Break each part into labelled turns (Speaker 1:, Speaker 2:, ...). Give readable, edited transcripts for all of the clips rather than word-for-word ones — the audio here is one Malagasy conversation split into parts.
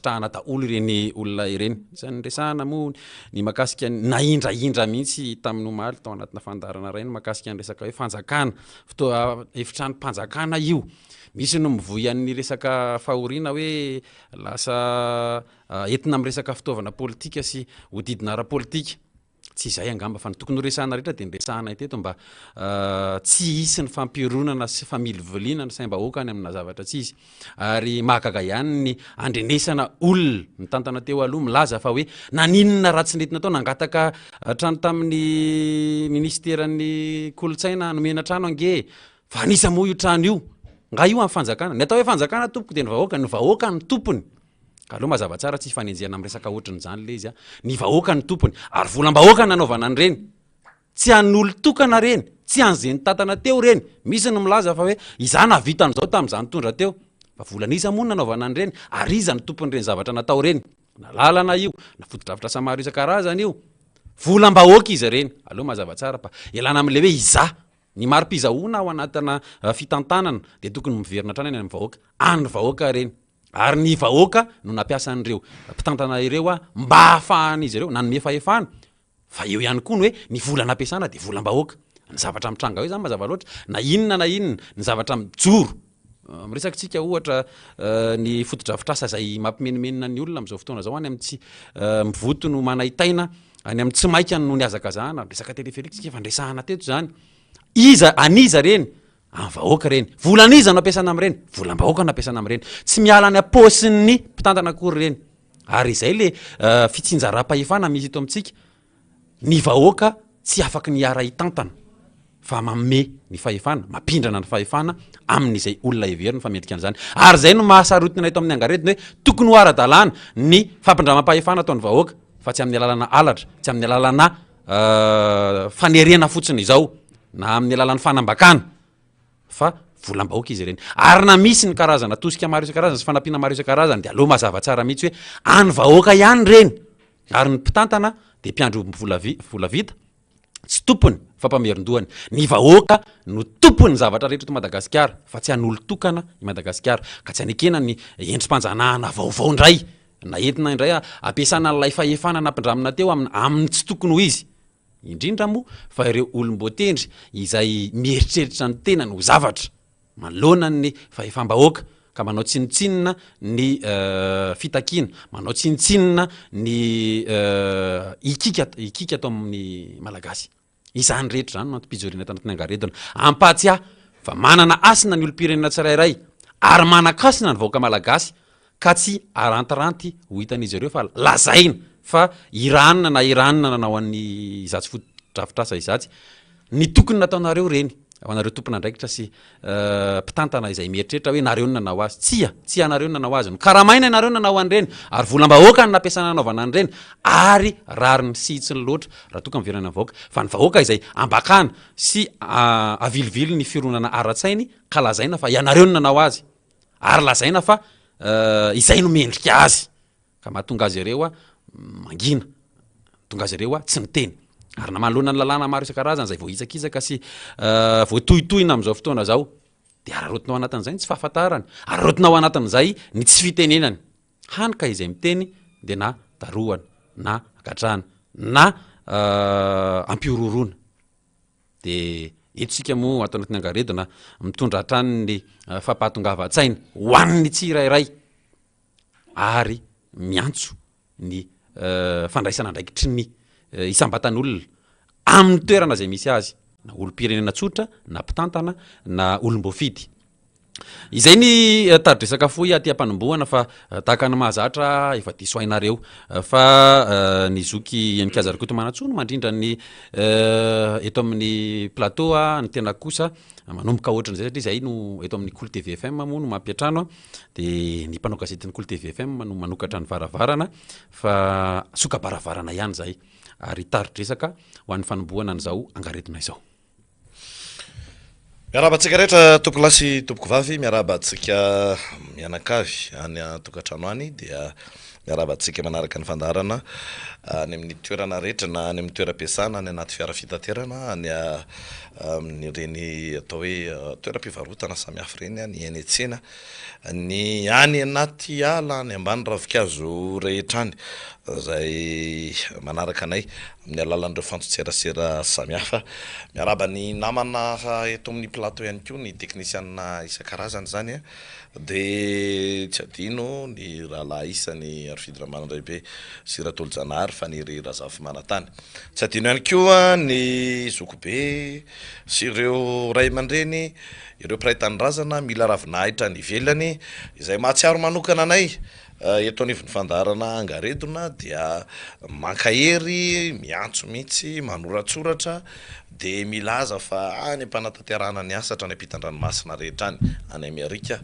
Speaker 1: ankasitrahana daholo ireny olona ireny. Isan'ny niresahana moa ny mahakasika ny nahindrahindra mihitsy tamin'ny omaly tao anatina fandaharana iray ny mahakasika ny resaka hoe fanjakana, fotoa- efitranom-panjakana io. Misy no mivoy an'ny resaka fahoriana hoe lasa entina amin'ny resaka fitaovana politika sy hodidina ara-politika. Tsy izay angamba fa ny tokony ho resahana rehetra dia ny resahanay teto mba tsy hisy ny fampironana sy familiviliana ny saim-bahoaka any amina zavatra tsy izy. Ary mahagaga ihany ny andrenesana olona nitantana teo aloha milaza fa hoe naninona raha tsy nety natao, nangataka trano tamin'ny minisiteran'ny kolontsaina nomena trano ange e! Fa an'iza moa io trano io? Nga io amin'ny fanjakana? Ny atao hoe fanjakana tompoko dia ny vahoaka, ny vahoaka no tompony. Ka aleo mazava tsara tsy hifanenjehana amin'ny resaka ohatrin'izany ilay izy a. Ny vahoaka no tompony ary volam-bahoaka no nanaovana an'ireny. Tsy an'olon-tokana ireny, tsy an'izay nitantana teo ireny. Misy ny milaza fa hoe izaho nahavita an'izao tamin'izaho nitondra teo. Fa volan'iza moa no nanaovana an'ireny ary iza no tompon'ireny zavatra natao ireny? Na lalana io, na fotodrafitrasa maro isan-karazany io. Volam-bahoaka izy ireny. Aleo mazava tsara fa ialana amin'ilay hoe izaho. Ny mari-pizahoana ao anatina fitantanana dia tokony miverina hatrany any amin'ny vahoaka. An'ny vahoaka ireny. Ary ny vahoaka no nampiasa an'ireo mpitantana ireo mba hahafahan'izy ireo nanome fahefana. Fa eo ihany koa ny hoe ny vola nampiasana dia volam-bahoaka. Ny zavatra mitranga eo izany mazava loatra, na inona na inona, ny zavatra mijoro. Miresaka isika ohatra ny fotodrafitrasa izay mampimenomenona ny olona amin'izao fotoana izao any amin'ny tsy mivoto no manaitaina, any amin'ny tsy maika no nihazakazahana, resaka téléphérique isika efa niresahana teto izany. Iza, an'iza ireny? An'ny vahoaka ireny. Volan'iza no ampiasana amin'ireny? Volam-bahoaka no ampiasana amin'ireny. Tsy miala any am-paosin'ny mpitantana akory ireny. Ary izay le fitsinjaram-pahefana misy eto amintsika. Ny vahoaka tsy afaky ny hiara-hitantana fa manome ny fahefana, mampindrana ny fahefana amin'izay olona heveriny fa mendrika an'izany. Ary izay no mahasarotina eto amin'ny angaredona hoe tokony ho ara-dalàna ny fampindramam-pahefana ataon'ny vahoaka fa tsy amin'ny alalana halatra, tsy amin'ny alalana fanerena fotsiny izao na amin'ny alalan'ny fanambakana fa volam-bahoaka izy ireny. Ary na misy ny karazana tosika maro isan-karazany sy fanampiana maro isan-karazany dia aleo mazava tsara mihitsy hoe an'ny vahoaka ihany ireny ary ny mpitantana dia mpiandry omby vola vi- vola vita, tsy tompony fa mpamerin-dohany. Ny vahoaka no tompon'ny zavatra rehetra eto Madagasikara fa tsy an'olon-tokana i Madagasikara ka tsy anekena ny endri-panjanahana vaovao indray na entina indray ampiasana an'ilay fahefana nampindramina teo amin'ny amin'ny tsy tokony ho izy. Indrindra moa fa ireo olom-boatendry izay mieritreritra ny tenany ho zavatra manoloana ny fahefam-bahoaka ka manao tsinontsinona ny fitakiana, manao tsinontsinona ny hikika hikika ato amin'ny Malagasy. Izany rehetra izany no antom-pijoriana tanatin'ny angaredona. Hampahatsiahy fa manana hasina ny olom-pirenena tsirairay ary manan-kasina ny vahoaka Malagasy ka tsy arantiranty ho hitan'izy ireo fa lazaina fa Iran na Iran nanao an'ny izatsy fotodrafitrasa izatsy. Ny tokony nataonareo ireny, ho anareo tompon'andraikitra sy mpitantana izay mieritreritra hoe nareo no nanao azy. Tsia, tsy ianareo no nanao azy. Nokaramaina ianareo nanao an'ireny ary volam-bahoaka no nampiasana nanaovana an'ireny ary rariny sy hitsiny loatra raha toa ka miverina ny vahoaka. Fa ny vahoaka izay ambakana sy avilivily ny fironana ara-tsainy ka lazaina fa ianareo no nanao azy ary lazaina fa izay no mendrika azy ka mahatonga azy ireo mangina, mahatonga azy ireo tsy miteny. Ary na manoloana ny lalàna maro isan-karazany izay voahitsakitsaka sy voatohitohina amin'izao fotoana izao, dia araraotina ao anatin'izay ny tsy fahafantarany, araraotina ao anatin'izay ny tsy fitenenany. Hany ka izay miteny dia na darohana, na gadrana, na ampihorohoroana. Dia eto isika moa ato anatin'ny angaredona mitondra hatrany ny fampahatongavan-tsaina ho an'ny tsirairay ary miantso ny fandraisana andraikitry ny isam-batan'olona amin'ny toerana izay misy azy, na olom-pirenena tsotra, na mpitantana, na olom-boafidy. Izay ny tari-dresaka fohy aty am-panombohana fa tahaka ny mahazatra efa diso hainareo fa ny zoky Heninkaja Rakotomanantsoa no mandrindra ny eto amin'ny plateau, ny tena kosa manomboka ohatran'izay satria izay no eto amin'ny Kolo TV FM moa no mampiantrano dia ny mpanao gazetin'ny Kolo TV FM no manokatra ny varavarana fa soka-baravarana ihany izay ary tari-dresaka ho an'ny fanombohana an'izao angaredona izao.
Speaker 2: Miarahaba antsika rehetra tompokolahy sy tompokovavy, miarahaba antsika mianakavy any an-tokantrano any dia. Miarahaba antsika manaraka ny fandaharana any amin'ny toerana rehetra na any amin'ny toeram-piasana, any anaty fiara fitaterana, any amin'ireny atao hoe toeram-pivarotana samihafa ireny, ny eny an-tsena, ny any anaty ala, any ambany ravinkazo rehetra any izay manaraka anay amin'ny alalan'ireo fantson-tserasera samihafa. Miarahaba ny namana eto amin'ny plateau ihany koa, ny teknisianina isan-karazany izany. Dia tsy adino ny rahalahy isany Harifidy Ramanandraibe sy Ratolojanahary Faniry Razafimanantany. Tsy adino ihany koa ny zokibe sy ireo ray aman-dreny, ireo mpiray tanindrazana mila ravinahitra any ivelany izay mahatsiaro manokana anay Eto anivon'ny fandaharana Angaredona dia mankahery, miantso mihitsy, manoratsoratra dia milaza fa any am-panatanterahana ny asa hatrany ampitan-dranomasina rehetra any, any Amerika,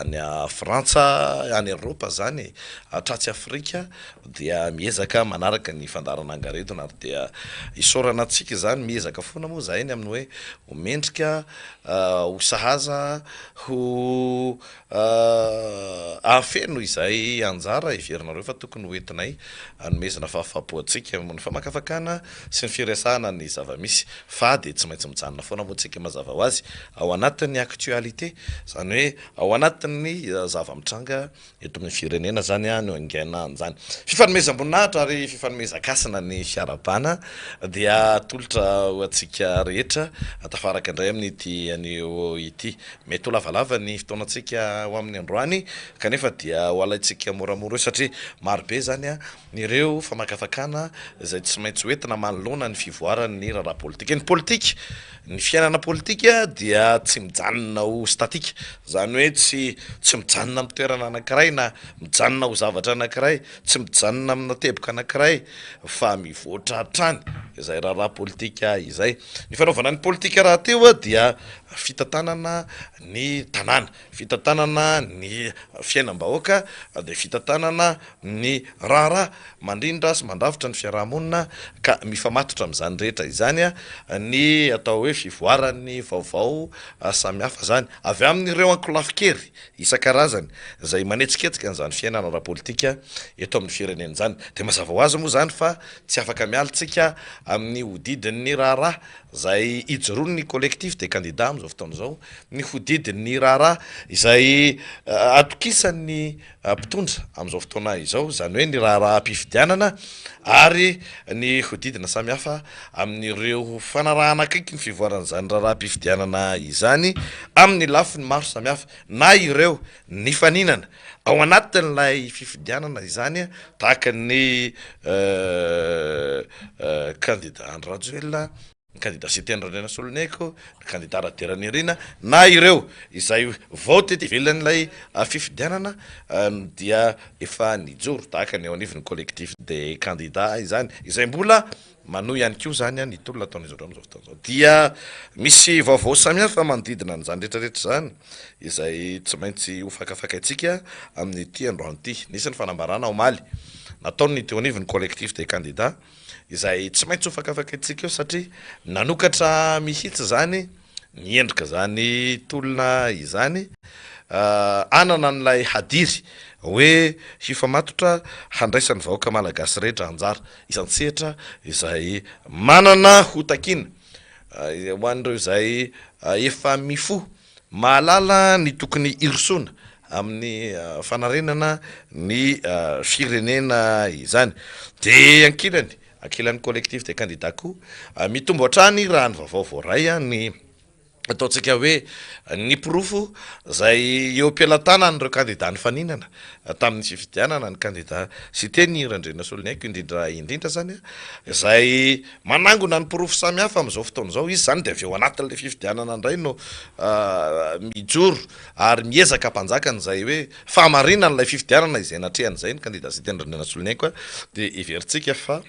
Speaker 2: any Frantsa, any Eropa izany e, hatratsy Afrika dia miezaka manaraka ny fandaharana Angaredona ary dia isaorana antsika izany, miezaka foana moa izahay ny amin'ny hoe ho mendrika, ho sahaza, ho Hahafeno izay anjara heverinareo fa tokony ho entinay hanomezana fahafaham-po antsika ny famakafakana sy ny firesahana ny zava-misy fa dia tsy maintsy mijanona foana moa tsika mazava ho azy ao anatin'ny actualité izany hoe ao anatin'ny zava-mitranga eto amin'ny firenena izany no haingaina an'izany. Fifanomezam-boninahitra ary fifanomezan-kasina ny fiarahabana dia atolotra ho antsika rehetra tafaraka indray amin'ity anio ity. Mety ho lavalava ny fotoanantsika ho amin'ny androany kanefa dia ho alaintsika moramora eo satria marobe izany ireo famakafakana izay tsy maintsy ho entina manoloana ny fivoaran'ny raharaha politika. Ny politika, ny fiainana politika dia tsy mijanona ho statique, izany hoe tsy tsy mijanona amin'ny toerana anankiray na mijanona ho zavatra anankiray, tsy mijanona amina teboka anankiray fa mivoatra hatrany izay raharaha politika izay. Ny fanaovana ny politika rahateo dia Fitantanana ny tanàna, fitantanana ny fiainam-bahoaka dia fitantanana ny raharaha mandrindra sy mandrafitra ny fiaraha-monina ka mifamatotra amin'izany rehetra izany ny atao hoe fivoaran'ny vaovao samihafa izany avy amin'ireo ankolafin-kery isan-karazany izay manetsiketsika an'izany fiainana ara-politika eto amin'ny firenena izany. Dia mazava ho azy moa izany fa tsy afaka miala isika amin'ny hodidin'ny raharaha izay ijoroan'ny Collectif des candidats amin'izao fotoana izao, ny hodidin'ny raharaha izay atokisan'ny mpitondra amin'izao fotoana izao, izany hoe ny raharaham-pifidianana ary ny hodidina samihafa amin'ireo fanarahana akaiky ny fivoaran'izany raharaham-pifidianana izany amin'ny lafiny maro samihafa na ireo nifaninana ao anatin'ilay fifidianana izany tahaka ny kandida Andry Rajoelina, ny kandida Siteny Randrianasoloniaiko, ny kandida Raderanirina na ireo izay vao tety ivelan'ilay fifidianana dia efa nijoro tahaka ny eo anivon'ny collectif des candidats izany izay mbola Manohy ihany koa izany ny tolona ataon'izy ireo amin'izao fotoana izao. Dia misy vaovao samihafa manodidina an'izany rehetra rehetra izany izay tsy maintsy hofakafakaintsika amin'ity androany ity. Nisy ny fanambarana omaly nataon'ny teo anivon'ny Collectif des candidats izay tsy maintsy hofakafakaintsika eo satria nanokatra mihitsy izany ny endrika izany tolona izany hanana an'ilay hadiry hoe hifamatotra handraisan'ny vahoaka malagasy rehetra anjara isan-tsehatra izay manana ho takiana ho an'ireo izay efa mifoha mahalala ny tokony hirosoana amin'ny fanarenana ny firenena izany. Dia ankilany, ankilan'ny Collectif des candidats koa, mitombo hatrany raha ny vaovao voaray ny ataontsika hoe ny porofo izay eo am-pelatanan'ireo kandida nifaninana tamin'ny fifidianana, ny kandida Siteny Randrianasoloniaiko indrindra indrindra izany izay manangona ny porofo samihafa amin'izao fotoana izao, izy izany dia avy ao anatin'ilay fifidianana indray no mijoro ary miezaka hampanjaka an'izay hoe fahamarinan'ilay fifidianana izay natrehany izay ny kandida Siteny Randrianasoloniaiko dia heverintsika fa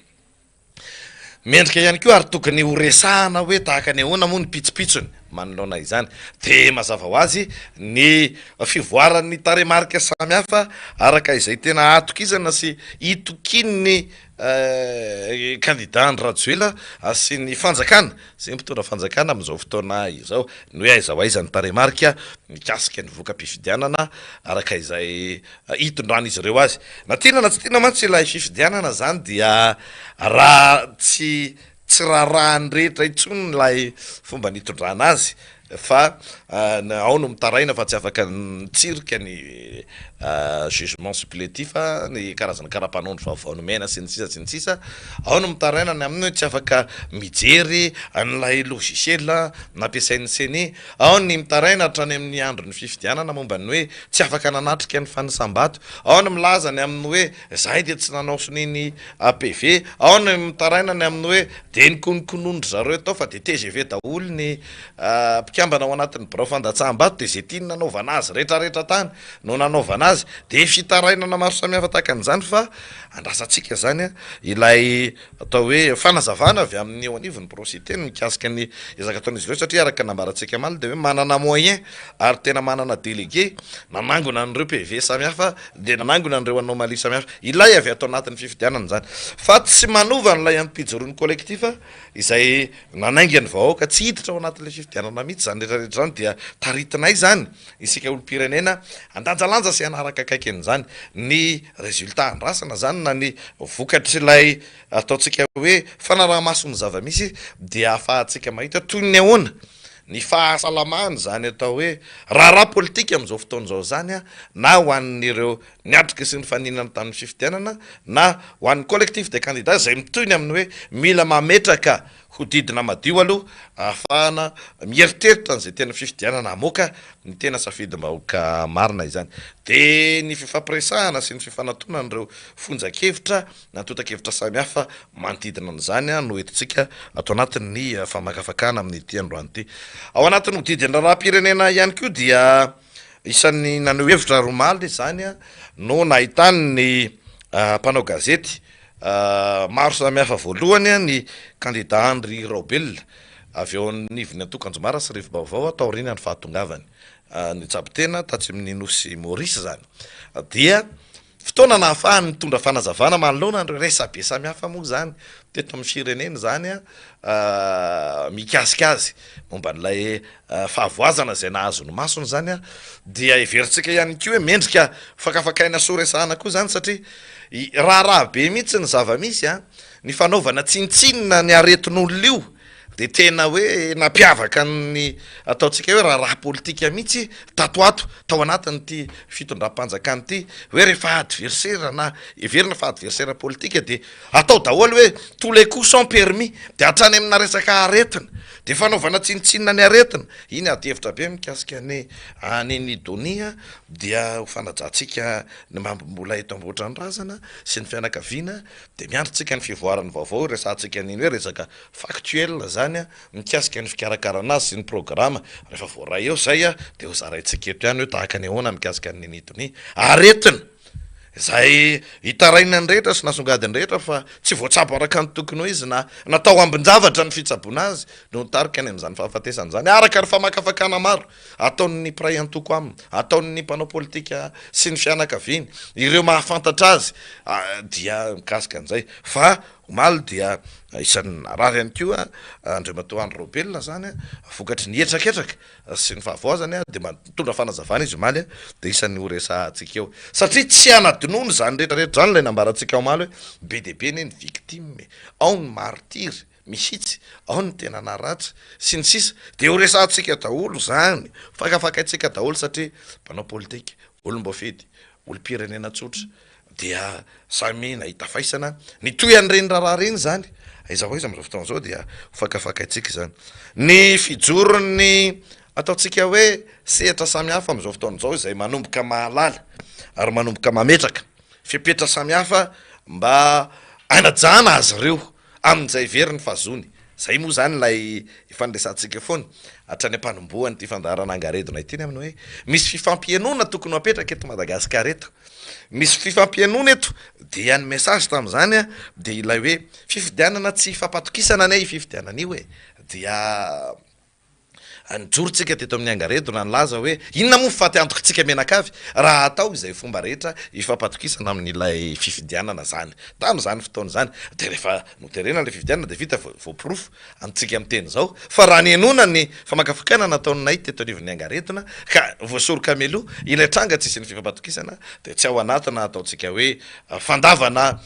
Speaker 2: Mendrika ihany koa ary tokony ho resahana hoe tahaka ny ahoana moa ny pitsopitsony. manoloana izany. Dia mazava ho azy ny fivoaran'ny tarehimarika samihafa araka izay tena atokisana sy itokian'ny kandida Andry Rajoelina sy ny fanjakana sy ny mpitondra fanjakana amin'izao fotoana izao. Ny hoe aiza ho aiza ny tarehimarika mikasika ny voka-pifidianana araka izay hitondran'izy ireo azy. Na tiana na tsy tiana mantsy ilay fifidianana izany dia raha tsy tsy raharahan'ny rehetra intsony ilay fomba nitondrana azy fa ao no mitaraina fa tsy afaka mitsirika ny jugement supplétif, ny karazana karapanondro vaovao nomena sy ny sisa sy ny sisa, ao no mitaraina ny amin'ny hoe tsy afaka mijery an'ilay logiciel nampiasain'ny ceni, Ao ny mitaraina hatrany amin'ny andron'ny fifidianana momba ny hoe tsy afaka nanatrika ny fanisam-bato. Ao ny milaza ny amin'ny hoe izahay dia tsy nanao sonia ny PV. Ao ny mitaraina ny amin'ny hoe dia nikonokononin-dry zareo tao fa dia tgv daholo ny mpikambana ao anatin'ny birao fandatsaham-bato dia izay tiany nanaovana azy rehetrarehetra tany no nanaovana azy. Dia fitarainana maro samihafa tahaka an'izany fa andrasantsika izany ilay Atao hoe fanazavana avy amin'ny eo anivon'ny birao Siteny mikasika ny ezaka ataon'izy ireo satria araka ny nambarantsika omaly dia hoe manana moyen ary tena manana délégué nanangona an'ireo PV samihafa dia nanangona an'ireo anomalie samihafa ilay avy ato anatin'ny fifidianana izany fa tsy manova an'ilay antom-pijoroan'ny collectif izay nanainga ny vahoaka tsy hiditra ao anatin'ilay fifidianana mihitsy izany rehetra rehetra izany dia taritinay izany isika olom-pirenena handanjalanja sy hanaraka akaiky an'izany ny résultat andrasana izany na ny vokatr'ilay ataontsika hoe fanaraha-maso ny zava-misy dia ahafahantsika mahita toy ny ahoana ny fahasalamana izany atao hoe raharaha politika amin'izao fotoana izao izany na ho an'ireo niatrika sy nifaninana tamin'ny fifidianana na ho an'ny collectif des candidats izay mitohy ny amin'ny hoe mila mametraka Hodidina madio aloha ahafahana mieritreritra an'izay tena fifidianana hamoaka ny tena safidim-bahoaka marina izany. Dia ny fifampiresahana sy ny fifanatonan'ireo fonjan-kevitra na antontan-kevitra samihafa manodidina an'izany no entintsika ato anatin'ny famakafakana amin'ity androany ity. Ao anatin'ny hodidin'ny raharaham-pirenena ihany koa dia isan'ny naneho hevitra ary omaly izany no nahitany ny mpanao gazety Maro samihafa voalohany ny kandida Andry Raobelina avy eo anivon'ny antoko Anjomara sy Rivobaovao taorian'ny fahatongavany nitsabo tena tatsy amin'ny nosy Maurice izany dia fotoana nahafahany nitondra fanazavana manoloana an'ireo resabe samihafa moa izany teto amin'ny firenena izany mikasika azy momba an'ilay fahavoazana izay nahazo ny masony izany dia heverintsika ihany koa hoe mendrika fakafakaina sy horesahana koa izany satria raharaha be mihitsy ny zava-misy an, ny fanaovana tsinontsinona ny aretin'olona io dia tena hoe nampiavaka ny ataontsika hoe raharaha politika mihitsy tato ho ato tao anatin'ity fitondram-panjakana ity hoe rehefa adversaire na heverina fa adversaire politika dia atao daholo hoe tous les coups sont permis dia hatrany amina resaka aretina Dia fanaovana tsinontsinona ny aretina. Iny ady hevitra be mikasika ny an'i Donia dia ho fanajantsika ny mbola eto Ambohitranindrazana sy ny fianakaviana dia miandry tsika ny fivoaran'ny vaovao hiresahantsika an'iny hoe resaka factuel zany mikasika ny fikarakarana azy sy ny programa rehefa voaray eo zay dia ho zaraintsika eto ihany hoe tahaka ny ahoana mikasika an'i Nini Donia. Aretina! Izay itarainan'ny rehetra sy nasongadin'ny rehetra fa tsy voatsabo araka ny tokony ho izy na natao ambin-javatra ny fitsaboana azy no nitarika any amin'izany fahafatesana izany, araka ny famakafakana maro ataon'ny mpiray antoko aminy, ataon'ny mpanao politika sy ny fianakaviany, ireo mahafantatra azy dia mikasika an'izay. Fa omaly dia isan'ny narary ihany koa Andriamatoa Andry Raobelina izany vokatry ny hetraketraka sy ny fahavoazany dia mba nitondra fanazavana izy omaly dia isan'ny ho resahantsika eo satria tsy hanadinoana izany rehetra rehetra izany ilay nambarantsika omaly hoe be dia be anie ny victime e, ao ny martyrs mihitsy, ao ny tena naratra sy ny sisa dia ho resahantsika daholo izany, fakafakaintsika daholo satria mpanao politika, olom-boafidy, olom-pirenena tsotra dia samy nahita faisana nitohy an'ireny raharaha ireny izany, aiza ho aiza amin'izao fotoana izao dia ho fakafakaintsika izany. Ny fijoron'ny ataontsika hoe sehatra samihafa amin'izao fotoana izao izay manomboka mahalala ary manomboka mametraka fepetra samihafa mba hanajana azy ireo amin'izay heveriny fa zony. Izay moa izany ilay efa niresahantsika foana hatrany am-panombohan'ity fandaharana Angaredona ity ny amin'ny hoe misy fifampihenoana tokony ho apetraka eto Madagasikara eto. Misy fifampihenoana eto dia ny message tamin'izany dia ilay hoe fifidianana tsy ifampatokisana anie io fifidianana io e! Dia. Nijoro tsika teto amin'ny Angaredona nilaza hoe inona moa ny fatiantokintsika mianakavy raha atao izay fomba rehetra hifampatokisana amin'ilay fifidianana izany. Tamin'izany fotoana izany dia rehefa noterena ilay fifidianana dia vita voaporofo amintsika miteny izao fa raha nihenoana ny famakafakana nataonay teto anivon'ny Angaredona ka voasoroka mialoha ilay tranga tsy hisian'ny fifampatokisana dia tsy ao anatina ataontsika hoe fandavana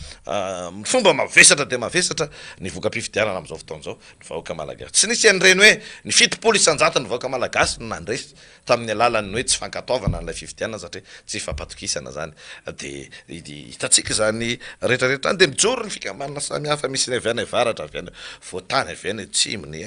Speaker 2: fomba mavesatra dia mavesatra ny voka-pifidianana amin'izao fotoana izao. ny vahoaka malagasy. Tsy nisy an'ireny hoe ny 70% ny vahoaka malagasy no nandresy tamin'ny alalan'ny hoe tsy fankatoavana an'ilay fifidianana satria tsy fampatokisana izany. Dia hitantsika izany rehetra rehetra izany dia mijoro ny fikambanana samihafa misy ny avy any avaratra, avy any afovoantany, avy any atsimo, ny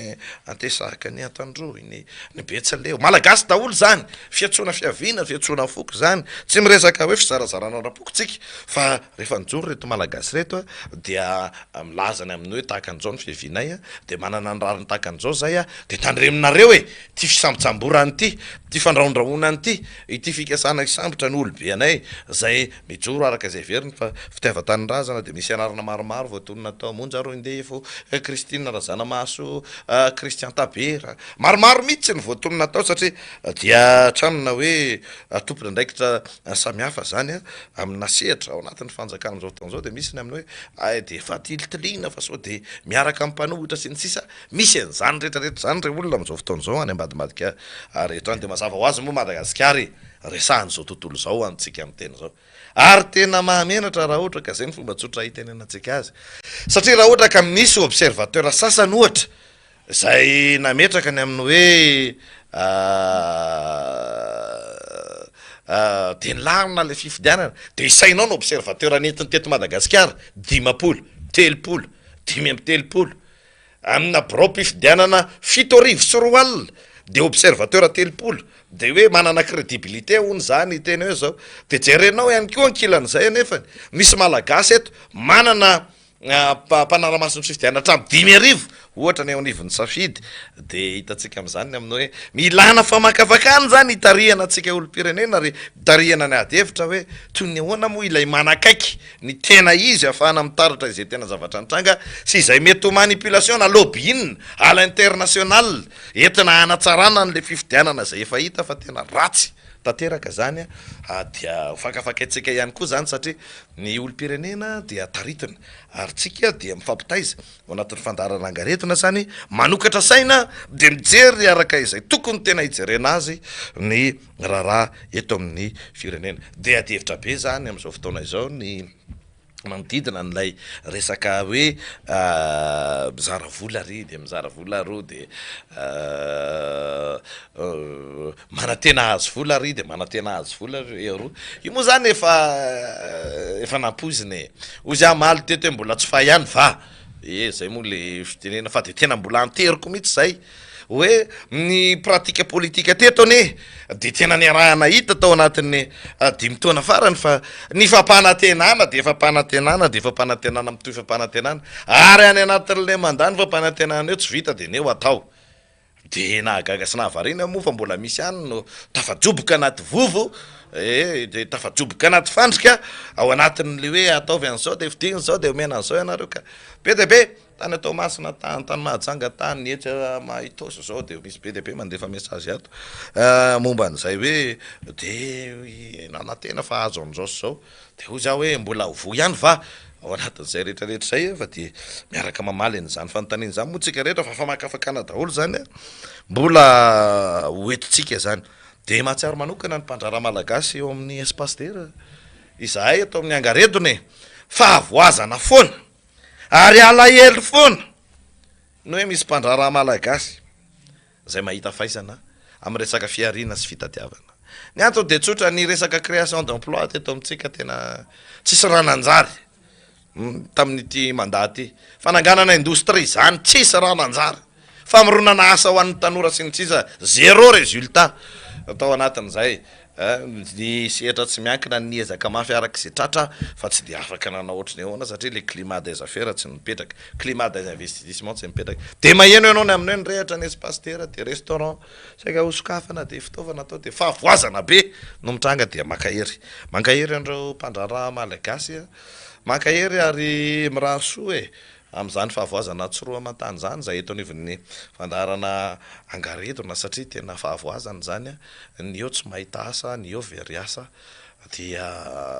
Speaker 2: Antesaka, ny Antandroy, ny ny Betsileo. Malagasy daholo izany. Fiantsoana fiaviana, fiantsoana foko izany. Tsy miresaka hoe fizarazarana ara-poko tsika fa rehefa nijoro ireto Malagasy ireto dia milaza ny amin'ny hoe tahaka an'izao ny fiavianay dia manana ny rariny tahaka an'izao izay dia tandremonareo e! ity fisambotsamborana ity, ity fandrahondrahonana ity, ity fikasana hisambotra ny olobe anay izay mijoro araka izay heveriny fa fitiavan-tanindrazana dia misy anarana maromaro voatonona tao, Monja Roindefo, Christine Razanamahasoa, Christian Tabera, maromaro mihitsy ny voatonona tao satria dia hatramin'ny hoe tompon'andraikitra samihafa izany amina sehatra ao anatin'ny fanjakana amin'izao fotoana izao dia misy ny amin'ny hoe ay dia efa tilitiliana fa sao dia miaraka amin'ny mpanohitra sy ny sisa, misy an'izany rehetra rehetra izany ireo olona amin'izao fotoana izao any ambadimbadika rehetra any dia mazava ho azy moa Madagasikara e, resahan'izao tontolo izao antsika miteny izao ary tena mahamenatra raha ohatra ka izay ny fomba tsotra hitenenantsika azy satria raha ohatra ka misy observateur sasany ohatra Izay nametraka ny amin'ny hoe dia nilamina ilay fifidianana, dia isainao ny observateur nentiny teto Madagasikara, 50, 30, 35, amina biraom-pifidianana 2007 dia observateur 30, dia hoe manana crédibilité hono izany hiteny hoe zao, dia jerenao ihany koa ankilan'izay anefany, misy Malagasy eto manana Mpanara-maso ny fifidianana hatramin'ny 5000 ohatra ny eo anivon'ny safidy dia hitantsika amin'izany ny amin'ny hoe milana famakafakana izany hitarihana antsika olom-pirenena ary hitarihana ny ady hevitra hoe toy ny ahoana moa ilay manakaiky ny tena izy ahafahana mitaratra izay tena zavatra nitranga sy izay mety ho manipulation na lobbying à l'international entina hanatsarana an'ilay fifidianana izay efa hita fa tena ratsy tanteraka izany dia ho fakafakaintsika ihany koa izany satria Ny olom-pirenena dia taritina ary tsika dia mifampitaiza ao anatin'ny fandaharana angaredona zany, manokatra saina dia mijery araka izay tokony tena hijerena azy ny raharaha eto amin'ny firenena. Dia adihevitra be zany amin'izao fotoana izao ny manodidina an'ilay resaka hoe mizara vola ary dia mizara vola aroa dia Manantena hahazo vola ary dia manantena hahazo vola ry eroa. Io moa zany efa efa nampoizina e. Hoy aho omaly teto hoe mbola tsy fay ihany va? E zay moa le fitenenana fa de tena mbola anteriko mihitsy zay hoe ny pratique politique teto anie de tena niaraha-nahita tao anatin'ny dimy taona farany fa ny fampanantenana de fampanantenana de fampanantenana mitohy fampanantenana ary any anatin'le mandat ny fampanantenana eo tsy vita de neo atao. Dia nahagaga sy nahavariana moa fa mbola misy ihany no tafajoboka anaty vovo eh, dia tafajoboka anaty fandrika ao anatin'ilay hoe ataovy an'izao dia fidino izao dia omena an'izao ianareo ka. Be dia be, tany Toamasina tany, tany Mahajanga tany, ny etsy Itaosy izao dia misy be dia be mandefa message ato momba an'izay hoe dia nanantena fa hahazo an'izao sy izao. Dia hoy za hoe mbola ho voa ihany va ao anatin'izay rehetra rehetra izay fa dia miaraka mamaly an'izany fanontaniana izany moa tsika rehetra fa famakafakana daholo izany an, mbola ho entintsika izany. Dia mahatsiaro manokana ny mpandraharaha malagasy eo amin'ny espace der izahay eto amin'ny Angaredona e! Fahavoazana foana ary alahelo foana ny hoe misy mpandraharaha malagasy izay mahita faisana amin'ny resaka fihariana sy fitadiavana. Ny antony dia tsotra, ny resaka création d'emploi teto amintsika tena tsisy raha nanjary tamin'ity mandat ity. Fananganana indostria izany tsisy raha nanjary. Famoronana asa ho an'ny tanora sy ny sisa, zéro résultat tao anatin'izay. Ny sehatra tsy miankina niezaka mafy araka izay tratra fa tsy dia afaka nanao ohatry ny ahoana satria ilay climat des affaires tsy nipetraka, climat des investissements tsy nipetraka. Dia maheno ianao ny amin'ny hoe nirehatra ny espace terre dia restaurant saika ho sokafana dia fitaovana atao dia fahavoazana be no mitranga dia mankahery. Mankahery an'ireo mpandraharaha malagasy, mankahery ary mirary soa e! amin'izany fahavoazana tsy roa aman-tany izany izay eto anivon'ny fandaharana angaredona satria tena fahavoazana izany, ny eo tsy mahita asa, ny eo very asa dia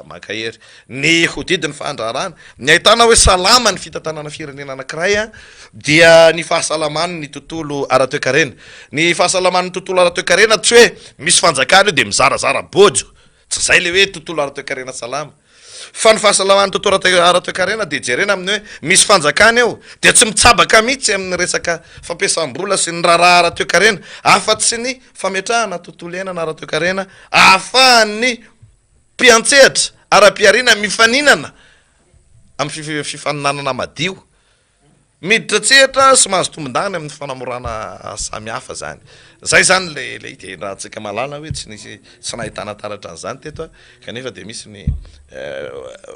Speaker 2: mankahery ny hodidin'ny fandraharahana. Ny ahitana hoe salama ny fitantanana firenena anankiray dia ny fahasalaman'ny tontolo ara-toekarena. Ny fahasalaman'ny tontolo ara-toekarena tsy hoe misy fanjakana eo dia mizarazara bôjo, tsy izay ilay hoe tontolo ara-toekarena salama. Fa ny fahasalaman'ny tontolo ara-toekarena dia jerena amin'ny hoe misy fanjakana eo dia tsy mitsabaka mihitsy amin'ny resaka fampiasam-bola sy ny raharaha ara-toekarena afa-tsy ny fametrahana tontolo iainana ara-toekarena ahafahan'ny mpiantsehatra ara-pihariana mifaninana amin'ny fifaninanana madio. Miditra an-tsehatra sy mahazo tombondahiny amin'ny fanamorana samihafa izany. Izay izany ilay ilay dia raha antsika mahalala hoe tsy nisy tsy nahitana taratra an'izany teto kanefa dia misy ny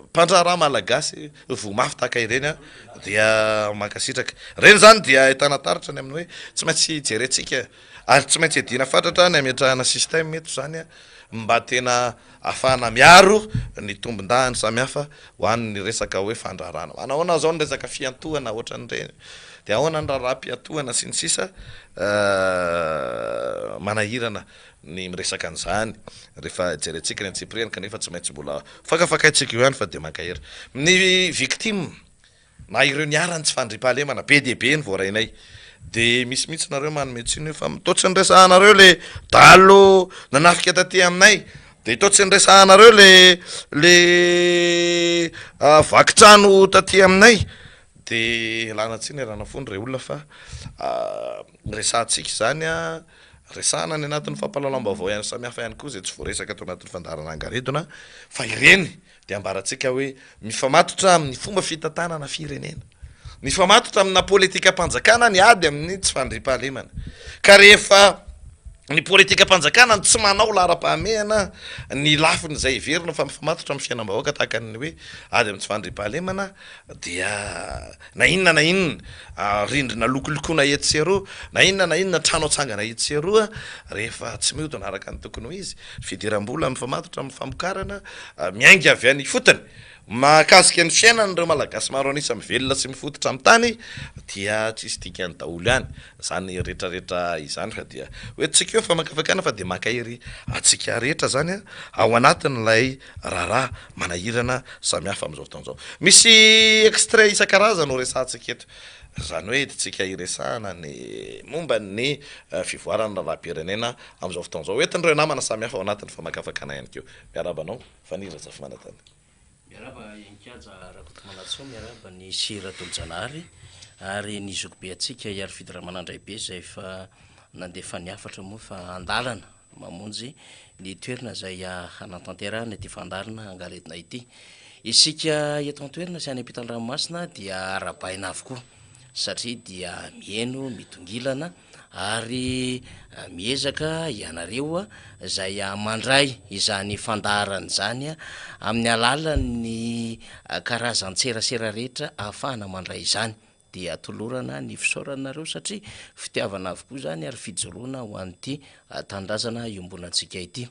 Speaker 2: mpandraharaha malagasy voa mafy tahaka ireny dia mankasitraka. Ireny izany dia ahitana taratra ny amin'ny hoe tsy maintsy jerentsika ary tsy maintsy iadiana fatratra ny hametrahana système eto izany mba tena ahafahana miaro ny tombondahiny samihafa ho an'ny resaka hoe fandraharahana. Manahoana zao ny resaka fiantohana ohatran'ireny? Dia ahoana ny raharaham-piantohana sy ny sisa Manahirana ny miresaka an'izany rehefa jerentsika ny antsipiriany kanefa tsy maintsy mbola fakafakaintsika eo ihany fa dia mankahery ny victime. Na ireo niharan'ny tsy fandriampahalemana, be dia be ny voarainay. Dia misy mihitsy nareo manome tsiny hoe fa toa tsy niresahanareo le dahalo nanafika taty aminay, dia toa tsy niresahanareo le le vaky trano taty aminay. Dia ialana tsiny ialana fony re olona fa resahantsika izany an, resahana any anatin'ny fampahalalam-baovao ihany samihafa ihany koa izay tsy voaresaka ato anatin'ny fandaharana angaredona fa ireny dia ambarantsika hoe mifamatotra amin'ny fomba fitantanana firenena, mifamatotra amina politikam-panjakana ny ady amin'ny tsy fandriampahalemana. Ka rehefa ny politikam-panjakana no tsy manao laharam-pahamehana ny lafiny izay heverina fa mifamatotra amin'ny fiainam-bahoaka tahaka ny hoe ady amin'ny tsy fandriampahalemana dia na inona na inona rindrina lokolokoina etsy sy eroa, na inona na inona trano atsangana etsy sy eroa, rehefa tsy mihodina araka ny tokony ho izy, fidiram-bola mifamatotra amin'ny famokarana miainga avy any ifotony, mahakasika ny fiainan'ireo Malagasy maro an'isa mivelona sy mifototra amin'ny tany dia tsisy dikany daholo ihany izany retraretra izany fa dia hoentintsika eo famakafakana fa dia mankahery antsika rehetra izany ao anatin'ilay raharaha manahirana samihafa amin'izao fotoana izao. Misy extrait isan-karazany ho resahantsika eto. Izany hoe entintsika hiresahana ny momba ny fivoaran'ny raharaham-pirenena amin'izao fotoana izao. Hoentin'ireo namana samihafa ao anatin'ny famakafakana ihany koa. Miarahaba anao, Faniry Razafimanantany.
Speaker 3: Miarahaba Heninkaja Rakotomanantsoa, miarahaba ny Sir Ratolojanahary ary ny zokibe antsika Iarifidy Ramanandraibe izay efa nandefa ny hafatra moa fa an-dalana mamonjy ny toerana izay hanatanterahana ity fandaharana angaredona ity. Isika eto an-toerana sy any ampitan-dranomasina dia arahabaina avokoa satria dia miheno, mitongilana ary miezaka ianareo izay mandray izany fandaharana izany amin'ny alalan'ny karazan-tserasera rehetra ahafahana mandray izany. Dia atolorana ny fisaorana nareo satria fitiavana avokoa izany ary fijoroana ho an'ity tanindrazana iombonantsika ity.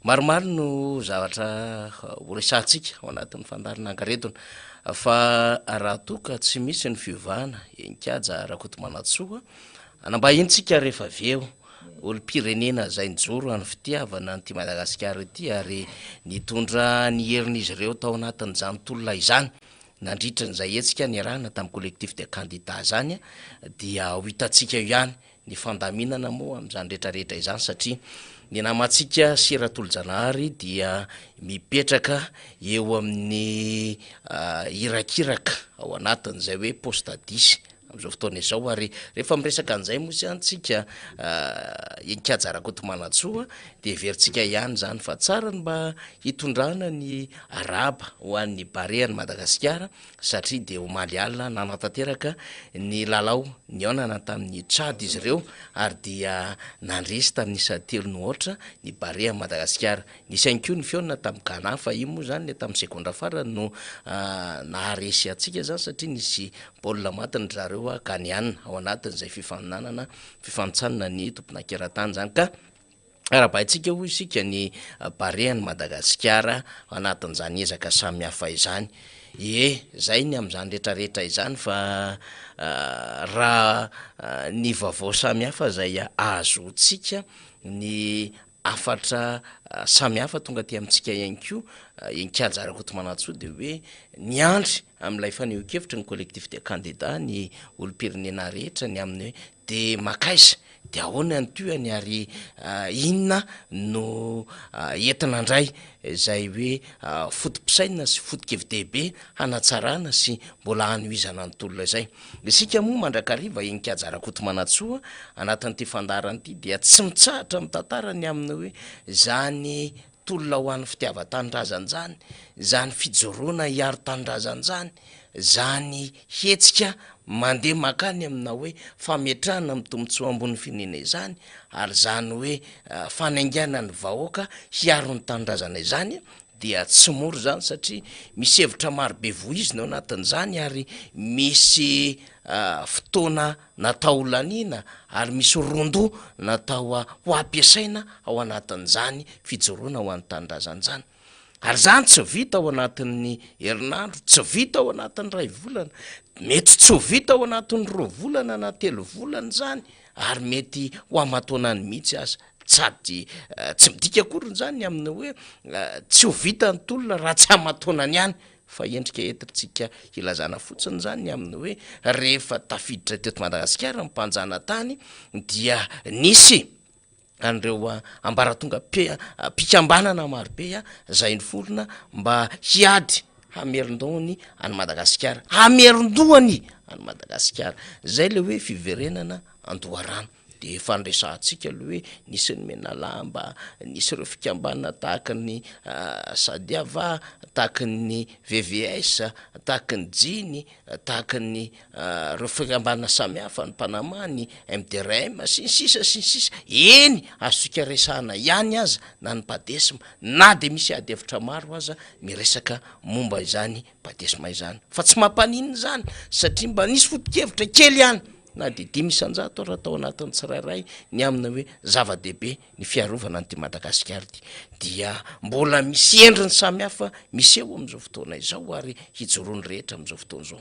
Speaker 3: Maromaro no zavatra horesahantsika ao anatin'ny fandaharana angaredona fa raha toa ka tsy misy ny fiovana Heninkaja Rakotomanantsoa, anambahintsika rehefa avy eo, olom-pirenena izay nijoro any fitiavana an'ity Madagasikara ity ary nitondra ny herin'izy ireo tao anatin'izany tolona izany nandritra an'izay hetsika niarahana tamin'ny Collectif des candidats izany dia ho hitantsika eo ihany ny fandaminana moa amin'izany rehetra rehetra izany satria ny namantsika sy Ratolojanahary dia mipetraka eo amin'ny irakiraka ao anatin'izay hoe poste dix amin'izao fotoana izao ary rehefa miresaka an'izay moa izany tsika Enikaja Rakotomanantsoa dia heverintsika ihany izany fa tsara ny mba hitondrana ny arahaba ho an'ny Barea an'i Madagasikara satria dia omaly alina nanatanteraka ny lalao nihaonana tamin'ny Tchad izy ireo ary dia nandresy tamin'ny isa telo no aotra ny Barea an'i Madagasikara. Nisy ihany koa ny fihaonana tamin'i Ghana fa io moa izany tamin'ny segondra farany no naharesy antsika izany satria nisy baolina matin-dry zareo Ghaneana ao anatin'izay fifaninanana fifanintsanana ny tompon'ankeran-tany izany ka arahabaintsika hoy isika ny Barean'i Madagasikara ao anatin'izany ezaka samihafa izany. Ie, zay ny amin'izany rehetrarehetra izany fa raha ny vaovao samihafa izay ahazoantsika, ny hafatra samihafa tonga aty amintsika ihany koa, Heninkaja Rakotomanantsoa dia hoe miandry amin'ilay fanehoan-kevitry ny collectif des candidats ny olom-pirenena rehetra ny amin'ny hoe dia makaiza Dia ahoana ny tohiny ary inona no entina handray izay hoe foto-pisainana sy foto-kevi-dehibe hanatsarana sy mbola hanohizana ny tolona izay? Isika moa mandrakariva Heninkaja Rakotomanantsoa anatin'ity fandaharana ity dia tsy mitsahatra mitantara ny amin'ny hoe izany tolona ho an'ny fitiavan-tanindrazana izany, izany fijoroana hiaro tanindrazana izany, izany hetsika mandeha mankany amina hoe fametrahana ny tombontsoa ambonin'ny firenena izany, ary izany hoe fanaingana ny vahoaka hiaro ny tanindrazana izany dia tsy mora izany satria misy hevitra marobe voizina ao anatin'izany ary misy fotoana natao ho laniana ary misy ron-doha natao ho ampiasaina ao anatin'izany fijoroana ho an'ny tanindrazana izany. Ary izany tsy vita ao anatin'ny herinandro, tsy vita ao anatin'ny iray volana, mety tsy ho vita ao anatin'ny roa volana na telo volana izany ary mety ho aman-taonany mihitsy aza. Sady tsy midika akory izany ny amin'ny hoe tsy ho vita ny tolona raha tsy aman-taonany ihany Fa endrika entintsika hilazana fotsiny izany ny amin'ny hoe rehefa tafiditra teto Madagasikara ny mpanjanatany dia nisy an'ireo ambaratonga mpikambanana marobe izay niforona mba hiady hamerin-dohany an'i Madagasikara, hamerin-dohany an'i Madagasikara. Izay ilay hoe fiverenana an-doharano. Dia efa niresahantsika aloha hoe nisy ny Menalamba, nisy ireo fikambanana tahaka ny Sadiava, tahaka ny VVS, tahaka ny Jiny, tahaka ny ireo fikambanana samihafa, ny Panama, ny MDRM, sy ny sisa sy ny sisa. Eny, azontsika resahana ihany aza na ny Padesm, na dia misy ady hevitra maro aza miresaka momba izany Padesm izany. Fa tsy mampaninona izany satria mba nisy foto-kevitra kely ihany na dia 5% ara tao anatin'ny tsirairay ny amina hoe zava-dehibe ny fiarovana an'ity Madagasikara ity dia mbola misy endriny samihafa miseho amin'izao fotoana izao ary hijoroan'ny rehetra amin'izao fotoana izao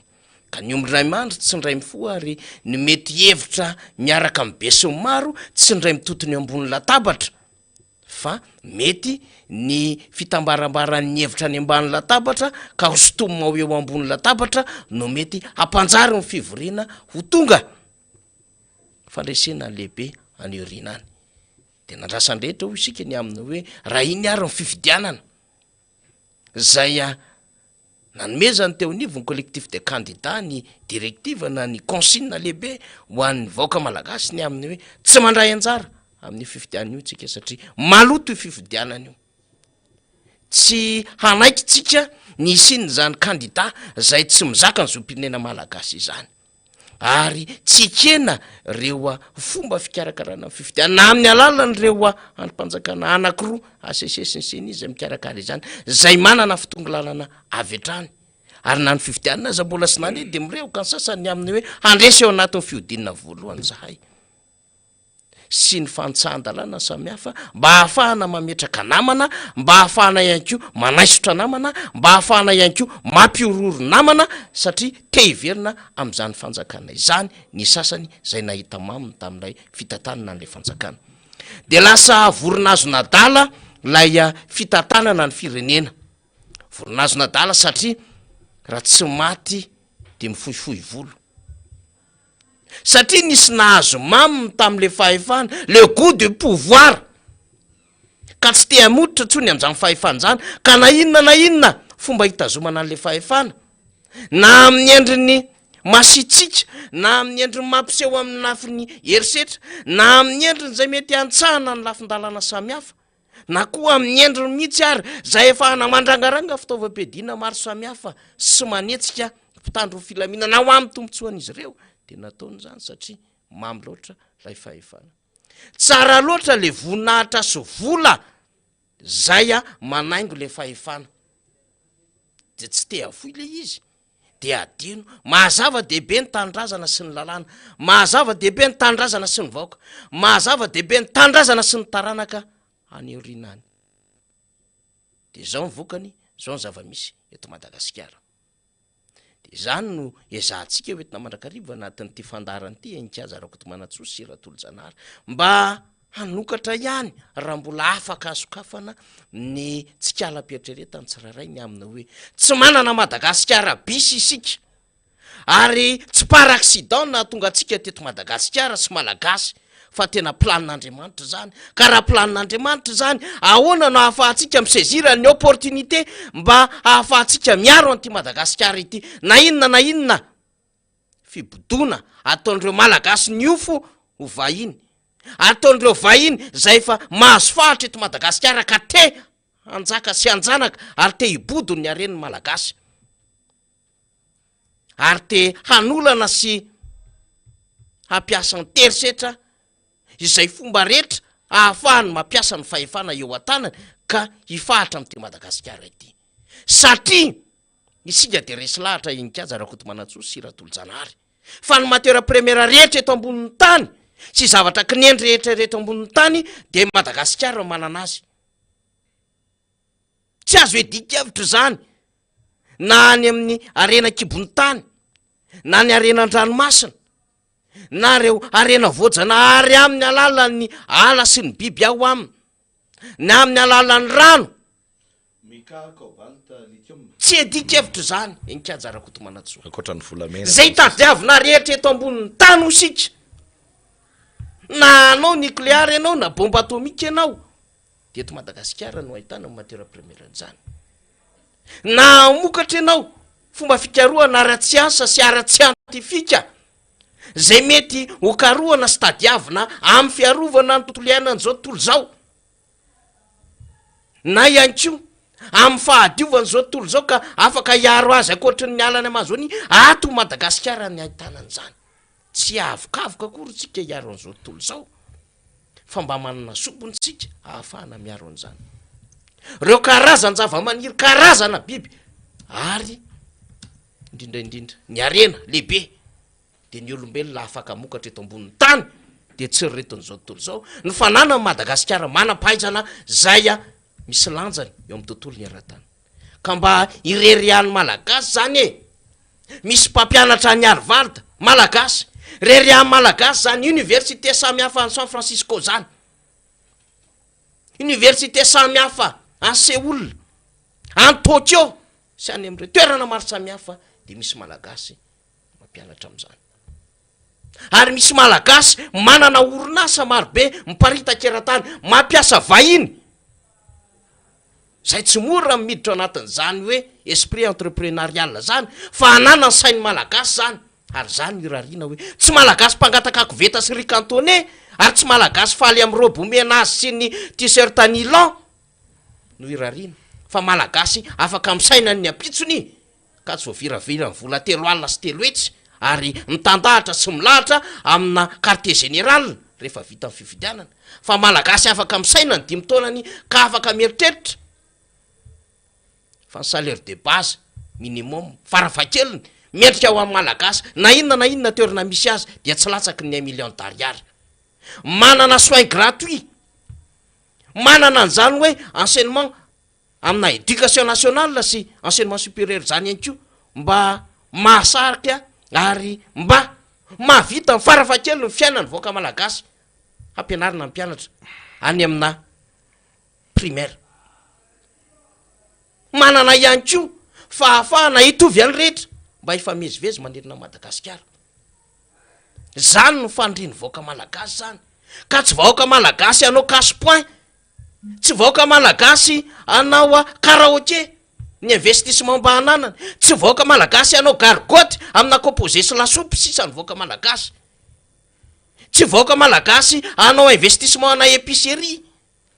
Speaker 3: ka ny omby indray mandry tsy indray mifoha ary ny mety hevitra miaraka amin'ny besinimaro tsy indray mitotona eo ambony latabatra fa mety ny fitambarambaran'ny hevitra any ambany latabatra ka hosintomina ho eo ambony latabatra no mety hampanjary ny fivoriana ho tonga fandresena lehibe any aoriana any. Dia nandrasan'ny rehetra hoy isika ny amin'ny hoe raha iny ary ny fifidianana izay Nanomezan'ny teo anivon'ny Collectif des candidats ny directive na ny consigne lehibe ho an'ny vahoaka malagasy ny amin'ny hoe tsy mandray anjara amin'io fifidianana io tsika satria maloto io fifidianana io. Tsy hanaiky tsika ny hisian'izany kandida izay tsy mizaka ny zom-pirenena malagasy izany. Ary tsy ekena ireo fomba fikarakarana ny fifidianana na amin'ny alalan'ireo andrim-panjakana anankiroa, HCC sy ny Ceni, izay mikarakara izany, izay manana fitongilanana avy hatrany. Ary na ny fifidianana aza mbola tsy nandeha dia mirehoka ny sasany ny amin'ny hoe handresy ao anatin'ny fihodinana voalohany izahay. sy ny fantsahan-dalàna samihafa mba hahafahana mametraka namana, mba hahafahana ihany koa manaisotra namana, mba hahafahana ihany koa mampihorohoro namana satria te hiverina amin'izany fanjakana izany ny sasany izay nahita maminy tamin'ilay fitantanana an'ilay fanjakana. Dia lasa voronazon'adala ilay fitantanana ny firenena. Voronazon'adala satria raha tsy maty dia mifohifohy volo. Satria nisy nahazo maminy tamin'le fahefana, le gout de pouvoir, ka tsy te hamototra intsony amin'izany fahefana izany, ka na inona na inona fomba hitazomana an'le fahefana, na amin'ny endriny masiatsiaka, na amin'ny endriny mampiseho amin'ny lafiny herisetra, na amin'ny endriny izay mety hantsahana ny lafin-dalàna samihafa, na koa amin'ny endriny mihitsy ary izay ahafahana mandrangaranga fitaovam-piadiana maro samihafa sy manetsika mpitandro ny filaminana ho amin'ny tombontsoan'izy ireo dia nataony izany satria mamy loatra ilay fahefana. Tsara loatra ilay voninahitra sy vola izay manaingo ilay fahefana dia tsy te hafoy ilay izy. dia adino, mahazava-dehibe ny tanindrazana sy ny lalàna, mahazava-dehibe ny tanindrazana sy ny vahoaka, mahazava-dehibe ny tanindrazana sy ny taranaka any aoriana any. Dia izao ny vokany, izao ny zava-misy eto Madagasikara. Izany no ezahantsika ho entina mandrakariva anatin'ity fandaharana ity, Heninkaja Rakotomanantsoa sy Ratolojanahary, mba hanokatra ihany raha mbola afaka sokafana ny tsikalam-pieritreretan'ny tsirairay ny amina hoe tsy manana Madagasikara bis isika ary tsy par accident no nahatonga antsika teto Madagasikara sy Malagasy fa tena planin'Andriamanitra izany, ka raha planin'Andriamanitra izany, ahoana no ahafahantsika mi-saisir ny opportunité mba hahafahantsika miaro an'ity Madagasikara ity, na inona na inona fibodoana ataon'ireo Malagasy niofo ho vahiny, ataon'ireo vahiny izay efa mahazo fahatra eto Madagasikara ka te hanjaka sy hanjanaka ary te hibodo ny haren'ny Malagasy. ary te hanolana sy hampiasa an-terisetra izay fomba rehetra ahafahany mampiasa ny fahefana eo an-tanany ka hifahatra amin'ity Madagasikara ity. Satria isika dia resy lahatra Heninkaja Rakotomanantsoa sy Ratolojanahary fa ny matière première rehetra eto ambonin'ny tany sy zavatra kinendry rehetra rehetra ambonin'ny tany dia Madagasikara no manana azy. Tsy azo iadian-kevitra izany na any amin'ny harena an-kibon'ny tany, na ny harena an-dranomasina, na ireo harena voajanahary amin'ny alalan'ny ala sy ny biby ao aminy, na amin'ny alalan'ny rano.
Speaker 2: Mica, cobalt, lithium.
Speaker 3: Tsy iadian-kevitra izany, Heninkaja Rakotomanantsoa.
Speaker 2: Ankoatra ny volamena.
Speaker 3: Izay tadiavina rehetra eto ambonin'ny tany hoy isika, na hanao nucléaire ianao na bombe atomique ianao, dia eto Madagasikara no ahitana ny matière première an'izany. Na hamokatra ianao fomba fikarohana ara-tsiansa sy ara-tsiantifika izay mety ho karohana sy tadiavina amin'ny fiarovana ny tontolo iainan'izao tontolo izao, na ihany koa amin'ny fahadiovan'izao tontolo izao ka afaka hiaro azy ankoatry ny alan'i Amazonia, ato Madagasikara ny ahitana an'izany. Tsy havokavoka akory isika hiaro an'izao tontolo izao. fa mba manana sombiny tsika ahafahana miaro an'izany. Ireo karazan-javamaniry, karazana biby ary indrindra indrindra ny harena lehibe dia ny olombelona afaka hamokatra eto ambonin'ny tany dia tsiriritin'izao tontolo izao ny fananan'i Madagasikara manam-pahaizana izay misy lanjany eo amin'ny tontolon'ny eran-tany. Ka mba irery ihany Malagasy zany e! Misy mpampianatra any Harvard, Malagasy, irery ihany Malagasy zany, université samy hafa any San Francisco zany, université samy hafa any Seoul, any Tokyo sy any amin'ireo toerana maro samy hafa dia misy Malagasy mampianatra amin'izany. Ary misy Malagasy manana orinasa marobe miparitaka eran-tany, mampiasa vahiny. Izay tsy mora ny miditra ao anatin'izany hoe esprit entreprenarial zany fa ananan'ny sain'ny Malagasy zany ary zany no irariana hoe tsy Malagasy mpangataka koveta sy riz cantonais ary tsy Malagasy faly amin'ny robe omena azy sy ny t-shirt nylon no irariana fa Malagasy afaka misaina ny ampitsony ka tsy voaviravira ny vola 3 300 ary mitandahatra sy milahatra amina quartier général rehefa vita ny fifidianana fa Malagasy afaka misaina ny dimy taonany ka afaka mieritreritra fa ny salaire de base minimum farafahakeliny mendrika ho an'ny Malagasy na inona na inona toerana misy azy dia tsy latsaky ny un million d'ariary manana soins gratuits manana an'izany hoe enseignement amina éducation nationale sy enseignement supérieur zany ihany koa mba mahasarika ary mba mahavita ny farafahakeliny ny fiainan'ny vahoaka malagasy hampianarina ny mpianatra any amina primaire. Manana ihany koa fahafahana hitovy any rehetra mba hifamezivezy manerana an'i Madagasikara. Zany no fanirian'ny vahoaka malagasy zany ka tsy vahoaka malagasy hanao cash point Tsy vahoaka malagasy hanao karaoke ny investissement mba hananany, tsy vahoaka malagasy hanao gargotte amina composé sy lasopy sisa ny vahoaka malagasy, tsy vahoaka malagasy hanao investissement ana épicerie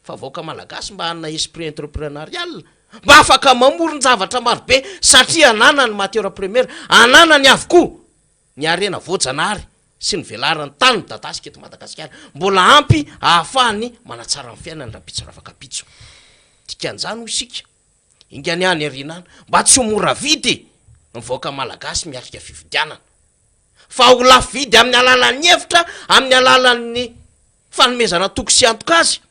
Speaker 3: fa vahoaka malagasy mba hanana esprit entrepreneurial, mba afaka mamoron-javatra marobe satria ananany matière première, ananany avokoa. Ny harena voajanahary sy ny velaran'ny tany midadasika eto Madagasikara mbola ampy ahafahany manatsara ny fiainany rahampitso rafakapitso. Dikan'izany hoy isika, ingany any aoriana any, mba tsy ho mora vidy ny vahoaka malagasy miatrika fifidianana, fa ho lafo vidy amin'ny alalan'ny hevitra, amin'ny alalan'ny fanomezana toky sy antoka azy,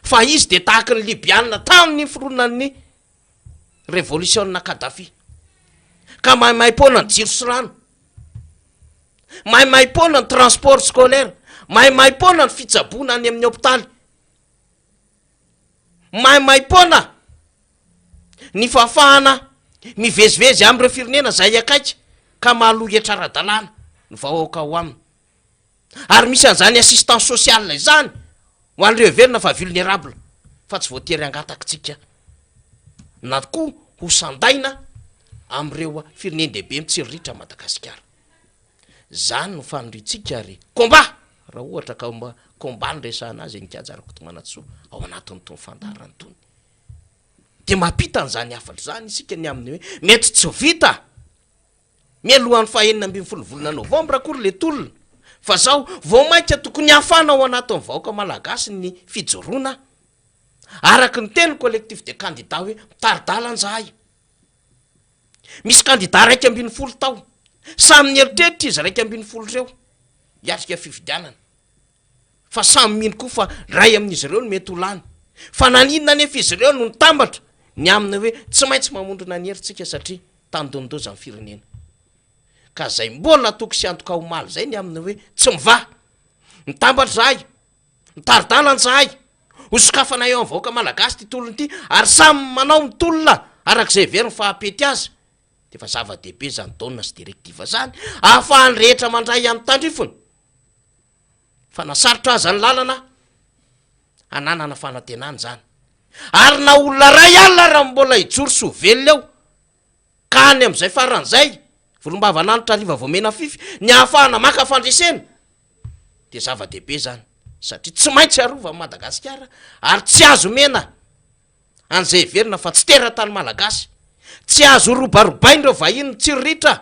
Speaker 3: fa izy dia tahaky ny Libyana tamin'ny niforonan'ny revolisiona Kadhafi. Ka maimaim-poana ny jiro sy rano. Maimaim-poana ny transport scolaire. Maimaim-poana ny fitsaboana any amin'ny hopitaly. Maimaim-poana ny fahafahana mivezivezy amin'ireo firenena izay akaiky ka mahaloa hetra ara-dalàna ny vahoaka ao aminy. Ary misy an'izany assistance sociale izany ho an'ireo heverina fa vulnerable fa tsy voatery hangatakitsika na koa ho sandaina amin'ireo firenen-dehibe mitsiriritra Madagasikara. Izany no faniriantsika ary combat raha ohatra ka mba combat no resahana azy eny Kianja Rakotomanantsoa ao anatin'itony fandaharana itony. Dia mampita an'izany hafatra izany isika ny amin'ny hoe mety tsy vita mialohan'ny faha 16 volana novambra akory le tolona fa zao vao mainka tokony hafana ao anatin'ny vahoaka malagasy ny fijoroana araka ny tenin'ny collectif des candidats hoe mitari-dalana izahay. Misy kandida 11 tao. Samy nieritreritra izy 11 ireo hiatrika fifidianana. Fa samy mino koa fa iray amin'izy ireo no mety ho lany. Fa naninona anefa izy ireo no nitambatra ny amin'ny hoe tsy maintsy mamondrona ny herintsika satria tandindoza ny firenena. Ka izay mbola toky sy antoka omaly izay ny amin'ny hoe tsy mivaha. Mitambatra izahay. Mitari-dalana izahay. Ho sokafana eo amin'ny vahoaka malagasy ity tolona ity ary samy manao ny tolona araka izay heveriny fa hampety azy. Dia efa zava-dehibe izany dona sy directive izany ahafahan'ny rehetra mandray amin'ny tandrifiny. Fa na sarotra aza ny lalana, hananana fanantenana izany. Ary na olona iray alina ara mbola hijoro sy ho velona eo, ka any amin'izay faran'izay, volombavan'anitra hariva vao mena fify, ny ahafahana maka fandresena, dia zava-dehibe izany, satria tsy maintsy arovan'i Madagasikara, ary tsy azo omena an'izay heverina fa tsy teratany malagasy, tsy azo robarobain'ireo vahiny mitsiriritra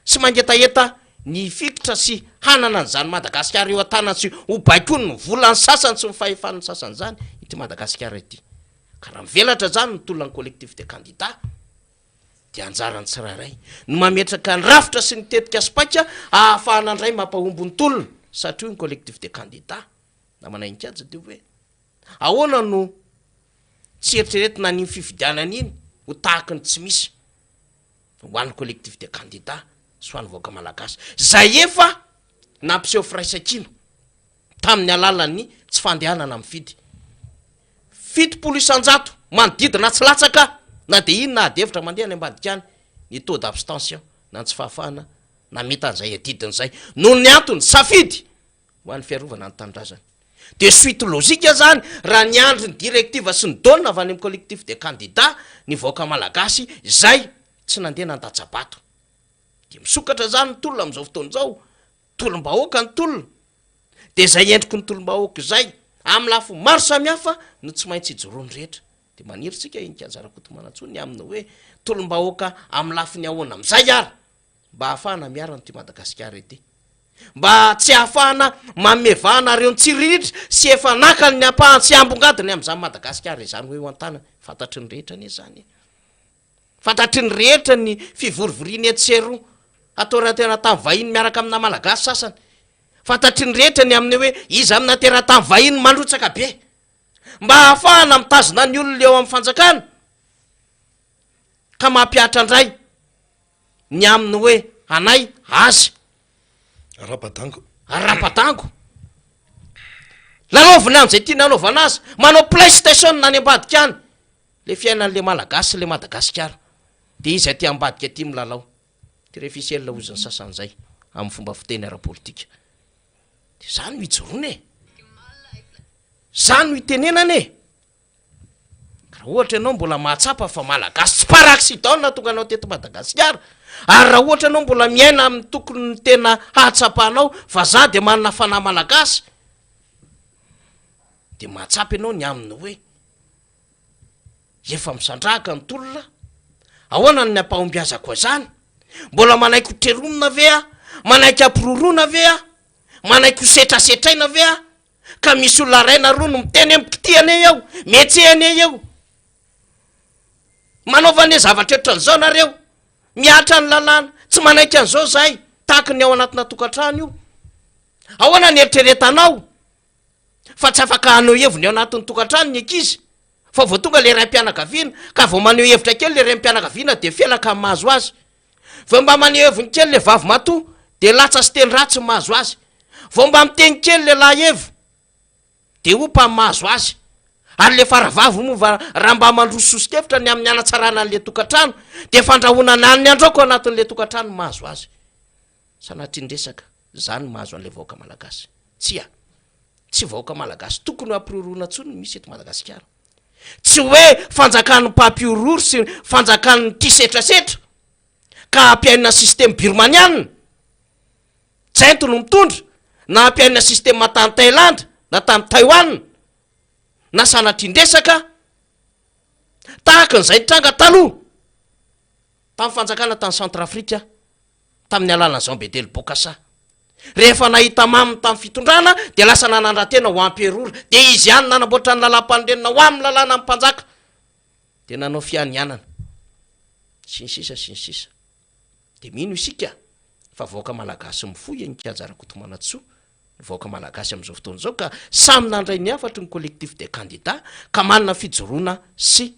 Speaker 3: sy mangetaheta ny hifikitra sy hanana an'izany Madagasikara eo an-tanany sy ho baikoin'ny volan'ny sasany sy ny fahefan'ny sasany izany ity Madagasikara ity. Ka raha mivelatra izany ny tolona ny collectif des candidats dia anjaran'ny tsirairay no mametraka ny rafitra sy ny tetika sy paika ahafahana indray mampahomby ny tolona satria hoy ny collectif des candidats namana Inkaja dia hoe Ahoana no tsy eritreretina an'iny fifidianana iny ho tahaky ny tsy misy ho an'ny collectif des candidats sy ho an'ny vahoaka malagasy izay efa nampiseho firaisankina tamin'ny alalan'ny tsy fandehanana mifidy 70% manodidina tsy latsaka na dia inona ady hevitra mandeha any ambadika any ny taux d'abstention na ny tsy fahafahana namita an'izay adidiny izay noho ny antony safidy ho an'ny fiarovana ny tanindrazana. Dia suite logique zany raha niandry ny directive sy ny donne avy any amin'ny collectif des candidats ny vahoaka malagasy izay tsy nandeha nandatsa-bato. Dia misokatra zany ny tolona amin'izao fotoana izao, tolom-bahoaka ny tolona. Dia izay endriky ny tolom-bahoaka izay amin'ny lafiny maro samihafa no tsy maintsy ijoroan'ny rehetra. Dia maniry isika i Nikaja Rakotomanantsoa ny amin'ny hoe tolom-bahoaka amin'ny lafiny ahoana amin'izay ary mba hahafahana miaro an'ity Madagasikara ity. Mba tsy hahafahana manome vahana ireo nitsiriritra sy efa naka ny ampahany sy ambongadiny amin'izany Madagasikara izany ho eo an-tanany. Fantatry ny rehetra anie izany e. Fantatry ny rehetra ny fivorivoriana etsy sy eroa atao teratany vahiny miaraka amina Malagasy sasany. Fantatry ny rehetra ny amin'ny hoe iza amina teratany vahiny mandrotsaka be mba hahafahana mitazona ny olona eo amin'ny fanjakana ka mampihatra indray ny amin'ny hoe anay azy.
Speaker 2: Rapadango.
Speaker 3: Rapadango. Lalaovina amin'izay tiana hanaovana azy. Manao playstation any ambadika any. Le fiainan'le Malagasy sy le Madagasikara. Dia izy aty ambadika aty milalao. Tire ficelle hozy ny sasany izay amin'ny fomba fiteny ara-politika. Dia izany no ijoroana e. Izany no itenenana e. Raha ohatra ianao mbola mahatsapa fa Malagasy tsy par accident no nahatonga anao teto Madagasikara, ary raha ohatra ianao mbola miaina amin'ny tokony tena hahatsapanao fa za dia manana fanahy Malagasy, dia mahatsapa ianao ny amin'ny hoe efa misandrahaka ny tolona, ahoana ny ampahombiazako azany? Mbola manaiky ho treromina ve aho? Manaiky hampiroroana ve aho? Manaiky ho setrasetraina ve aho? Ka misy olona ray na roa no miteny hoe mikitia anie eo, mihetseha anie eo. Manaova anie zavatra ohatran'izao nareo, mihatra ny lalàna, tsy manaiky an'izao zahay, tahaky ny ao anatina tokantrano io. Ahoana ny eritreretanao fa tsy afaka haneho heviny ao anatin'ny tokantrano ny ankizy fa vao tonga le raim-pianakaviana ka vao maneho hevitra kely le raim-pianakaviana dia felaka mahazo azy. Vao mba maneho heviny kely le vavimatoa de latsa sy teny ratsy ny mahazo azy. Vao mba miteny kely le lahy evo de opa ny mahazo azy. Ary le faravavy moa va raha mba mandroso soso-kevitra ny amin'ny hanatsarana an'le tokantrano de fandrahonana ny andraoko anatin'le tokantrano ny mahazo azy. Sanatria ny resaka, zany ny mahazo an'le vahoaka malagasy. Tsia. Tsy vahoaka malagasy tokony ho ampiroroana intsony ny misy eto Madagasikara. Tsy hoe fanjakan'ny mpampihorohoro sy fanjakan'ny tia setrasetra ka ampiainina système birmaniana, Jento no mitondra, na ampiainina système tany Thaïlande na tany Taiwan, na sanatrian-dresaka tahaka an'izay nitranga taloha tamin'ny fanjakana tany Centrafrique tamin'ny alalan'i Jean Bedel Bokassa. Rehefa nahita maminy tamin'ny fitondrana dia lasa nanandra-tena ho amperora, dia izy ihany nanamboatra ny lalàm-panorenana ho amin'ny lalàna amin'ny mpanjaka, dia nanao fianianana, sy ny sisa sy ny sisa. Dia mino isika fa vahoaka malagasy mifoha i Heninkaja Rakotomanantsoa, ny vahoaka malagasy amin'izao fotoana izao ka samy nandray ny hafatry ny Collectif des candidats ka manana fijoroana sy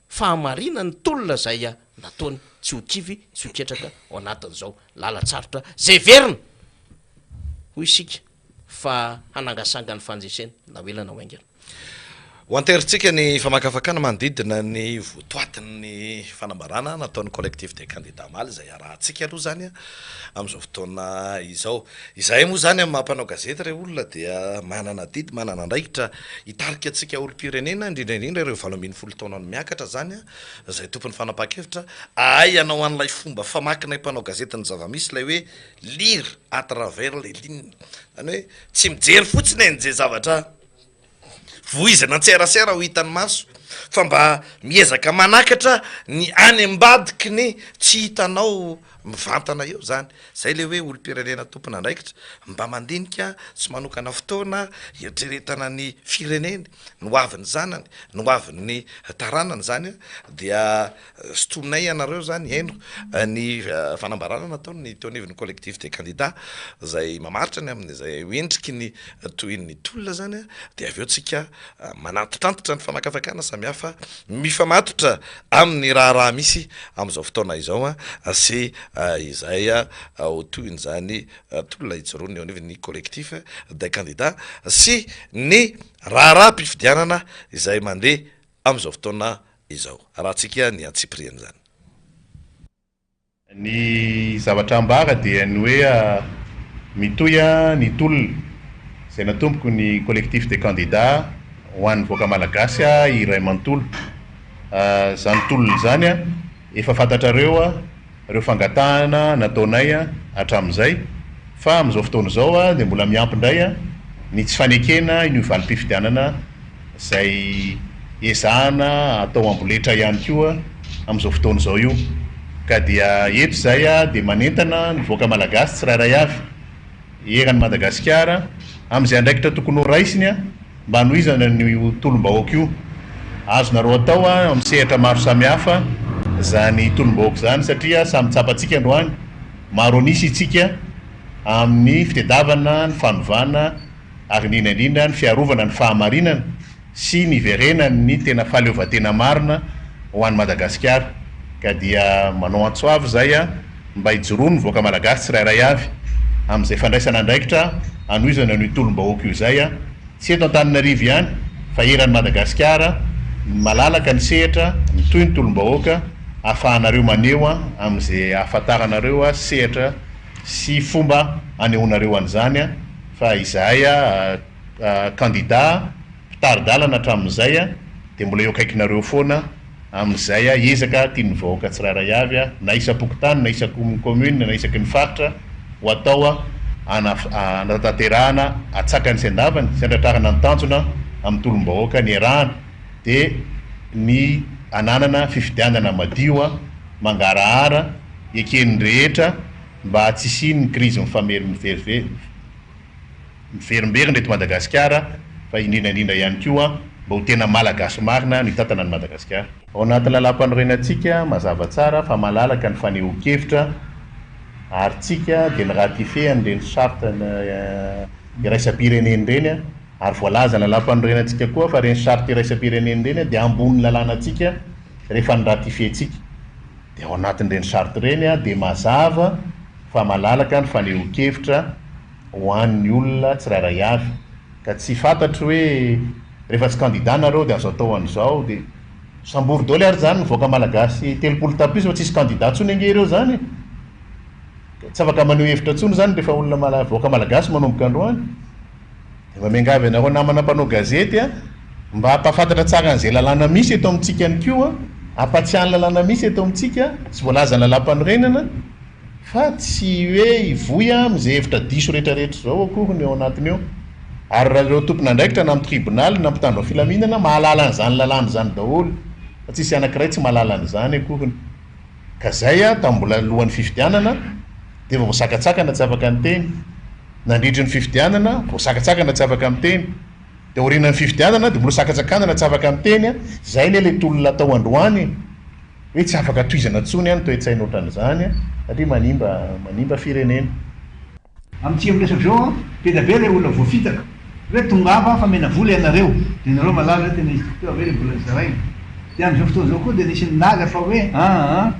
Speaker 3: fahamarina ny tolona izay nataony tsy ho kivy tsy ho ketraka ao anatin'izao lalan-tsarotra izay heverina hoy isika fa hanangasanga ny fandresena na ho ela na ho haingana.
Speaker 2: Ho anterintsika ny famakafakana manodidina ny votoatin'ny fanambarana nataon'ny Collectif des candidats omaly izay arahantsika aloha izany amin'izao fotoana izao. Izahay moa izany amin'ny maha mpanao gazety re olona dia manana adidy, manana andraikitra hitarika antsika olom-pirenena, indrindra indrindra ireo 18 taona no miakatra izany izay tompon'ny fanapahan-kevitra, ahay hanao an'ilay fomba famakinay mpanao gazety ny zava-misy ilay hoe lire à travers les lignes, izany hoe tsy mijery fotsiny e ny zavatra voizina an-tserasera ho hitan'ny maso fa mba miezaka manakatra ny any ambadiky ny tsy hitanao mivantana eo zany. Zay le hoe olom-pirenena tompon'andraikitra mba mandinika sy manokana fotoana hieritreretana ny fireneny, ny ho avin'ny zanany, ny ho avin'ny taranany zany dia Sintominay ianareo izany hihaino ny fanambarana nataon'ny teo anivon'ny Collectif des candidats izay mamaritra ny amin'izay ho endriky ny tohin'ny tolona izany dia avy eo tsika manantitrantitra ny famakafakana samihafa mifamatotra amin'ny raharaha misy amin'izao fotoana izao sy izay ho tohin'izany tolona ijoroan'ny eo anivon'ny Collectif des candidats sy ny raharaham-pifidianana izay mandeha amin'izao fotoana izao. Arahantsika ny antsipirian'izany.
Speaker 4: Ny zavatra ambara dia ny hoe mitohy ny tolona izay natomboko ny Collectif des candidats ho an'ny vahoaka malagasy iray manontolo. Izany tolona izany efa fantatrareo ireo fangatahana nataonay hatramin'izay fa amin'izao fotoana izao dia mbola miampy indray ny tsy fanekena io valim-pifidianana izay ezahana atao amboletra ihany koa amin'izao fotoana izao io. Ka dia eto izahay dia manentana ny vahoaka malagasy tsirairay avy eran'i Madagasikara amin'izay andraikitra tokony ho raisiny mba hanohizana an'io tolom-bahoaka io. Azonareo atao amin'ny sehatra maro samihafa izany tolom-bahoaka izany satria samy tsapantsika androany, maro an'isa isika amin'ny fitedavana ny fanovana ary indrindra indrindra ny fiarovana ny fahamarinana sy ny hiverenan'ny tena fahaleovantena marina ho an'i Madagasikara. Ka dia manao antso avo izahay mba hijoroan'ny vahoaka malagasy tsirairay avy amin'izay fandraisana andraikitra hanohizana an'io tolom-bahoaka io izay, tsy eto Antananarivo ihany fa eran'i Madagasikara, malalaka ny sehatra, mitohy ny tolom-bahoaka ahafahanareo maneho amin'izay ahafantaranareo sehatra sy fomba anehoanareo an'izany fa izahay kandida mpitari-dalana hatramin'izay dia mbola eo akaikinareo foana amin'izay ezaka tian'ny vahoaka tsirairay avy na isam-pokontany na isam-commune na isaky ny faritra ho atao hanatanterahana atsakany sy andavany sy hantratrarana ny tanjona amin'ny tolom-bahoaka niarahana dia ny hananana fifidianana madio mangarahara eken'ny rehetra mba tsy hisian'ny krizy mifamery miverimberina eto Madagasikara fa indrindra indrindra ihany koa mba ho tena Malagasy marina no hitantana an'i Madagasikara. Ao anaty lalàmpanorenantsika mazava tsara fa malalaka ny fanehoan-kevitra ary tsika dia ni-ratifier an'ireny charte iraisam-pirenena ireny ary voalazan'ny lalàmpanorenantsika koa fa ireny charte iraisam-pirenena ireny dia ambonin'ny lalànantsika rehefa ni-ratifier-tsika. Dia ao anatin'ireny charte ireny dia mazava fa malalaka ny fanehoan-kevitra ho an'ny olona tsirairay avy. Ka tsy fantatro hoe rehefa tsy candidat nareo dia azo atao an'izao dia sambory daholo ary izany ny vahoaka malagasy 30 tapitrisa fa tsisy candidat intsony ange ireo izany e! Tsy afaka maneho hevitra intsony izany rehefa olona mala vahoaka malagasy manomboka androany. Dia mba miangavy anareo namana mpanao gazety a, mba hampahafantatra tsara an'izay lalàna misy eto amintsika ihany koa, hampatsiahy ny lalàna misy eto amintsika sy voalazan'ny lalàmpanorenana fa tsy hoe hivoy amin'izay hevitra diso rehetrarehetra izao akory ny ao anatiny eo. Ary raha ireo tompon'andraikitra na amin'ny tribonaly na mpitandro ny filaminana mahalala an'izany lalàna izany daholo fa tsisy anankiray tsy mahalala an'izany akoriny. Ka zay aho tamin'ny mbola alohan'ny fifidianana dia efa voasakatsakana tsy afaka niteny. Nandritry ny fifidianana, voasakatsakana tsy afaka miteny. Dia aorianan'ny fifidianana dia mbola sakatsakanana tsy afaka miteny an! Zay anie ilay tolona atao androany e! Hoe tsy afaka tohizana intsony an ny toe-tsaina ohatran'izany an! Satria manimba manimba firenena.
Speaker 5: Amintsika miresaka izao an, be dia be ilay olona voafitaka hoe tongava fa mena vola ianareo, dia nareo malaza hoe tena izy tokoa ve ilay vola zaraina. Dia amin'izao fotoana izao koa dia nisy nilaza fa hoe aa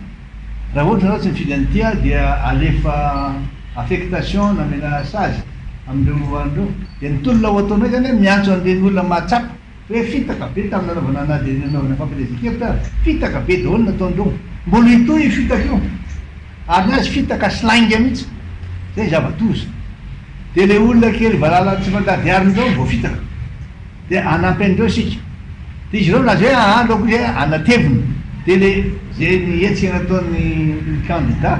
Speaker 5: raha ohatra nareo tsy mifidy an'ity aho dia alefa affectation na mena sazy amin'ireo an'ireo. Dia ny tolona ho ataonay izany hoe miantso an'ireny olona mahatsapa Hoe fitaka be tamin'ny nanaovana na dia nanaovana fampielezan-kevitra ary, fitaka be daholo ny nataon'ireo. Mbola hitohy io fitaka io. Ary ny azy fitaka sy lainga mihitsy. Izay zava-doza. Dia ilay olona kely valala tsy mandady arina ireo no voafitaka. Dia hanampy an'ireo isika. Dia izy ireo milaza hoe aa aleo koa izay hanatevina. Dia ilay izay ny hetsika nataon'ny kandida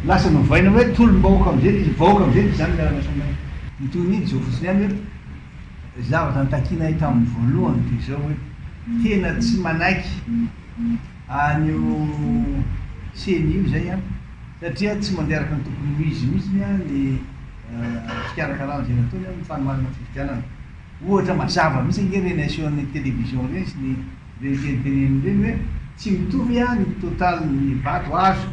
Speaker 5: lasa novaina hoe tolom-bahoaka amin'izay ilay izy, vahoaka amin'izay ilay izy izany miara-miasa aminay. Ny tohin'iny izao fotsiny ihany hoe. Zavatra nitakianay tamin'ny voalohany dia izao hoe tena tsy manaiky an'io ceni io izay an, satria tsy mandeha araka ny tokony ho izy mihitsy ny fikarakarana izay nataony amin'ny fanomanana fifidianana. Ohatra mazava mihitsy ange ireny asehon'ny télévision ireny sy ny ireny teniteneniny ireny hoe tsy mitovy ny total-n'ny vato azo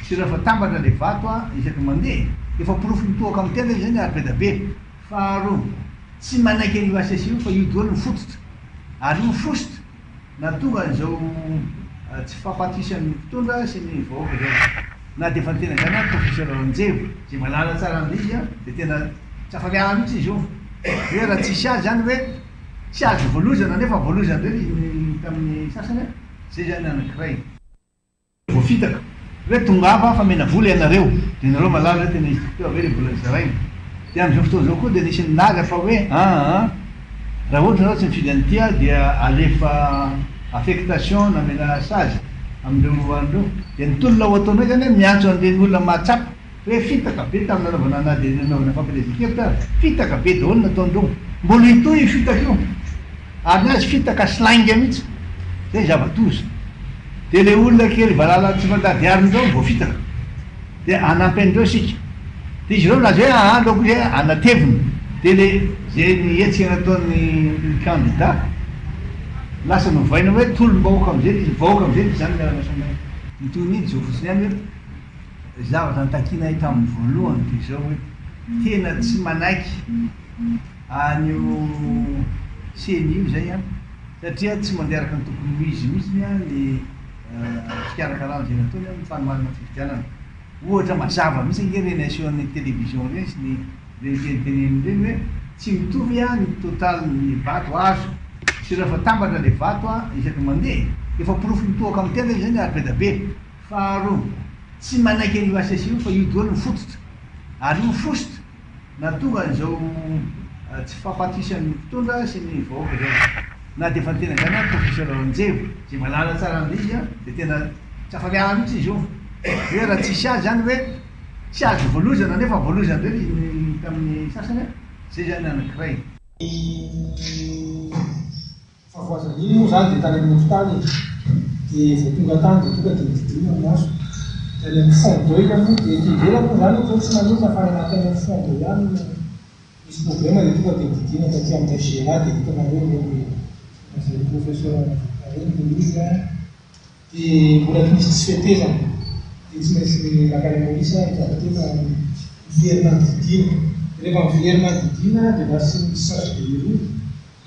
Speaker 5: sy rehefa atambatra ilay vato isaky ny mandeha e! Efa porofo mitohaka amin'ny tenda izany ary be dia be. Faharoa, tsy manaiky an'io HCC io fa io daholo ny fototra. Ary io fositra nahatonga an'izao tsy fampatokisan'ny mpitondra sy ny vahoaka izao. Na dia efa niteny an'izany ary Professeur Ranjeva, izay mahalala tsara an'ilay izy dia tena tsy afa-miala mihitsy izy io. Hoe raha tsisy azy izany hoe tsy azo voalozana nefa voalozana indray ilay izy tamin'ny sasany, izay izany anankiray. Voafitaka hoe tongava fa mena vola ianareo, dia nareo malaza hoe tena izy tokoa ve ilay vola zaraina. Dia amin'izao fotoana izao koa dia nisy nilaza fa hoe aa raha ohatra nareo tsy mifidy an'ity aho dia alefa affectation na mena sazy amin'ireo an'ireo. Dia ny tolona ho ataonay izany hoe miantso an'ireny olona mahatsapa hoe fitaka be tamin'ny nanaovana na dia nanaovana fampielezan-kevitra ary, fitaka be daholo ny nataon'ireo. Mbola hitohy io fitaka io. Ary ny azy fitaka sy lainga mihitsy. Zay zava-doza. Dia ilay olona kely valala tsy mandady arina ireo no voafitaka. Dia hanampy an'ireo isika. Dia izy ireo milaza hoe aa aleo koa izay hanatevina. Dia ilay izay ny hetsika nataon'ny kandida lasa novaina hoe tolom-bahoaka amin'izay ilay izy, vahoaka amin'izay ilay izy izany miara-miasa aminay. Ny tohin'iny izao fotsiny ihany hoe zavatra nitakianay tamin'ny voalohany dia izao hoe tena tsy manaiky an'io ceni io izay an, satria tsy mandeha araka ny tokony ho izy mihitsy ny fikarakarana izay nataony amin'ny fanomanana fifidianana. Ohatra mazava mihitsy ange ireny asehon'ny télévision ireny sy ny ireny teniteneniny ireny hoe tsy mitovy ny total-n'ny vato azo sy rehefa atambatra ilay vato isaky ny mandeha e! Efa porofo mitohaka amin'ny tenda izany ary be dia be. Faharoa, tsy manaiky an'io HCC io fa io daholo ny fototra ary io fositra Nahatonga an'izao tsy fampatokisan'ny mpitondra sy ny vahoaka izao. Na dia efa niteny an'izany ary Professeur Ranjeva, izay mahalala tsara an'ilay izy dia tena tsy afa-miala mihitsy izy io. Hoe raha tsisy azy izany hoe tsy azo voalozana nefa voalozana indray ilay izy tamin'ny sasany, izay izany anankiray.
Speaker 6: Fahavoazana iny moa izany dia tany amin'ny hopitaly e! Dia vao tonga tany dia tonga dia nodidiana ny maso. Dia any amin'ny fond d'oeil moa, dia ety ivelany moa izany ohatra hoe tsy maninona fa any anaty any amin'ny fond d'oeil any no misy problème dia tonga dia nodidiana taty amin'ny HGLA dia hitanareo ireny lazain'ny professeur Ranavalona ireny ilay izy an! Dia mbola tsy nisy tsy fetezana dia tsy maintsy nankany Maurice aho nitady tena niverina nodidiana. Dia rehefa miverina nodidiana dia nasian'ny sachet de roa.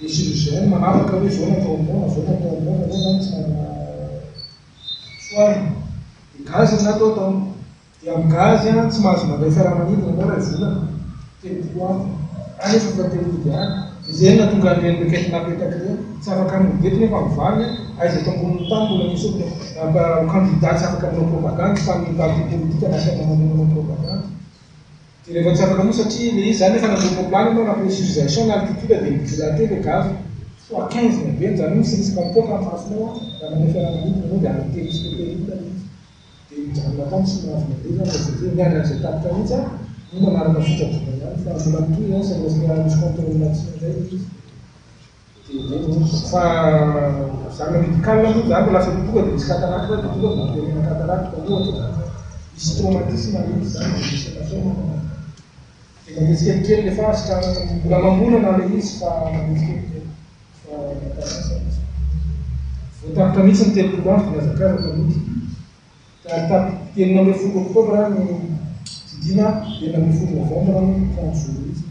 Speaker 6: Le chirurgien manapaka hoe zao no atao aminao na zao no atao aminao fa ianao zany tsy manana Tsoahina. Dia gaz ny natao tao. Dia amin'ny gaz an, tsy mahazo mandray fiaramanidina ianao iray volana. 30 andro. Any efa fa te hody any. Dia izay no nahatonga an'ireny requête napetaka ireny. Tsy afaka mody eto nefa mivaliny an. Aiza eto ambonin'ny tany mbola misy olona candidat tsy afaka manao propagandy fa ny parti politique nasaina mandeha manao propagandy. Dia rehefa tsy afaka moa satria ilay izy izany efa nandeha roaplany ianao na pressurisation na altitude dia mi-dilater ilay gaz fois 15 ny habeny, izany hoe misy risque mipoaka ny masonao an, raha mandeha fiaramanidina ianao dia arrêter risque péril ilay izy. Dia mijanona tany tsy mahazo mandeha izany raha izay, miandry an'izay tapitra mihitsy an, no manaraka fitsaboana ihany fa mbola mitohy izany saingy lasa misy contrôle médecin indray ilay izy. Dia izay no izy. Fa examen médical moa izany fa lasa tonga dia misy cataracte dia tonga dia operena cataracte ohatra izany fa misy traumatisme ilay izy izany dia misy hématome. Dia mandeha tsikelikely ilay fahasitranana, mbola mamorana ilay izy fa mandeha tsikelikely fa matanasa izy. Vao tapitra mihitsy ny 30 andro dia nihazakazaka nody. Ary tamin'ny 16 oktobra no didiana, 16 novambra no trente jours mihitsy no.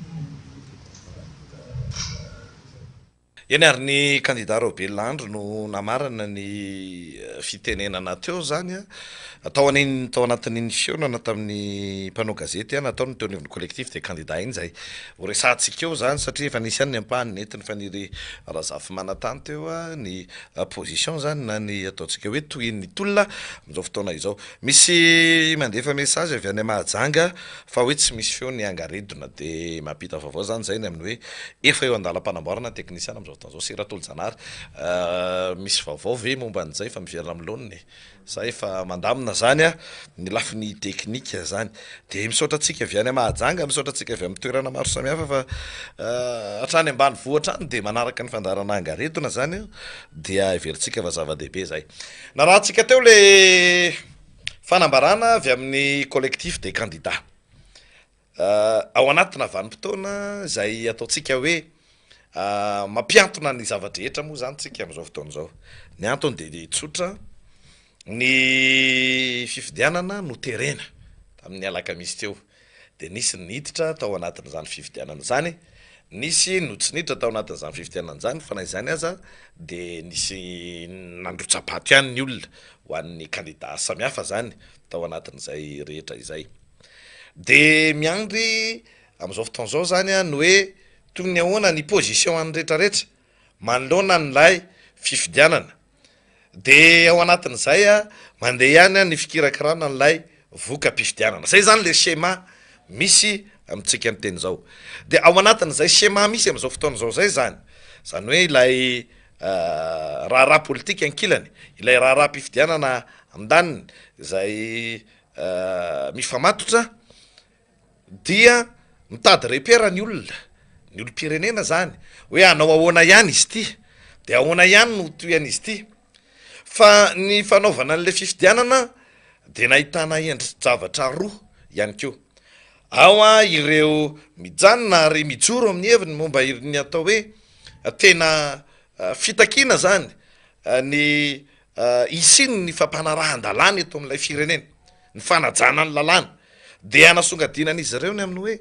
Speaker 2: Eny ary ny kandida Raobelina Andry no namarana ny fitenenana teo izany tao an'iny tao anatin'iny fihaonana tamin'ny mpanao gazety nataony teo anivon'ny collectif des candidats iny izay ho resahantsika eo izany satria efa nisy ihany ny ampahany nentin'i Faniry Razafimanantany teo ny position izany na ny ataontsika hoe tohin'ny tolona amin'izao fotoana izao. Misy mandefa message avy any Mahajanga fa hoe tsy misy feo ny angaredona de mampita vaovao zany zay ny amin'ny hoe efa eo andalam-panamboarana ny teknisiana amin'izao fotoana izao. Sy Ratolojanahary, misy vaovao ve momba an'izay fa miverina amin'ny laoniny sa efa mandamina zany ny lafiny teknika zany? De misaotra antsika avy any Mahajanga, misaotra antsika avy amin'ny toerana maro samihafa fa hatrany ambanivohitra any de manaraka ny fandaharana angaredona zany dia heverintsika fa zava-dehibe zay. Narahantsika teo le fanambarana avy amin'ny collectif des candidats. Ao anatina vanim-potoana izay ataontsika hoe mampiantona ny zava-drehetra moa izany tsika amin'izao fotoana izao. Ny antony dia tsotra, ny fifidianana noterena tamin'ny alakamisy teo. Dia nisy ny niditra tao anatin'izany fifidianana izany, nisy no tsy niditra tao anatin'izany fifidianana izany, fa na izany aza dia nisy nandrotsa-bato ihany ny olona ho an'ny kandida samihafa izany tao anatin'izay rehetra izay. Dia miandry amin'izao fotoana izao izany ny hoe toy ny ahoana ny position an'ny rehetrarehetra manoloana an'ilay fifidianana. Dia ao anatin'izay mandeha ihany ny fikirakirana an'ilay voka-pifidianana. Izay izany ilay schéma misy amintsika miteny izao. Dia ao anatin'izay schéma misy amin'izao fotoana izao izay izany, izany hoe ilay raharaha politika ankilany, ilay raharaham-pifidianana andaniny izay mifamatotra, dia mitady repère ny olona, ny olom-pirenena zany, hoe hanao ahoana ihany izy ity, de ahoana ihany no ho tohian'izy ity, fa ny fanaovana an'le fifidianana de nahitana endri-javatra roa ihany koa, ao an ireo mijanona ary mijoro amin'ny heviny momba ny atao hoe tena fitakiana zany ny hisian'ny fampanarahan-dalàna eto amin'ilay firenena, ny fanajana ny lalàna, dia hanasongadinan'izy ireo ny amin'ny hoe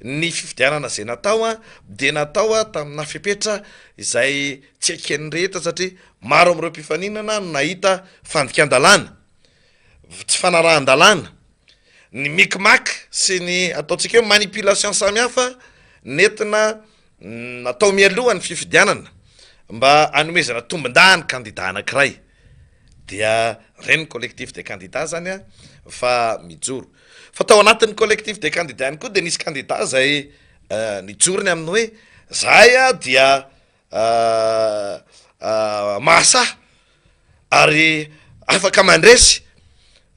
Speaker 2: ny fifidianana izay natao dia natao tamina fepetra izay tsy eken'ny rehetra satria maro amin'ireo mpifaninana no nahita fandikan-dalàna, tsy fanarahan-dalàna, ny micmac sy ny ataontsika hoe manipulation samihafa nentina Natao mialoha ny fifidianana mba hanomezana tombon-dahy ny kandida anankiray dia ireny ny collectif des candidats zany an fa mijoro. Fa tao anatin'ny collectif des candidats ihany koa dia nisy kandida zay nijoro ny amin'ny hoe zahay dia mahasahy ary afaka mandresy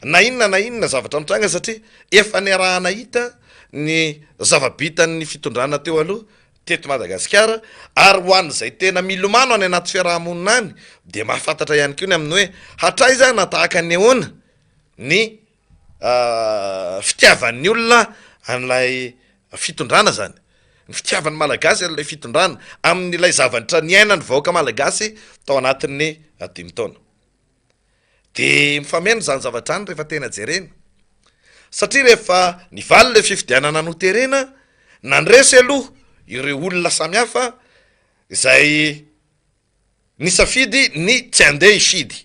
Speaker 2: na inona na inona zavatra mitranga satria efa niaraha-nahita ny zava-bitan'ny fitondrana teo aloha teto Madagasikara ary ho an'izay tena milomano any anaty fiaraha-monina any dia mahafantatra ihany koa ny amin'ny hoe hatraiza na tahaka ny ahoana ny fitiavan'ny olona an'ilay fitondrana zany, ny fitiavan'ny Malagasy an'ilay fitondrana amin'ilay zavatra niainan'ny vahoaka Malagasy tao anatin'ny dimy taona. De mifameno izany zavatra izany rehefa tena jerena, satria rehefa nivaly ilay fifidianana noterena, nandresy aloha ireo olona samihafa izay Nisafidy ny tsy handeha hifidy.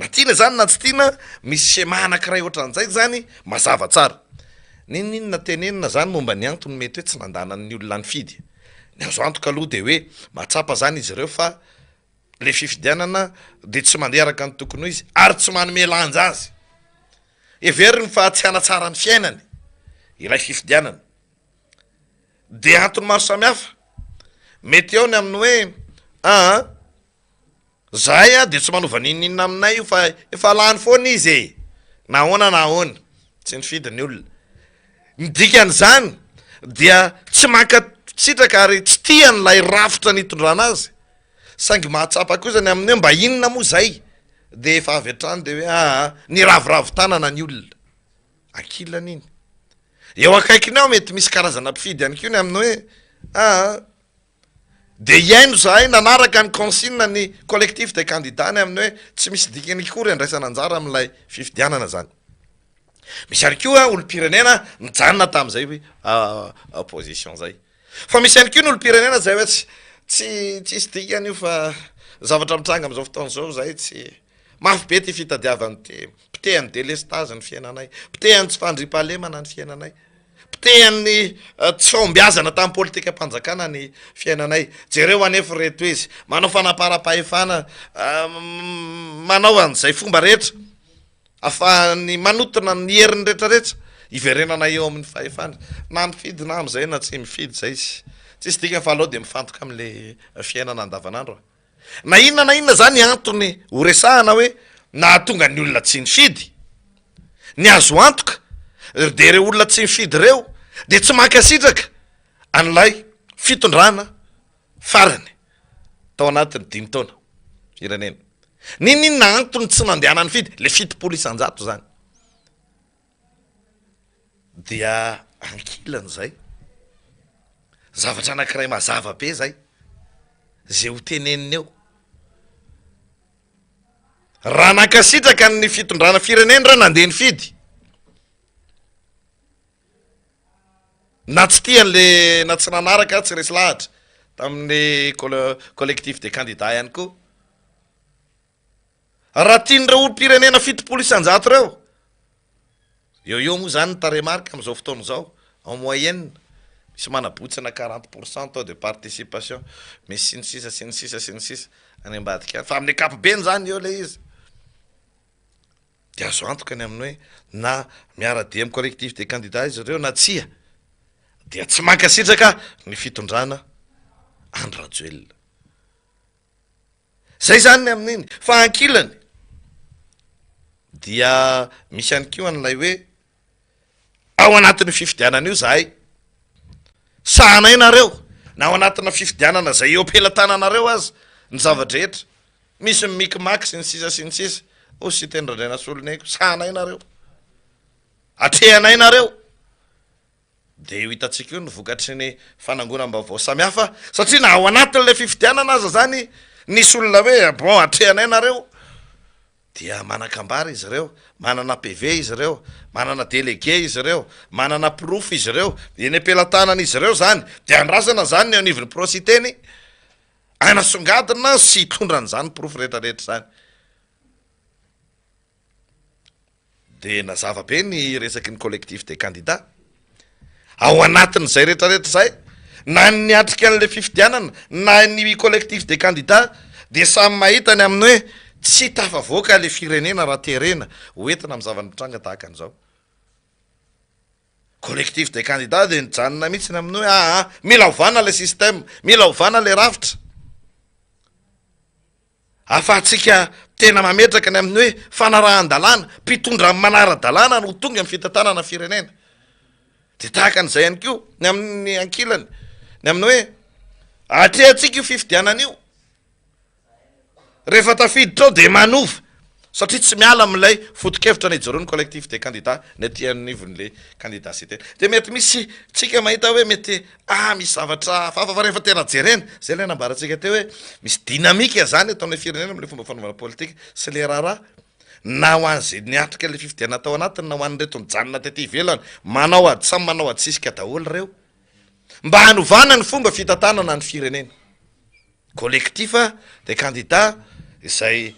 Speaker 2: Na tiana izany na tsy tiana, misy schéma anankiray ohatran'izay izany mazava tsara. N'inon'inona tenenina izany momba ny antony mety hoe tsy nandanan'ny olona nifidy. Ny azo antoka aloha dia hoe mahatsapa izany izy ireo fa ilay fifidianana dia tsy mandeha araka ny tokony ho izy ary tsy manome lanja azy. Heveriny fa tsy hanatsara ny fiainany ilay fifidianana. Dia antony maro samihafa. Mety eo ny amin'ny hoe aa zahay a dia tsy manova n'inon'inona aminay io fa efa lany foana izy e! Na ahoana na ahoana, tsy nifidy ny olona. Ny dikan'izany dia tsy mankasitraka ary tsy tia an'ilay rafitra nitondrana azy. Saingy mahatsapa kosa ny amin'ny hoe mba inona moa izay? Dia efa avy hatrany dia hoe aa niraviravy tanana ny olona. Ankilany iny. Eo akaikiny ao mety misy karazana mpifidy ihany koa ny amin'ny hoe aa dia hihaino izahay nanaraka ny consigne ny collectif des candidats ny amin'ny hoe tsy misy dikany akory andraisana anjara amin'ilay fifidianana izany. Misy ihany koa olom-pirenena nijanona tamin'izay hoe position izay. Fa misy ihany koa ny olom-pirenena izay hoe tsy tsy tsisy dikany io fa zavatra mitranga amin'izao fotoana izao izay tsy Mafy be ty fitadiavana ty. Potehan'ny delestazy ny fiainanay. Potehan'ny tsy fandriampahalemana ny fiainanay. Potehan'ny tsy fahombiazana tamin'ny politikam-panjakana ny fiainanay. Jereo anefa ireto izy, manao fanaparam-pahefana, manao an'izay fomba rehetra afahany manotona ny heriny rehetrarehetra hiverenana eo amin'ny fahefana. Na mifidy na amin'izay na tsy mifidy izay izy. Tsisy dikany fa aleo dia mifantoka amin'ilay fiainana andavanandro. Na inona na inona izany antony ho resahana hoe nahatonga ny olona tsy nifidy, ny azo antoka dia ireo olona tsy nifidy ireo dia tsy mankasitraka an'ilay fitondrana farany tao anatin'ny dimy taona firenena. N'inon'inona antony tsy nandehana nifidy, le 70% izany dia ankilan'izay, zavatra anankiray mazava be zay, zay ho tenenina eo. Raha nankasitraka ny fitondrana firenena ireo nandeha nifidy, na tsy tia an'le na tsy nanaraka tsy resy lahatra tamin'ny collectif des candidats ihany koa. Raha tian'ireo olom-pirenena 70% ireo, eo eo moa izany ny tarehimarika amin'izao fotoana izao, en moyenne, misy manabotsina 40% taux de participation, misy sy ny sisa sy ny sisa sy ny sisa any ambadika any, fa amin'ny ankapobeny izany eo ilay izy. Dia azo antoka ny amin'ny hoe na miara-dia amin'ny collectif des candidats izy ireo na tsia, dia tsy mankasitraka ny fitondrana Andry Rajoelina. Zay zany ny amin'iny, fa ankilany dia misy ihany koa an'ilay hoe ao anatin'io fifidianana io zahay, sahanay nareo na ao anatina fifidianana zay eo am-pelatananareo aza ny zava-drehetra, misy ny micmac sy ny sisa sy ny sisa, hoy Siteny Randrianasoloniaiko, sahanay nareo, atrehanay nareo. Dia ho hitantsika eo ny vokatry ny fanangonam-baovao samihafa, satria na ao anatin'ilay fifidianana aza izany nisy olona hoe bon atrehanay nareo, dia manan-kambara izy ireo, manana PV izy ireo, manana délégué izy ireo, manana porofo izy ireo, eny am-pelatanan'izy ireo izany, dia andrasana izany ny eo anivon'ny Prositeny hanasongadina sy hitondra an'izany porofo rehetrarehetra izany. Dia nazava be ny resaky ny collectif des candidats. Ao anatin'izay rehetrarehetra izay, na ny niatrika an'ilay fifidianana na ny collectif des candidats dia samy mahita ny amin'ny hoe tsy tafavoaka ilay firenena raha terena ho entina amin'ny zava-mitranga tahaka an'izao. Collectif des candidats dia nijanona mihitsy ny amin'ny hoe aa mila ovana ilay système, mila ovana ilay rafitra. Ahafahantsika tena mametraka ny amin'ny hoe fanarahan-dalàna, mpitondra manara-dalàna no tonga amin'ny fitantanana firenena. Dia tahaka an'izay ihany koa ny amin'ny ankilany, ny amin'ny hoe atrehantsika io fifidianana io, rehefa tafiditra ao dia manova, satria tsy miala amin'ilay foto-kevitra nijoroan'ny collectif des candidats ny aty anivon'ilay candidat cité. Dia mety misy tsika mahita hoe mety ah misy zavatra hafahafa fa rehefa tena jerena, zay ilay nambarantsika teo hoe misy dynamique zany eto amin'ilay firenena amin'ilay fomba fanaovana politika sy ilay raharaha na ho an'izay niatrika ilay fifidianana tao anatiny na ho an'ireto nijanona tety ivelany, manao ady samy manao adisisika daholo ireo mba hanovana ny fomba fitantanana ny firenena. Collectif des candidats izay.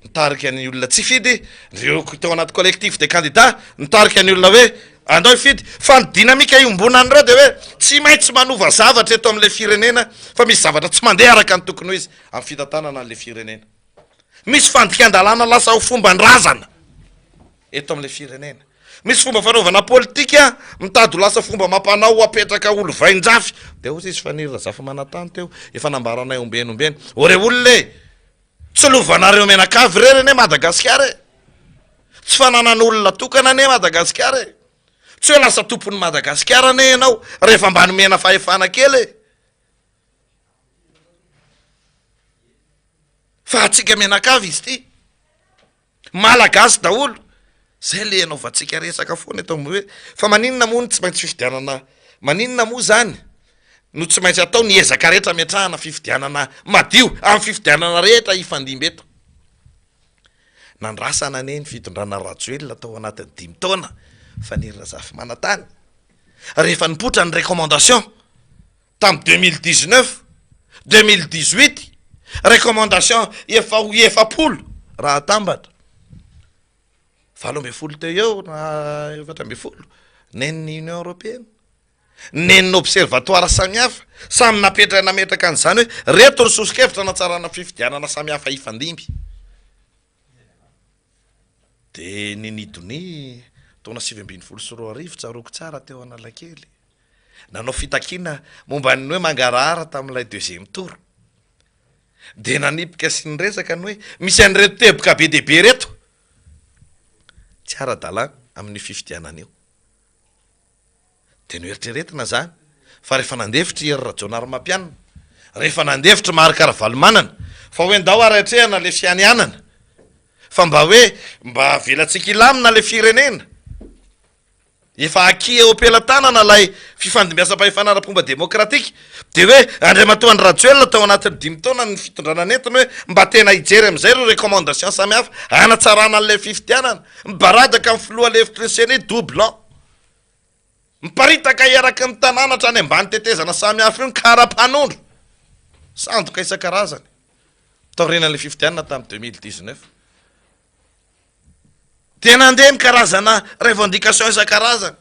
Speaker 2: Nitarika ny olona tsy hifidy, ireo tao anaty collectif des candidats nitarika ny olona hoe andao hifidy, fa ny dynamique iombonan'ireo dia hoe tsy maintsy manova zavatra eto amin'ilay firenena fa misy zavatra tsy mandeha araka ny tokony ho izy amin'ny fitantanana an'ilay firenena. Misy fandikan-dalàna lasa ho fomban-drazana eto amin'ilay firenena. Misy fomba fanaovana politika mitady ho lasa fomba amam-panao ho apetraka ho lovain-jafy. Dia hoy izy Faniry Razafimanantany teo, efa nambaranay ombieny ombieny, ô re olona e! Tsy lovanareo mianakavy irery anie Madagasikara e! Tsy fananan'olona tokana anie Madagasikara e! Tsy hoe lasa tompon'i Madagasikara anie ianao rehefa mba nomena fahefana kely e! Fa antsika mianakavy izy ity. Malagasy daholo. Zay le anaovantsika resaka foana eto amin'ny hoe fa maninona moa no tsy maintsy fifidianana, maninona moa zany no tsy maintsy atao ny ezaka rehetra ametrahana fifidianana madio amin'ny fifidianana rehetra hifandimby eto. Nandrasana anie ny fitondrana Rajoelina tao anatin'ny dimy taona fa Hery Razafimanantany rehefa nipoitra ny recommandation tamin'ny 2019, 2018, recommandation efa ho 40 raha atambatra, 18 teo eo na 14 nen'ny Union Européenne, nen'ny observatoire samihafa, samy napetra nametraka an'izany hoe reto ny soso-kevitra hanatsarana fifidianana samihafa hifandimby. Dia ninidonia taona 2019, tsaroako tsara teo Analakely. Nanao fitakiana momba ny hoe mangarahara tamin'ilay deuxième tour. Dia nanipika sy niresaka ny hoe misy an'ireto teboka be dia be ireto tsy ara-dalàna amin'io fifidianana io. Dia noeritreretina izany fa rehefa nandefitra i Hery Rajaonarimampianina, rehefa nandefitra i Marc Ravalomanana fa hoe ndao ary atrehana ilay fianianana fa mba hoe mba avelantsika hilamina ilay firenena, Efa aky eo am-pelatanana ilay fifandimbiasam-pahefana ara-pomba demokratika. Dia hoe Andriamatoa Andry Rajoelina tao anatin'ny dimy taona ny fitondrana nentiny hoe mba tena hijery amin'izay ireo recommandations samihafa hanatsarana an'ilay fifidianana. Mibaradaka ny filoha lefitry ny Ceni, doublon. Miparitaka eraky ny tanàna hatrany ambany tetezana samihafa io ny kara-panondro. Sandoka isan-karazany. Taorianan'ilay fifidianana tamin'ny 2019. Dia nandeha ny karazana revendication isan-karazany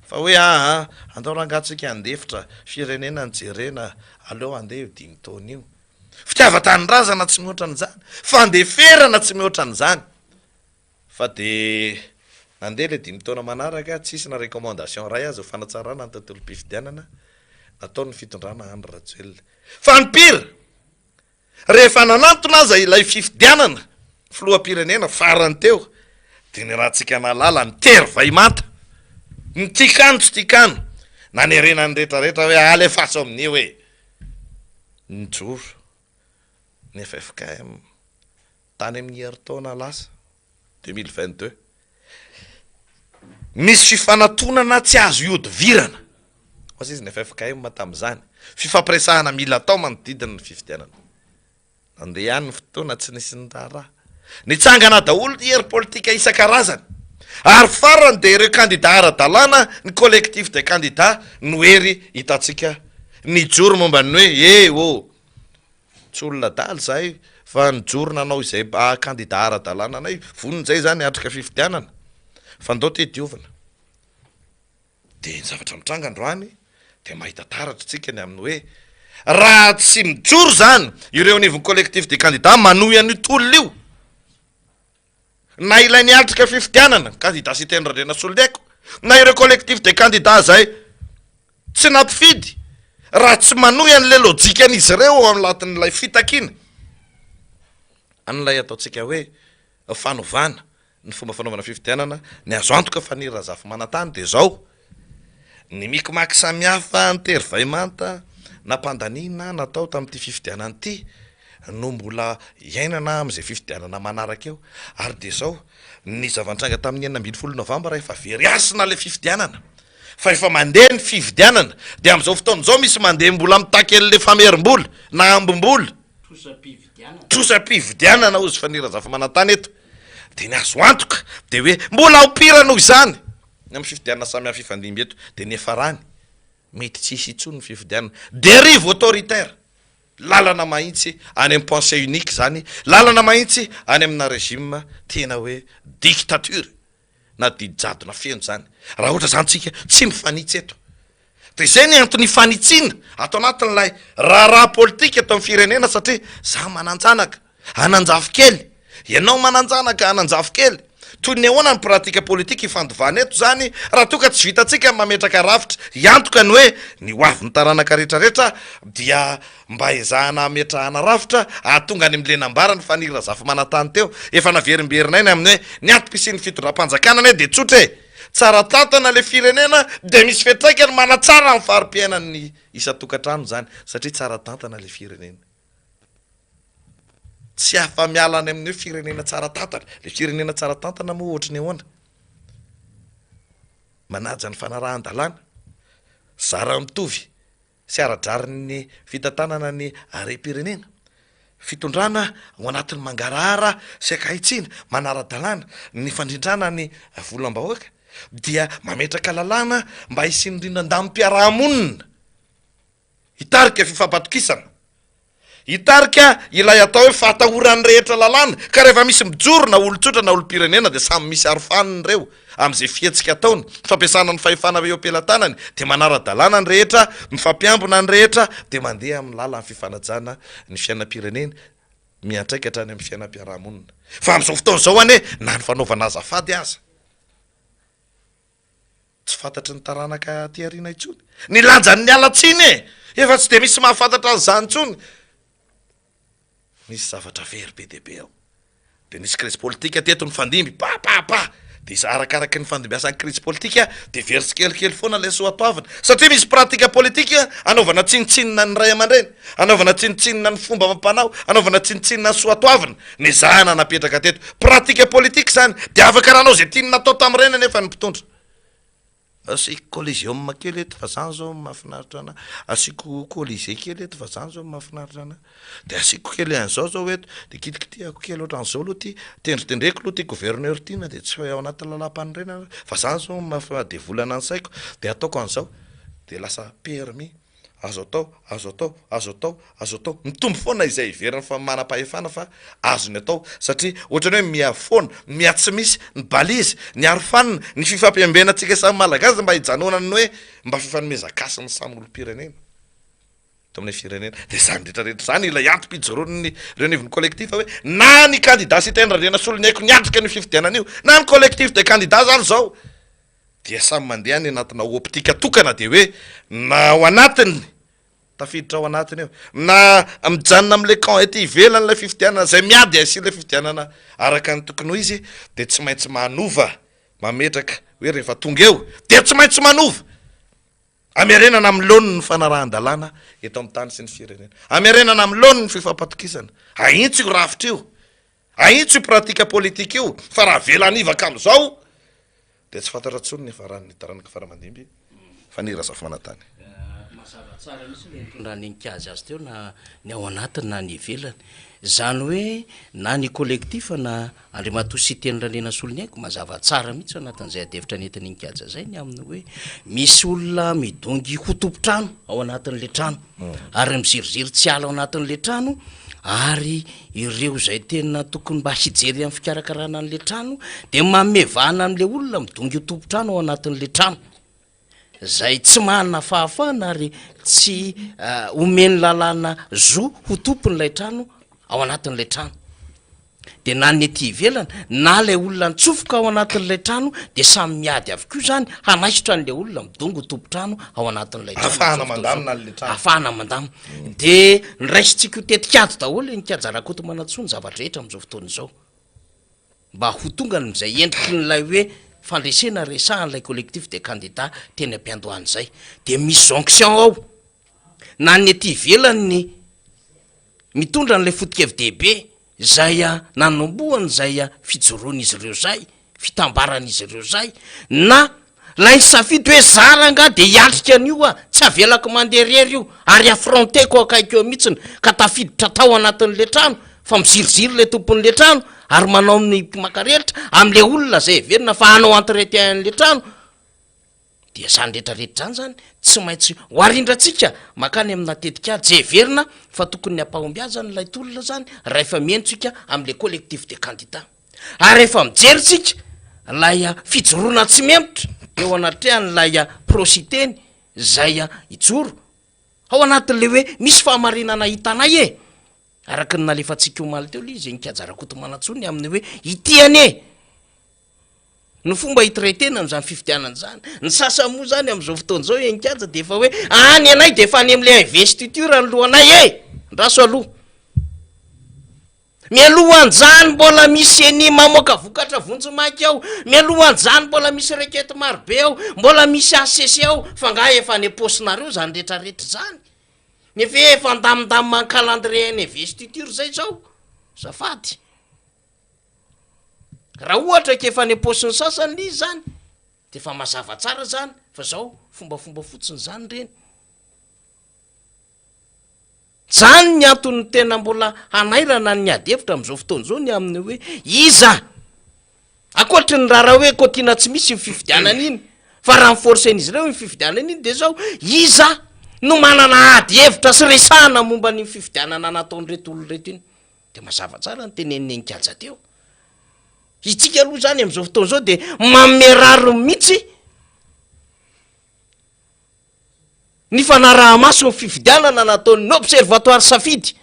Speaker 2: fa hoe aa andao rangaha tsika handefitra, firenena no jerena, aleo handeha io dimy taona io. Fitiavan-tanindrazana tsy mihoatra an'izany, fandeferana tsy mihoatra an'izany. Fa dia nandeha ilay dimy taona manaraka, tsisy na recommandation iray aza ho fanatsarana ny tontolom-pifidianana nataon'ny fitondrana Andry Rajoelina. Fa ny pire! Rehefa nanantona aza ilay fifidianana filoham-pirenena farany teo dia niarahantsika nahalala ny tery vay manta, ny tiakano tsy tiakano, nanerena ny rehetrarehetra hoe alefaso amin'io e! Nijoro ny ffkm tany amin'ny herintaona lasa, 2022. Misy fifanatonana tsy azo ihodivirana, hoy izy ny ffkm tamin'izany, fifampiresahana mila atao manodidina ny fifidianana. Nandeha ihany ny fotoana, tsy nisy niraharaha. Nitsangana daholo ny hery politika isan-karazany. Ary farany dia ireo kandida ara-dalàna, ny collectif des candidats no hery hitantsika nijoro momba ny hoe eh oh! Tsy olona adala izahay fa nijoro nanao izay haha kandida ara-dalàna anay, vonona izay izany hiatrika fifidianana fa ndao te diovina. Dia ny zavatra mitranga androany dia mahita taratra isika ny amin'ny hoe raha tsy mijoro izany ireo anivon'ny collectif des candidats manohy an'io tolona io na ilay niatrika fifidianana, kandida Siteny Randrianasoloniaiko, na ireo collectif des candidats izay tsy nampifidy, raha tsy manohy an'ilay lojikan'izy ireo ao anatin'ilay fitakiana an'ilay ataontsika hoe fanovana ny fomba fanaovana fifidianana, ny azo antoka fa ny Razafimanantany dia izao, Ny micmac samihafa nitery vay manta nampandaniana natao tamin'ity fifidianana ity no mbola iainana amin'izay fifidianana manaraka eo. Ary dia izao, ny zava-nitranga tamin'ny 16 novambra efa very hasina ilay fifidianana fa efa mandeha ny fividianana dia amin'izao fotoana izao misy mandeha mbola mitaky an'ilay famerim-bola na ambim-bola, trosam-pividianana hozy Faniry Razafimanantany eto. Dia ny azo antoka dia hoe mbola ho pire noho izany Ny amin'ny fifidianana samy hafa hifandimby eto dia ny hiafarany mety tsy hisy intsony ny fifidianana. Dérive autoritaire. Lalana mahitsy any amin'ny pensée unique izany, lalana mahitsy any amina régime tena hoe dictature na didy jadona feno izany. Raha ohatra izany tsika tsy mifanitsy eto. Dia izay ny antony ifanitsiana ato anatin'ilay raharaha politika eto amin'ny firenena satria za manan-janaka, hanan-jafikely, ianao manan-janaka, hanan-jafikely. Toy ny ahoana ny pratique politique ifandovana eto izany raha toa ka tsy vitantsika ny mametraka rafitra hiantoka ny hoe ny ho avin'ny taranaka rehetrarehetra dia mba ezahana hametrahana rafitra hahatonga any amin'ilay nambaran'i Faniry Razafimanantany teo efa naverimberinay ny amin'ny hoe ny antom-pisian'ny fitondram-panjakana anie dia tsotra e! Tsara tantana ilay firenena dia misy fiantraikany manatsara ny fari-piainan'ny isan-tokantrano izany satria tsara tantana ilay firenena. Tsy afa-miala any amin'ny hoe firenena tsara tantana. Ilay firenena tsara tantana moa ohatry ny ahoana? Manaja ny fanarahan-dalàna, zara mitovy sy ara-drariny ny fitantanana ny harem-pirenena, fitondrana ao anatin'ny mangarahara sy ankahitsiana, manara-dalàna ny fandrindrana ny volam-bahoaka, dia mametraka lalàna mba hisian'ny rindran-damim-piarahamonina. Hitarika fifampatokisana. Hitarika ilay atao hoe fahatahoran'ny rehetra lalàna, ka rehefa misy mijoro na olon-tsotra na olom-pirenena dia samy misy arofanina ireo amin'izay fihetsika ataony, fampiasana ny fahefana eo am-pelatanany dia manara-dalàna ny rehetra, mifampiambina ny rehetra dia mandeha amin'ny lalan'ny fifanajana ny fiainam-pirenena miantraika hatrany amin'ny fiainam-piarahamonina. Fa amin'izao fotoana izao anie na ny fanaovana azafady aza. Tsy fantatry ny taranaka aty aoriana intsony ny lanjan'ny miala tsiny e! Efa tsy dia misy mahafantatra an'izany intsony. Misy zavatra very be dia be ao. Dia nisy krizy politika teto nifandimby, pa pa pa! Dia iza arakaraky ny fandimbiasan'ny krizy politika dia very tsikelikely foana ilay soatoavina. Satria misy pratika politika anaovana tsinontsinona ny ray aman-dreny, anaovana tsinontsinona ny fomba amam-panao, anaovana tsinontsinona ny soatoavina nezahana napetraka teto. Pratika politika izany, dia afaka nanao izay tiany natao tamin'ireny anefa ny mpitondra. Asiako coliseum kely eto fa zany zao mahafinaritra anah, asiako colisée kely eto fa zany zao mahafinaritra anah, de asiako kely an'izao zao eto, de kitikitihako kely ohatran'izao aloha ty, tendritendreko aloha ty gouverneur ty na de tsy ao anatin'ny lalam-panorenana aza fa zany zao mahafadevolana ny saiko de ataoko an'izao, de lasa permis. Azo atao, azo atao, azo atao, azo atao. Mitombo foana izay heveriny fa manam-pahefana fa azony atao satria ohatran'ny hoe miha foana, miha tsy misy ny balise, ny arofanina, ny fifampiambenantsika samy Malagasy mba hijanonan'ny hoe mba fifanomezan-kasin'ny samy olom-pirenena eto amin'ny firenena. Dia izany rehetra rehetra izany ilay antom-pijoroan'ny reo anivon'ny collectif hoe na ny kandida Siteny Randrianasoloniaiko niatrika an'io fifidianana io na ny collectif des candidats izany izao dia samy mandeha any anatina optique tokana dia hoe na ao anatiny, tafiditra ao anatiny io, na mijanona amin'ilay camp ety ivelan'ilay fifidianana izay miady hasiana ilay fifidianana araka ny tokony ho izy dia tsy maintsy manova, mametraka hoe rehefa tonga eo dia tsy maintsy manova. Amerenana amin'ny laoniny ny fanarahan-dalàna eto amin'ny tany sy ny firenena. Amerenana amin'ny laoniny ny fifampatokisana. Ahitsy io rafitra io. Ahitsy io pratique politique io fa raha avela hanivaka amin'izao dia tsy fantatra intsony ny hiafaran'ny taranaka faramandimby fa ny Razafimanantany.
Speaker 3: Mazava tsara mihitsy ilay nitondran'i Nkazy azy teo na ny ao anatiny na ny ivelany. Izany hoe na ny collectif na Andriamatoa Siteny Randrianasoloniaiko mazava tsara mihitsy ao anatin'izay adihevitra nentin'i Nkaja izay ny amin'ny hoe misy olona midongy ho tompon-trano ao anatin'ilay trano ary miziriziry tsy hiala ao anatin'ilay trano ary ireo izay tena tokony mba hijery amin'ny fikarakarana an'ilay trano dia manome vahana an'ilay olona midongy ho tompon-trano ao anatin'ilay trano izay tsy manana fahafahana ary tsy omen'ny lalàna zo ho tompon'ilay trano ao anatin'ilay trano. Dia na ny ety ivelany na ilay olona nitsofoka ao anatin'ilay trano dia samy miady avokoa izany hanaisotra an'ilay olona midongy ho tompon-trano ao anatin'ilay trano.
Speaker 2: Ahafahana mandamina an'ilay trano.
Speaker 3: Ahafahana mandamina. Dia noraisintsika ho tetikady daholo i Mikajy Rakotomanantsoa ny zava-drehetra amin'izao fotoana izao mba ho tonga amin'izay endrikin'ilay hoe fandresena resahan'ilay collectif des candidats teny am-piandohana izay. Dia misy jonction ao na ny ety ivelany ny mitondra an'ilay foto-kevi-dehibe izay nanombohany izay fijoroan'izy ireo izay, fitambaran'izy ireo izay, na ilay nisafidy hoe za rangahy dia hiatrika an'io aho, tsy avelako mandeha irery io ary affronter-ko akaiky eo mihitsiny ka tafiditra tao anatin'ilay trano fa miziriziry ilay tompon'ilay trano ary manao ny makarelitra amin'ilay olona izay heverina fa hanao entretien an'ilay trano. Dia izany rehetra rehetra izany izany tsy maintsy ho arindrantsika mankany amina tetikady izay heverina fa tokony ny hampahombiazana ilay tolona izany rahefa mihaino tsika amin'ilay collectif des candidats. Ary rehefa mijery tsika ilay fijoroana tsy mihemotra eo anatrehan'ilay pro-Siteny izay hijoro ao anatin'ilay hoe misy fahamarinana hitanay e! Araka ny nalefantsika omaly teo ilay izy, Heninkaja Rakotomanantsoa ny amin'ny hoe ity anie! Ny fomba hi-traiter-na amin'izany fifidianana izany. Ny sasany moa izany amin'izao fotoana izao eny an-kianja dia efa hoe any anay dia efa any amin'ilay investiture ny lohanay e! Andraso aloha. Mialoha an'izany mbola misy ceni mamoaka vokatra vonjimaika ao, mialoha an'izany mbola misy requête maro be ao, mbola misy HCC ao, fa angaha efa any am-paosinareo izany rehetrarehetra izany? Nefa efa andamindamina ny calendrier ny investiture izay izao. Azafady. Raha ohatra ka efa any am-paosin'ny sasany le izy zany de efa mazava tsara zany fa zao fombafomba fotsiny zany reny. Zany ny antony tena mbola hanairana ny ady hevitra am'zao fotoana zao ny amin'ny hoe iza ankoatry ny raharaha hoe kotiana tsy misy iny fifidianana iny fa raha ny-forcer-n'izy ireo iny fifidianana iny de zao iza no manana ady hevitra sy resahana momba an'iny fifidianana nataon'ireto olona ireto iny. Dia mazava tsara ny tenenin'i Nenikaja teo. Itsika aloha izany amin'izao fotoana izao dia manome rariny mihitsy ny fanaraha-maso ny fifidianana nataon'ny Observatoire Safidy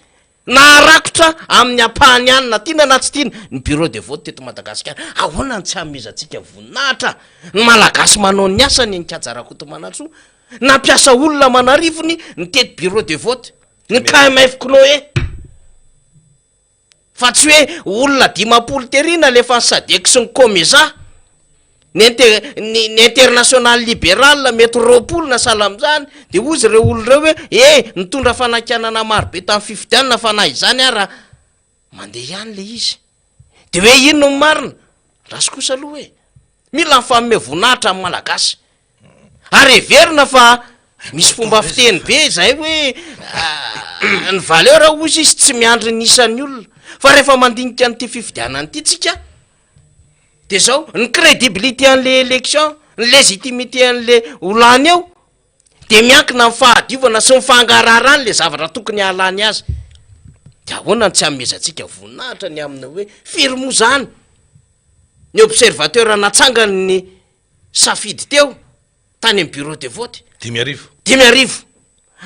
Speaker 3: naharakotra amin'ny ampahany ihany na tiana na tsy tiana ny bureau de vote teto Madagasikara. Ahoana no tsy hanomezantsika voninahitra ny Malagasy manao ny asany Nenikaja Rakotomanantsoa nampiasa olona aman'arivony nitety bureau de vote. Ny KMF Chloé. Fa tsy hoe olona 50 tery nalefan'ny Sadec sy ny Comesa, ny inter- ny ny international liberal mety 20 na sahala amin'izany, de hozy ireo olona ireo hoe eh nitondra fanakianana maro be tamin'ny fifidianana fa na izany ara mandeha ihany le izy. De hoe inona no marina? Andraso kosa aloha e! Mila mifanome voninahitra ny Malagasy. Ary heverina fa misy fomba fiteny be izay hoe ny valeur hozy izy tsy miandry ny isan'ny olona. Fa rehefa mandinika an'ity fifidianana ity tsika de zao, ny crédibilité an'le élection, ny légitimité an'le ho lany eo de miankina amin'ny fahadiovana sy ny fangaraharana le zavatra tokony hahalany azy. De ahoana no tsy hanomezantsika voninahitra ny amin'ny hoe firy moa zany ny observateur natsangan'ny safidy teo tany amin'ny bureau de vote?
Speaker 2: 5000.
Speaker 3: 5000.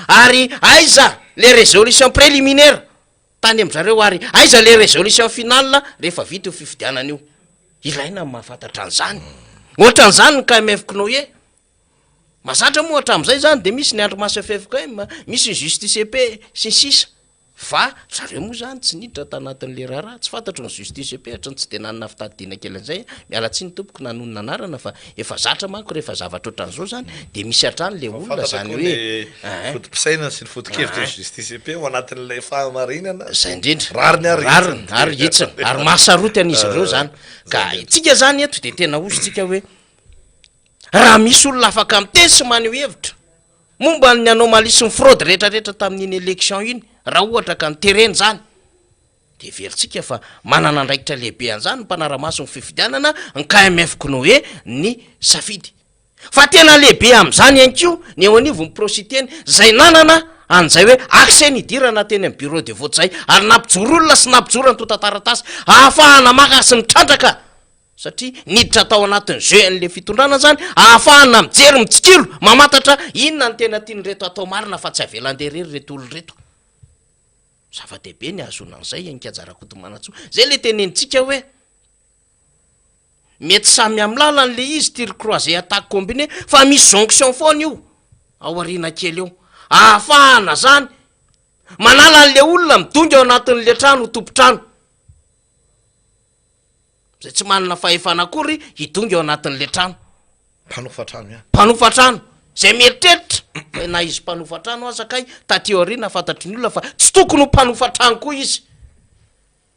Speaker 3: Ary aiza le résolution préliminaire tany amin-dry zareo ary aiza le résolution finale rehefa vita io fifidianana io? Ilaina ny mahafantatra an'izany. Ohatran'izany ny KMF Cnoe. Mazatra moa hatramin'izay izany dia misy ny andrimaso ffkm, misy ny justice EP, sy ny sisa Fa zareo moa izany tsy niditra tanatin'ilay raharaha, tsy fantatro ny justice EP hatry ny tsy dia nanana fitadidiana kely an'izay aho, miala tsiny tompoko nanonona anarana fa efa zatra manko rehefa zavatra ohatran'izao izany dia misy hatrany ilay olona
Speaker 2: Fantatra
Speaker 3: izany
Speaker 2: koa
Speaker 3: hoe
Speaker 2: ny
Speaker 3: ein.
Speaker 2: foto-pisainana sy ny foto-kevitry ny justice EP ao anatin'ilay fahamarinana,
Speaker 3: Izay indrindra.
Speaker 2: Rariny ary
Speaker 3: Rariny
Speaker 2: hitsiny.
Speaker 3: ary hitsiny, ary mahasaroty an'izy ireo izany. Ka isika izany eto dia tena hozy tsika hoe Raha misy olona afaka miteny sy maneho hevitra momba ny anomalie sy ny fraude rehetra rehetra tamin'iny election iny, raha ohatra ka noterena izany, dia heverintsika fa manana andraikitra lehibe an'izany ny mpanara-maso ny fifidianana, ny KMF Cnoe, ny safidy. Fa tena lehibe amin'izany ihany koa ny eo anivon'ny Prositeny izay nanana an'izay hoe accès nidirana teny amin'ny bureau de vote izay ary nampijoro olona sy nampijoro antontan-taratasy ahafahana maka sy mitrandraka Satria niditra tao anatin'ny jeu an'le fitondrana zany ahafahana mijery, mitsikilo, mamantatra inona no tena tian'ireto atao marina fa tsy avela andeha irery ireto olona ireto. Zava-dehibe ny ahazoana an'izay Heninkaja Rakotomanantsoa. Zay le tenenintsika hoe mety samy amin'ny lalany le izy, tir croisé attaque combinée, fa misy jonction foana io ao aoriana kely eo. Ahafahana zany manala an'le olona midongy ao anatin'le trano ho tompon-trano. Izay tsy manana fahefana akory hidongy ao anatin'ilay trano.
Speaker 2: Mpanofa trano ihany.
Speaker 3: Mpanofa trano. Izay mieritreritra fa na izy mpanofa trano aza kay taty aoriana fantatry ny olona fa tsy tokony ho mpanofa trano koa izy.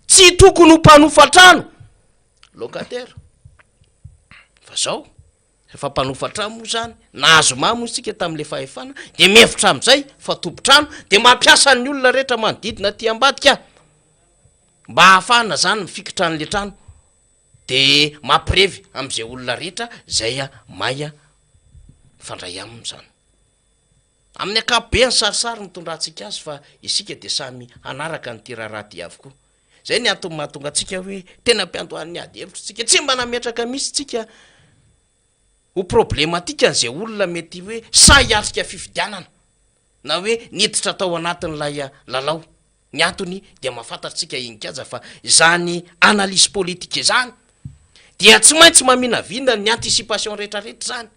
Speaker 3: Tsy tokony ho mpanofa trano. Locataire. Fa zao, rehefa mpanofa trano moa zany, nahazo mamy hoy isika tamin'ilay fahefana, dia mihevitra amin'izay fa tompon-trano, dia mampiasa ny olona rehetra manodidina aty ambadika. Mba hahafahana zany mifikitra an'le trano de mampirevy am'zay olona rehetra zay may. Mifandray aminy izany. Amin'ny ankapobeny sarisary no itondrantsika azy fa isika dia samy hanaraka an'ity raharaha ity avokoa. Izay ny antony mahatonga antsika hoe tena am-piandohan'ny ady hevitra isika. Tsy mba nametraka mihitsy isika ho problematique an'izay olona mety hoe sahy hiatrika fifidianana na hoe niditra tao anatin'ilay lalao. Ny antony dia mahafantatr'tsika Inkaja fa izany analyse politique izany dia tsy maintsy maminavina ny anticipation rehetrarehetra izany.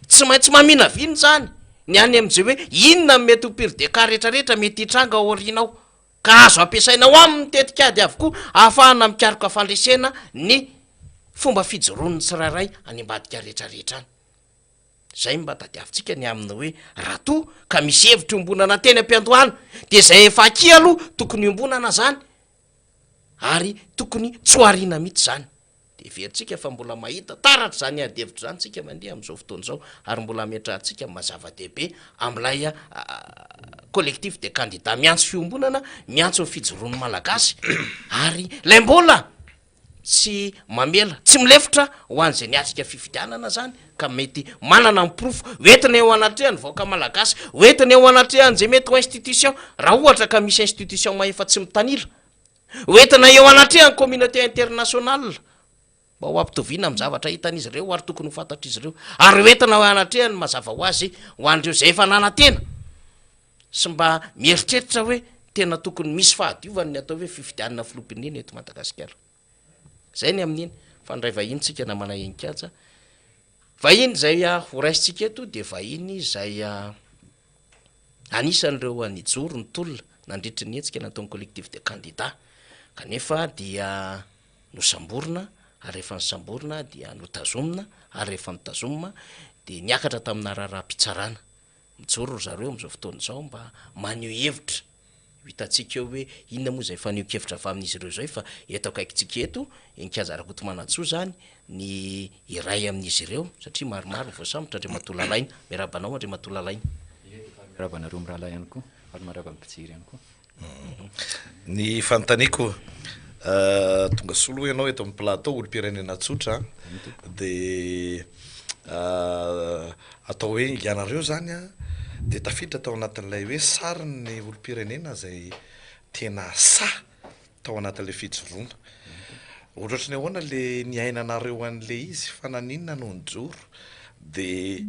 Speaker 3: Tsy maintsy maminavina izany ny any amin'izay hoe inona no mety ho pire des cas rehetrarehetra mety hitranga ao aoriana ao ka azo ampiasaina ho amin'ny tetikady avokoa ahafahana mikaroka fandresena ny fomba fijoroan'ny tsirairay any ambadika rehetrarehetra any. Izay no mba tadiavintsika ny amin'ny hoe raha toa ka misy hevitra iombonana teny am-piandohana dia izay efa akia aloha tokony iombonana izany ary tokony tsy ho ariana mihitsy izany. Dia heverintsika fa mbola mahita taratra izany ady hevitra izany tsika mandeha amin'izao fotoana izao ary mbola ametrahantsika ny maha zava-dehibe amin'ilay collectif des candidats miantso fiombonana, miantso ny fijoroan'ny Malagasy ary ilay mbola tsy mamela, tsy milefitra ho an'izay niatrika fifidianana izany ka mety manana ny porofo hoentina eo anatrehan'ny vahoaka malagasy, hoentina eo anatrehan'izay mety ho institution, raha ohatra ka misy institution mahefa tsy mitanila, hoentina eo anatrehan'ny communauté internationale mba ho ampitoviana amin'ny zavatra hitan'izy ireo ary tokony ho fantatr'izy ireo, ary hoentina eo anatrehan'ny mazava ho azy ho an'ireo izay efa nanantena sy mba mieritreritra hoe tena tokony misy fahadiovany ny atao hoe fifidianana filoham-pirenena eto Madagasikara. Izay ny amin'iny fa ny ray vahiny tsika namana Heninkaja. Vahiny izay ho raisintsika eto dia vahiny izay anisan'ireo nijoro nitolona nandritry ny hetsika nataon'ny collectif des candidats kanefa dia nosamborina ary rehefa nosamborina dia notazomina ary rehefa notazomina dia niakatra tamina raharaham-pitsarana. Mijoro ry zareo amin'izao fotoana izao mba maneho hevitra. Ho hitantsika eo hoe inona moa izay fanehoan-kevitra avy amin'izy ireo izay fa eto akaikintsika eto, Heninkaja Rakotomanantsoa izany ny iray amin'izy ireo satria maromaro ny voasambotra, Andriamatoa Lalaina. Miarahaba anao Andriamatoa Lalaina.
Speaker 7: Ie, dia faly miarahaba anareo mirahalahy ihany koa, faly miarahaba ny mpijery ihany koa.
Speaker 2: Ny fanontaniako, tonga soa aloha ianao eto amin'ny plateau, olom-pirenena tsotra an, dia atao hoe ianareo izany an, dia tafiditra tao anatin'ilay hoe sarin'ny olom-pirenena izay tena sahy tao anatin'ilay fijoroana. Ohatrohatry ny ahoana le niainanareo an'le izy fa naninona no nijoro? De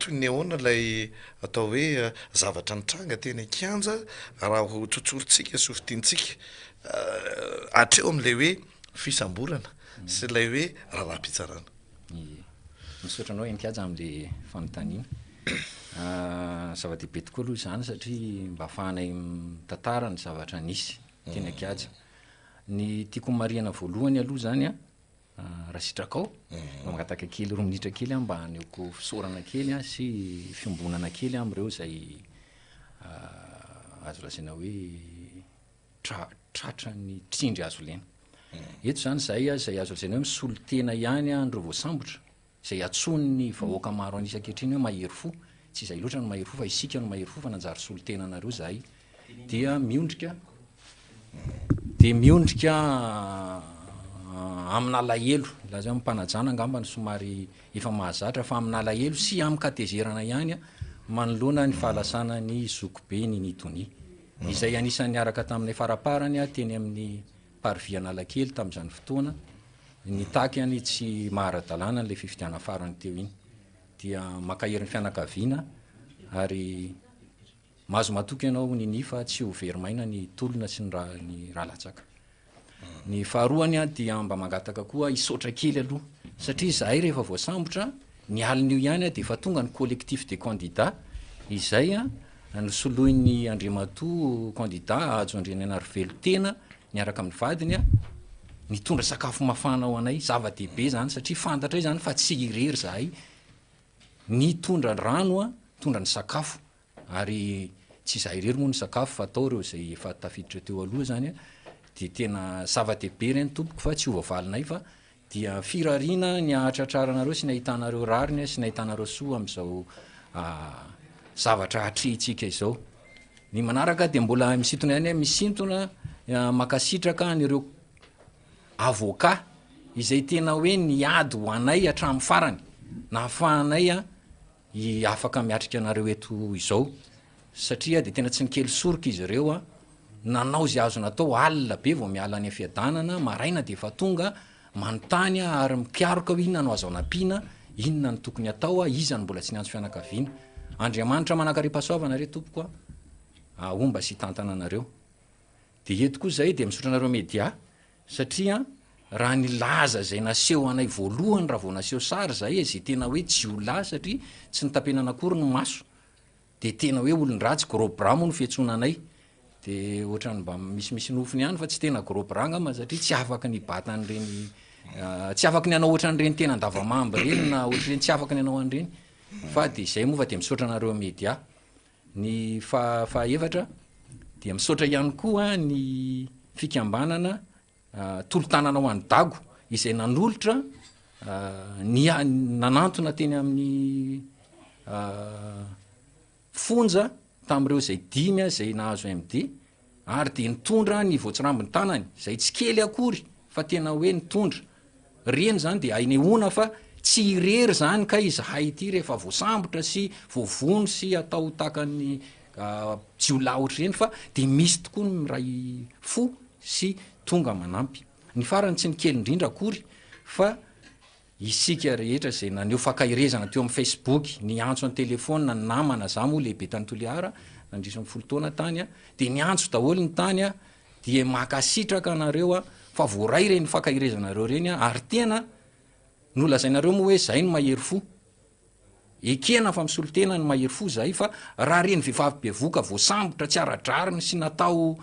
Speaker 2: toy ny ahoana ilay atao hoe zavatra nitranga teny an-kianja raha ho tsotsorintsika sy ho fintinintsika hatreo amin'ilay hoe fisamborana sy ilay hoe raharaham-pitsarana?
Speaker 7: Ie. Misaotra anao Heninkaja amin'le fanontaniana. Zava-dehibe tokoa aloha izany satria mba ahafahanay mitantara ny zavatra nisy teny an-kianja. Ny tiako homarihana voalohany aloha izany an, raha sitrakao, mba mangataka kely roa minitra kely aho mba hanehoako fisaorana kely sy fiombonana kely amin'ireo izay azo lazaina hoe tra- tratran'ny tsindry hazo lena. Eto izany izahay izay azo lazaina hoe misolo tena ihany an'ireo voasambotra, izay antsoin'ny vahoaka maro an'isa ankehitriny hoe mahery fo, tsy izahay loatra no mahery fo fa isika no mahery fo fa nanjary solontenanareo izahay, dia miondrika dia miondrika amin'alahelo, milaza hoe amim-panajana angamba no somary efa mahazatra fa amin'alahelo sy amin-katezerana ihany manoloana ny fahalasana ny zokibe Nini Tonia, izay anisan'ny niaraka taminay faraparany teny amin'ny Parvis Analakely tamin'izany fotoana, nitaky ny tsy maha ara-dalàna an'ilay fifidianana farany teo iny. Dia mankahery ny fianakaviana ary mahazo matoky ianao Nini fa tsy ho very maina ny tolona sy ny ra ny ra latsaka. Ny faharoany dia mba mangataka koa hisaotra kely aloha satria izahay rehefa voasambotra Ny alin'io ihany dia efa tonga ny collectif des candidats izay nosoloin'ny Andriamatoa candidat Hajo Andrianainarivelo tena niaraka amin'ny vadiny nitondra sakafo mafana ho anay. Zava-dehibe izany satria fantatray izany fa tsy irery izahay nitondra rano, nitondra ny sakafo. Ary tsy izaho irery moa no sakafo fa tao ireo izay efa tafiditra teo aloha izany dia tena zava-dehibe ireny tompoko fa tsy ho voavalinay fa dia firariana ny hahatratraranareo sy ny hahitanareo rariny sy ny hahitanareo soa amin'izao zavatra atrehintsika izao. Ny manaraka dia mbola misintona ihany misintona mankasitraka an'ireo avocat izay tena hoe niady ho anay hatramin'ny farany. nahafahanay i afaka miatrika anareo eto izao satria dia tena tsy nikely soroka izy ireo a, nanao izay azo natao, alina be vao miala any Fiadanana, maraina dia efa tonga, manontany ary mikaroka hoe inona no azo anampiana, inona no tokony atao, iza no mbola tsy niantso fianakaviana. Andriamanitra manankarem-pahasoavana re tompoko a, ahomba sy hitantana anareo. Dia eto koa izay dia misaotra anareo media satria raha ny laza izay naseho anay voalohany raha vao naseho sary izay e, izay tena hoe jiolahy satria tsy nitapenana akory ny maso dia tena hoe olon-dratsy, gros bras moa no fiantsoana anay, dia ohatran'ny mba misimisy nofony ihany fa tsy tena gros bras angamba satria tsy afaky ny hibata an'ireny tsy afaky ny hanao ohatran'ireny tena andavamamba ireny na ohatr'ireny tsy afaky ny hanao an'ireny fa dia izay moa fa dia misaotra anareo media. Ny fahaefatra dia misaotra ihany koa ny fikambanana tolo-tanana ho an'i Dago izay nanolotra ny nanantona teny amin'ny fonja tamin'ireo izay dimy izay nahazo MD ary dia nitondra ny voatsirambin'ny tanany izay tsy kely akory fa tena hoe nitondra Ireny izany dia anehoana fa tsy irery izany kay izahay ity rehefa voasambotra sy voavono sy atao tahaka ny jiolahy ohatr'ireny fa dia misy tokoa ny miray fo sy tonga manampy. Ny farany tsy ny kely indrindra akory fa isika rehetra izay naneho fankaherezana teo amin'ny Facebook, niantso an-telefaonina ny namana, za moa lehibe tany Toliara nandritra ny folo taona tany dia niantso daholo ny tany dia mankasitraka anareo aho fa voaray ireny fankaherezanareo ireny aho ary tena nolazainareo moa hoe zay no mahery fo, ekena fa misolo tena ny mahery fo zahay fa raha ireny vehivavy bevoka voasambotra tsy ara-drariny sy natao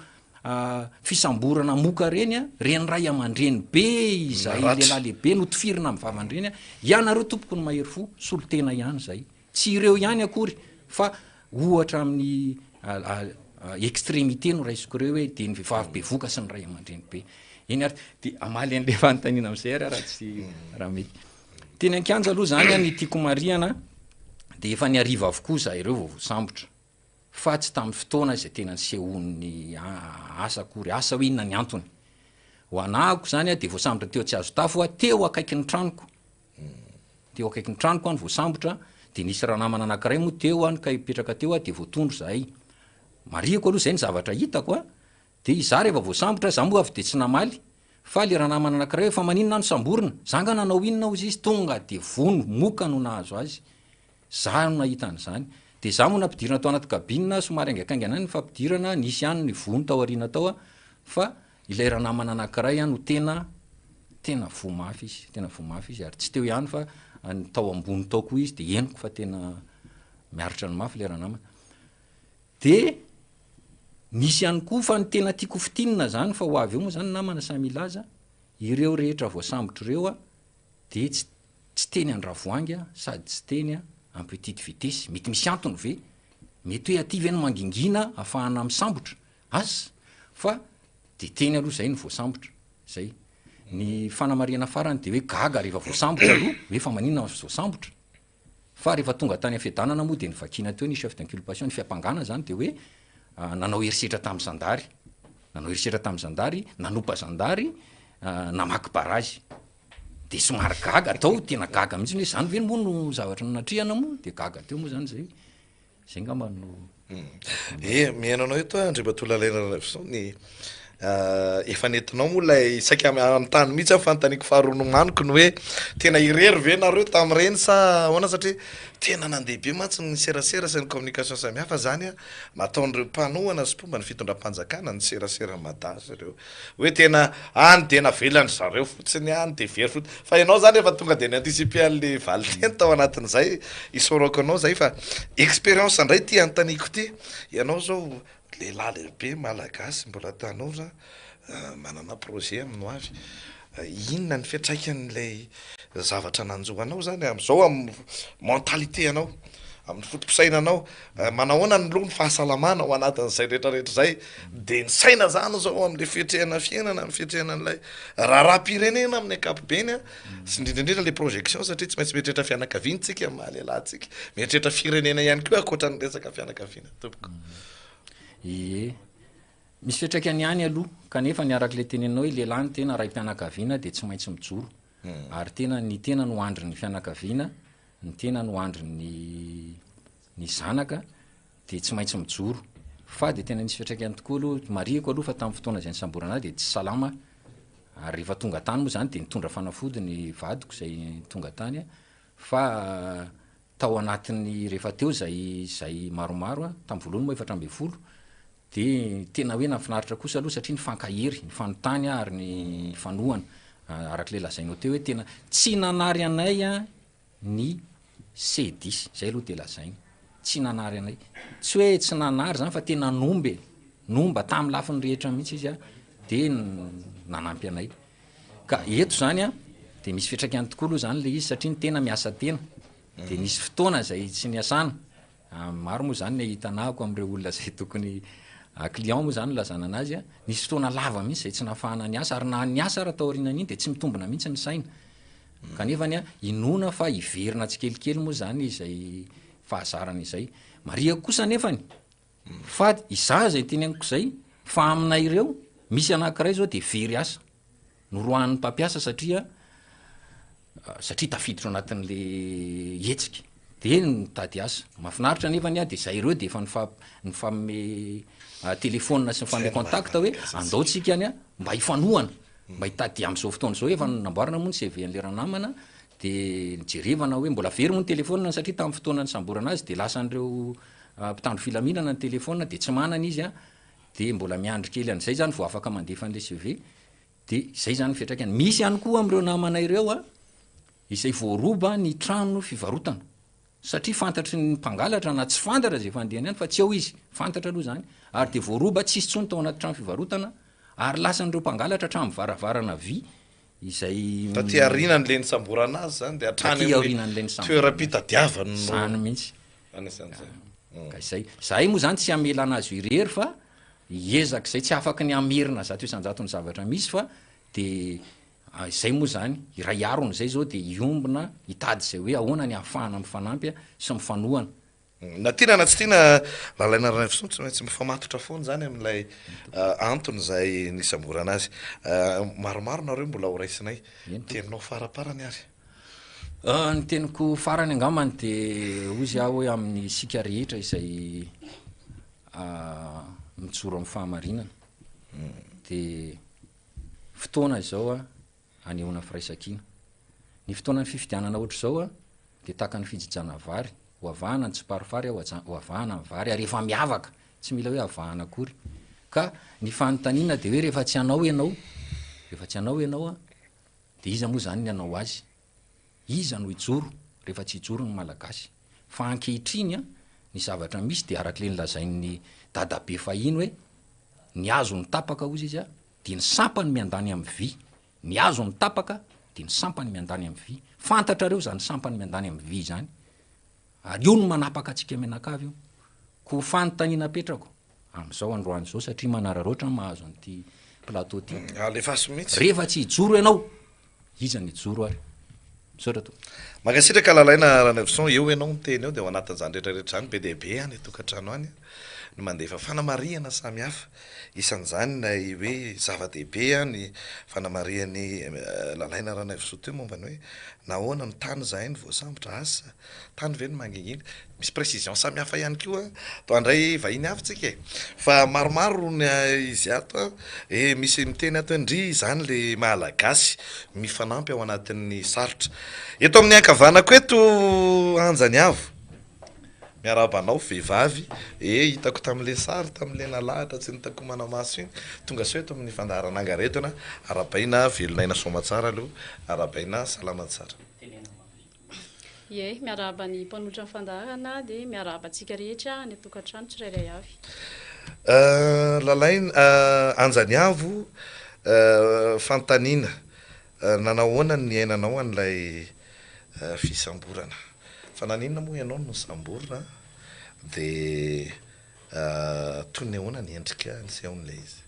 Speaker 7: fisamborana moka ireny a, ireny ray aman-dreny be izay lehilahy lehibe notifirina amin'ny vavany ireny a, ianareo tompoko no mahery fo, solo tena ihany zay. Tsy ireo ihany akory fa ohatra amin'ny extrémité no raisiko ireo hoe dia ny vehivavy bevoka sy ny ray aman-dreny be. Eny ary dia hamaly an'ilay fanontaniana amin'izay ary aho raha tsy raha mety. Teny an-kianja aloha izany an, ny tiako marihana dia efa ny hariva avokoa izahay ireo vao voasambotra fa tsy tamin'ny fotoana izay tena nisehoan'ny asa akory, asa hoe inona ny antony. Ho anahako izany an dia voasambotra teo Tsiazotafo aho, teo akaikin'ny tranoko. Teo akaikin'ny tranoko aho no voasambotra, dia nisy ranamana anankiray moa teo aho kay mipetraka teo aho dia voatondro izahay. Marihiko aloha izay ny zavatra hitako a, dia izaho rehefa voasambotra, izaho moa avy dia tsy namaly, fa le ranamana anankiray hoe fa maninona aho no samborina, za nga nanao inona hozy izy, tonga dia vono moka no nahazo azy, za no nahita an'izany. Dia za moa nampidirina tao anaty cabine, somary haingankaingana ihany ny fampidirana, nisy ihany ny vono tao aoriana tao fa Ilay ranamana anankiray no tena tena voa mafy izy, tena voa mafy izy ary tsy teo ihany fa ny tao ambony tao koa izy de henoko fa tena miaritra ny mafy ilay ranamana. De nisy ihany koa fa ny tena tiako ho fintinina zany fa ho avy eo moa zany namana samy hilaza, ireo rehetra voasambotra ireo de tsy tsy teny Andravoahangy sady tsy teny en petite vitesse, mety misy antony ve? Mety hoe aty ve no mangingina ahafahana misambotra? Asa! Fa dia teny aloha izay no voasambotra. Izay. Ny fanamarihana farany dia hoe gaga rehefa voasambotra aloha, hoe fa maninona no voasambotra? Fa rehefa tonga tany Fiadanana moa dia novakiana teo ny chef d'inculpation, ny fiampangana izany dia hoe nanao herisetra tamin'ny zandary, nanao herisetra tamin'ny zandary, nanopa zandary, namaky barazy. Dia somary gaga tao, tena gaga mihitsy hoe izany ve moa no zavatra natrehana moa? Dia gaga teo moa izany izay. Zay ngamba no.
Speaker 2: Eh, mihaino anao eto aho Andriamatoa Lalaina Ralaivoson, ny efa nentinao moa ilay saika hanontany mihitsy aho fanontaniako faharoa nomaniko ny hoe tena irery ve nareo tamin'ireny sa ahoana satria tena nandeha be mantsy ny serasera sy ny communication samihafa zany an, nataon'ireo mpanohana sy mpomba ny fitondram-panjakana ny serasera Mada sy ireo Hoe tena any dia navelan-dry zareo fotsiny any dia very fotsiny. Fa ianao zany efa tonga dia ni-anticiper an'le valinteny tao anatin'izay, isaorako anao zay fa expérience indray ity anontaniako ity. Ianao zao lehilahy lehibe malagasy mbola tanora, manana projet amin'ny ho avy. Inona ny fiantraikan'ilay zavatra nanjo anao zany amin'izao amin'ny mentalité anao, amin'ny foto-pisainanao? Manahoana ny loha ny fahasalamana ao anatin'izay rehetra rehetra izay? Dia ny saina zany zao amin'ilay fiatrehana fiainana, amin'ny fiatrehana an'ilay raharaham-pirenena amin'ny ankapobeny an, sy indrindra indrindra ilay projection satria tsy maintsy mieritreritra fianakaviana tsika amin'ny maha lehilahy antsika, mieritreritra firenena ihany koa ankoatra ny resaka fianakaviana tompoko.
Speaker 7: Ie. Misy fiantraikany ihany aloha, kanefa ny araka ilay teneninao hoe lehilahy no tena raim-pianakaviana dia tsy maintsy mijoro, ary tena ny tena no andrin'ny fianakaviana. ny tena no andrin'ny ny zanaka dia tsy maintsy mijoro. Fa dia tena nisy fiantraikany tokoa aloha, marihiko aloha fa tamin'ny fotoana izay nisamborana ahy dia tsy salama aho, ary rehefa tonga tany moa izany dia nitondra fanafody ny vadiko izay tonga tany fa tao anatin'ny rehefa teo izay izay maromaro, tamin'ny voalohany moa 14, dia tena hoe nahafinaritra kosa aloha satria nifankahery, nifanontany ary nifanohana, araka ilay lazainao teo hoe tena tsy nanary anay ny C-dix, zay aloha de lazaina, tsy nanary anay, tsy hoe tsy nanary zany fa tena nomba e, nomba tamin'ny lafiny rehetra mihitsy izy a, de nanampy anay, ka eto zany a de misy fiantraikany tokoa aloha zany le izy satria ny tena miasa tena, de nisy fotoana zay tsy niasana, maro moa zany ny ahitanahako amin'ireo olona zay tokony client moa zany no ilazana anazy a, nisy fotoana lava mihitsy zay tsy nahafahana niasa ary na niasa ara taorianan'iny de tsy mitombina mihitsy ny saina, Kanefa anie inoana fa hiverina tsikelikely moa izany izay fahazarana izay. Marihako kosa anefany fa izaho izay teneniko izay fa aminay ireo misy anankiray izao dia very asa, noroahan'ny mpampiasa satria satria tafiditra ao anatin'le hetsika de nitady asa. Mahafinaritra anefa anie dia izay ireo dia efa nifa- nifanome telephone sy nifanome contact hoe andao tsika anie mba hifanohana. Mba hitady amin'izao fotoana izao efa namboarina moa ny CV an'ilay ranamana dia nijerevana hoe mbola very moa ny telephone satria tamin'ny fotoana nisamborana azy dia lasan'ireo mpitandro filaminana ny telephone dia tsy manana izy an, dia mbola miandry kely an'izay izany vao afaka mandefa an'ilay CV dia izay izany ny fiantraikany. Misy ihany koa amin'ireo namana ireo an, izay voaroba ny trano fivarotana satria fantatry ny mpangalatra na tsy fantatra izay fandehany any fa tsy ao izy, fantatra aloha izany ary dia voaroba tsisy intsony tao anaty trano fivarotana Ary lasan'ireo mpangalatra hatramin'ny varavarana vy izay.
Speaker 2: Taty aorianan'ilay nisamborana azy izany dia hatrany
Speaker 7: Taty aorianan'ilay
Speaker 2: amin'ny
Speaker 7: nisamborana azy.
Speaker 2: toeram-pitadiavany no.
Speaker 7: Izany mihitsy.
Speaker 2: Anisan'izay.
Speaker 7: Ka izay. Izahay moa izany tsy hamelana azy ho irery fa hiezaka izay tsy afaky ny hamerina 100% ny zavatra misy fa dia izay moa izany, iray arona izay izao dia hiombona hitady izay hoe ahoana ny hahafahana mifanampy sy mifanohana.
Speaker 2: Na tiana na tsy tiana, Lalaina Ranaivoson tsy maintsy mifamatotra foana izany amin'ilay antony izay nisamborana azy. Maromaro nareo mbola ho raisinay. Teninao faraparany ary.
Speaker 7: Ny teniko farany angambany dia hozy aho hoe amin'ny isika rehetra izay mijoro amin'ny fahamarinana dia fotoana izao hanehoana firaisankina. Ny fotoanan'ny fifidianana ohatr'izao dia tahaka ny fijijana vary, ho avahana ny tsiparifary, ho avahana ny vary ary efa miavaka, tsy mila hoe avahana akory. Ka ny fanontaniana dia hoe rehefa tsy hanao ianao, rehefa tsy hanao ianao dia iza moa izany ny hanao azy? Iza no hijoro rehefa tsy hijoro ny Malagasy? Fa ankehitriny ny zavatra misy dia arak'ilay nolazain'ny dadabe fahiny hoe ny hazo no tapaka hozy izy dia ny sampany miandany amin'ny vy, ny hazo no tapaka dia ny sampany miandany amin'ny vy, fantatrareo izany sampany miandany amin'ny vy izany, ary io no manapaka antsika mianakavy io, koa fanontaniana apetrako amin'izao androany izao satria manararaotra mahazo an'ity plateau ity,
Speaker 2: Alefaso mihitsy.
Speaker 7: rehefa tsy hijoro ianao, iza no hijoro ary? Misaotra tompoko.
Speaker 2: Mankasitraka Lalaina Ranaivoson, eo ianao miteny eo dia ao anatin'izany rehetra rehetra izany be dia be any an-tokantrano any no mandefa fanamarihana samihafa, isan'izany ilay hoe zava-dehibe ny fanamarihan'i Lalaina Ranaivoson teo momba ny hoe nahoana no tany izahay no voasambotra, asa Tany ve no mangingina? Misy précision samihafa ihany koa an! Toa handray vahiny hafa tsika e! Fa maromaro ny izy ato an! Eh misy miteny ato hoe ndry izany le Malagasy mifanampy ao anatin'ny sarotra. Eto amin'ny ankavanako eto Anja Niavo, miarahaba anao vehivavy, eh hitako tamin'le sary tamin'le nalahatra tsy nitakomana maso iny, tonga soa eto amin'ny fandaharana Angaredona, arahabaina velon'aina soamatsara aloha, arahabaina salama tsara.
Speaker 8: Ie, miarahaba ny mpanolotra ny fandaharana dia miarahaba antsika rehetra any an-tokantrano tsirairay avy.
Speaker 2: Lalaina, Anjaniavo, fanontaniana, nanao ahoana ny niainanao an'ilay fisamborana? Fa naninona moa ianao no nosamborina dia toy ny ahoana ny endrika nisehon'ilay izy?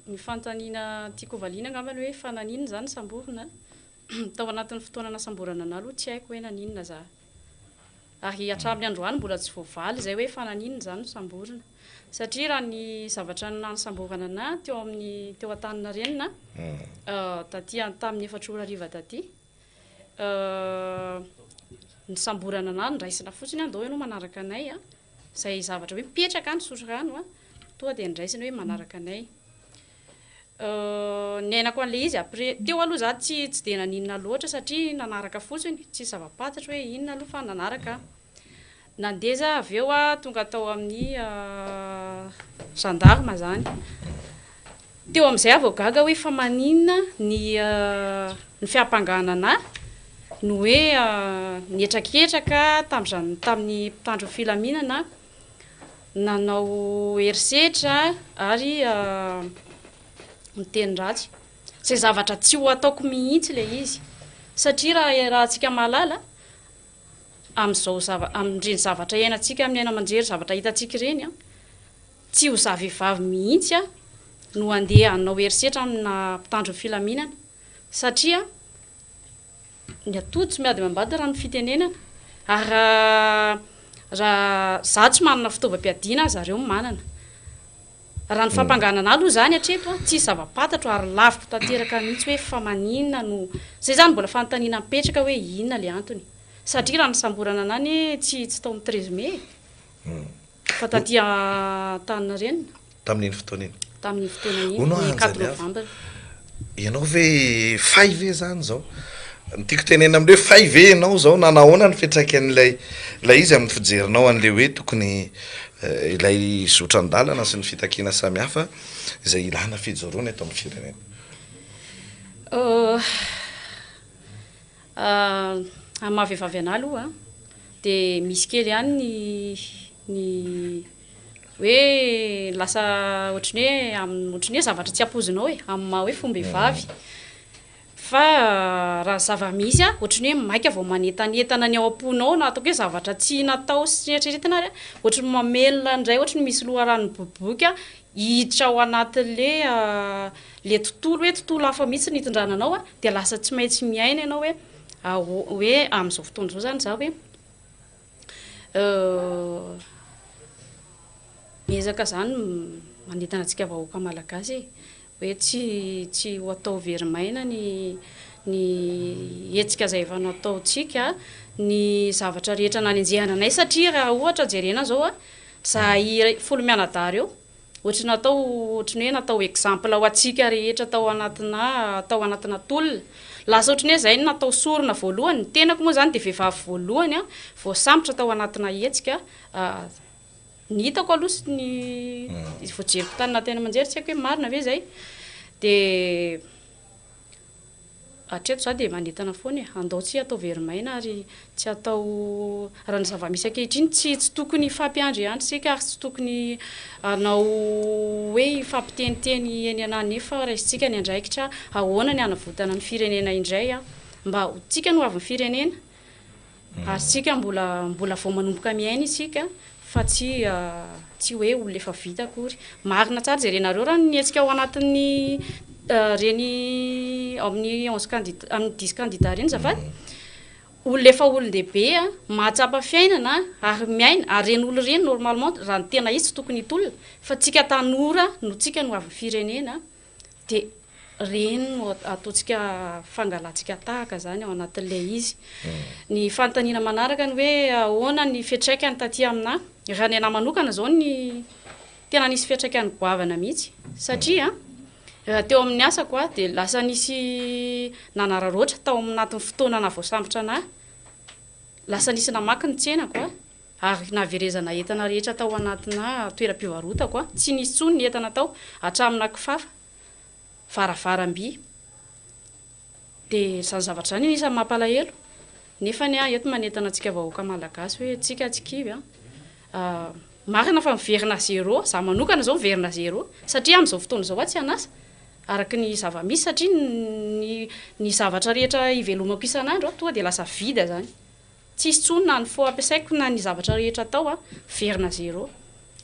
Speaker 8: Ny fanontaniana tiako hovaliana angambany hoe fa naninona izaho nosamborina? Tao anatin'ny fotoana nasamborana anah aloha tsy haiko hoe naninona za. Ary hatramin'ny androany mbola tsy voavaly izay hoe fa naninona za nosamborina. Satria raha ny zavatra nanasamborana anah teo amin'ny teo Antaninarenina taty tamin'ny efatra ora hariva taty. Nisamborana anah, noraisina fotsiny aho, ndao ianao manaraka anay a, izay zavatra hoe mipetraka any Sosirano a, tonga dia noraisina hoe manaraka anay. Niainako an'ilay izy après, teo aloha za tsy tsy dia naninona loatra satria nanaraka fotsiny, tsisy zava-pantatro hoe inona aloha fa nanaraka aho. Nandeha za avy eo a, tonga tao amin'ny gendarme zany. Teo amin'izay aho vao gaga hoe fa maninona ny ny fiampangana anà no hoe nihetraketraka tamin'ny tamin'ny mpitandro ny filaminana, nanao herisetra ary niteny ratsy. Izay zavatra tsy ho ataoko mihitsy ilay izy satria raha iarahantsika mahalala, amin'izao zava, amin'ireny zavatra iainantsika amin'ny haino aman-jery, zavatra hitantsika ireny an, tsy ho za vehivavy mihitsy an no handeha hanao herisetra amina mpitandro ny filaminana satria ny atody tsy miady amam-bady raha ny fitenenana ary raha raha za tsy manana fitaovam-piadiana zareo manana. Raha ny fampangana anah aloha izany hatreto an, tsisy zava-pantatro ary laviko tanteraka mihitsy hoe fa maninona no, izay izany mbola fanontaniana mipetraka hoe inona le antony? Satria raha nisamborana anah anie tsy tsy tao amin'ny treize mai e! Fa taty Antaninarenina.
Speaker 2: Tamin'iny fotoana iny.
Speaker 8: Tamin'iny fotoana iny,
Speaker 2: Hono
Speaker 8: ny quatre
Speaker 2: Anjaliava,
Speaker 8: novembre.
Speaker 2: ianao ve fay ve izany izao? Ny tiako tenenina amin'ilay hoe fay ve ianao izao na nahoana ny fiantraikan'ilay ilay izy amin'ny fijerinao an'ilay hoe tokony ilay zotra an-dalana sy ny fitakiana samihafa izay ilana fijoroana eto amin'ny firenena?
Speaker 8: Amin'ny maha vehivavy anah aloha dia misy kely ihany ny ny hoe lasa ohatran'ny hoe amin'ny ohatran'ny hoe zavatra tsy ampoizinao e, amin'ny maha hoe fom-behivavy. Fa raha ny zava-misy an, ohatran'ny hoe maika vao manentanentana ny ao am-ponao na ataoko hoe zavatra tsy natao sy tsy neritreretina ary an, ohatran'ny mamelona indray, ohatran'ny misy loharano miboiboika hiditra ao anatin'le le tontolo hoe tontolo hafa mihitsy no hitondrana anao an, dia lasa tsy maintsy miaina ianao hoe aho- hoe amin'izao fotoana izao izany izaho hoe miezaka izany manentana antsika vahoaka malagasy e. Hoe tsy tsy ho atao very maina ny ny hetsika izay efa nataontsika, ny zavatra rehetra nanenjehana anay satria raha ohatra jerena izao a, zahay folo mianadahy ireo, ohatry ny natao ohatry ny hoe natao exemple ho antsika rehetra tao anatina tao anatina tolona. Lasa ohatry ny hoe izay no natao sorona voalohany, ny tenako moa izany dia vehivavy voalohany a, voasambotra tao anatina hetsika Ny hitako aloha sy ny voajeriko tany anaty haino aman-jery tsy haiko hoe marina ve izay dia hatreto za dia manentana foana e, andao tsy hatao very maina ary tsy hatao, raha ny zava-misy ankehitriny tsy tsy tokony hifampiandriandry isika ary tsy tokony hanao hoe hifampiteniteny eny an'any fa raisintsika ny andraikitra ahoana ny hanavotana ny firenena indray mba ho tsika no hoavin'ny firenena. Ary tsika mbola mbola vao manomboka miaina isika fa tsy tsy hoe olona efa vita akory. Marina tsara jerenareo raha ny hetsika ao anatin'ny reny ao amin'ny onze candid- amin'ny dix candidats reny azafady. Olona efa olon-dehibe mahatsapa fiainana ary miaina ary ireny olona ireny normalement raha ny tena izy tsy tokony hitolona fa tsika tanora no tsika no hoavin'ny firenena. Dia ireny no ataontsika fangalantsika tahaka izany ao anatin'ilay izy. Ny fanontaniana manaraka ny hoe ahoana ny fiantraikany taty aminà? Raha ny anà manokana izao ny tena nisy fiantraikany goavana mihitsy satria raha teo amin'ny asako aho dia lasa nisy nanararaotra tao anatin'ny fotoana nahavoasambotra anà. Lasa nisy namaky ny tsenako aho. Ary nahaverezana entana rehetra tao anatina toeram-pivarotako aho. Tsy nisy intsony ny entana tao, hatramina kifafa, varavaram-by. Dia izany zavatra izany anisan'ny mampalahelo. Nefa anie aho eto manentana antsika vahoaka malagasy hoe tsika tsy kivy an. Marina fa miverina à zéro, izaho manokana izao miverina à zéro, satria amin'izao fotoana izao aho tsy an'asa, araka ny zava-misy, satria ny ny zavatra rehetra ivelomako isan'andro tonga dia lasa vide izany. Tsisy tsony na ny faux ampiasaiko na ny zavatra rehetra atao a, miverina zéro.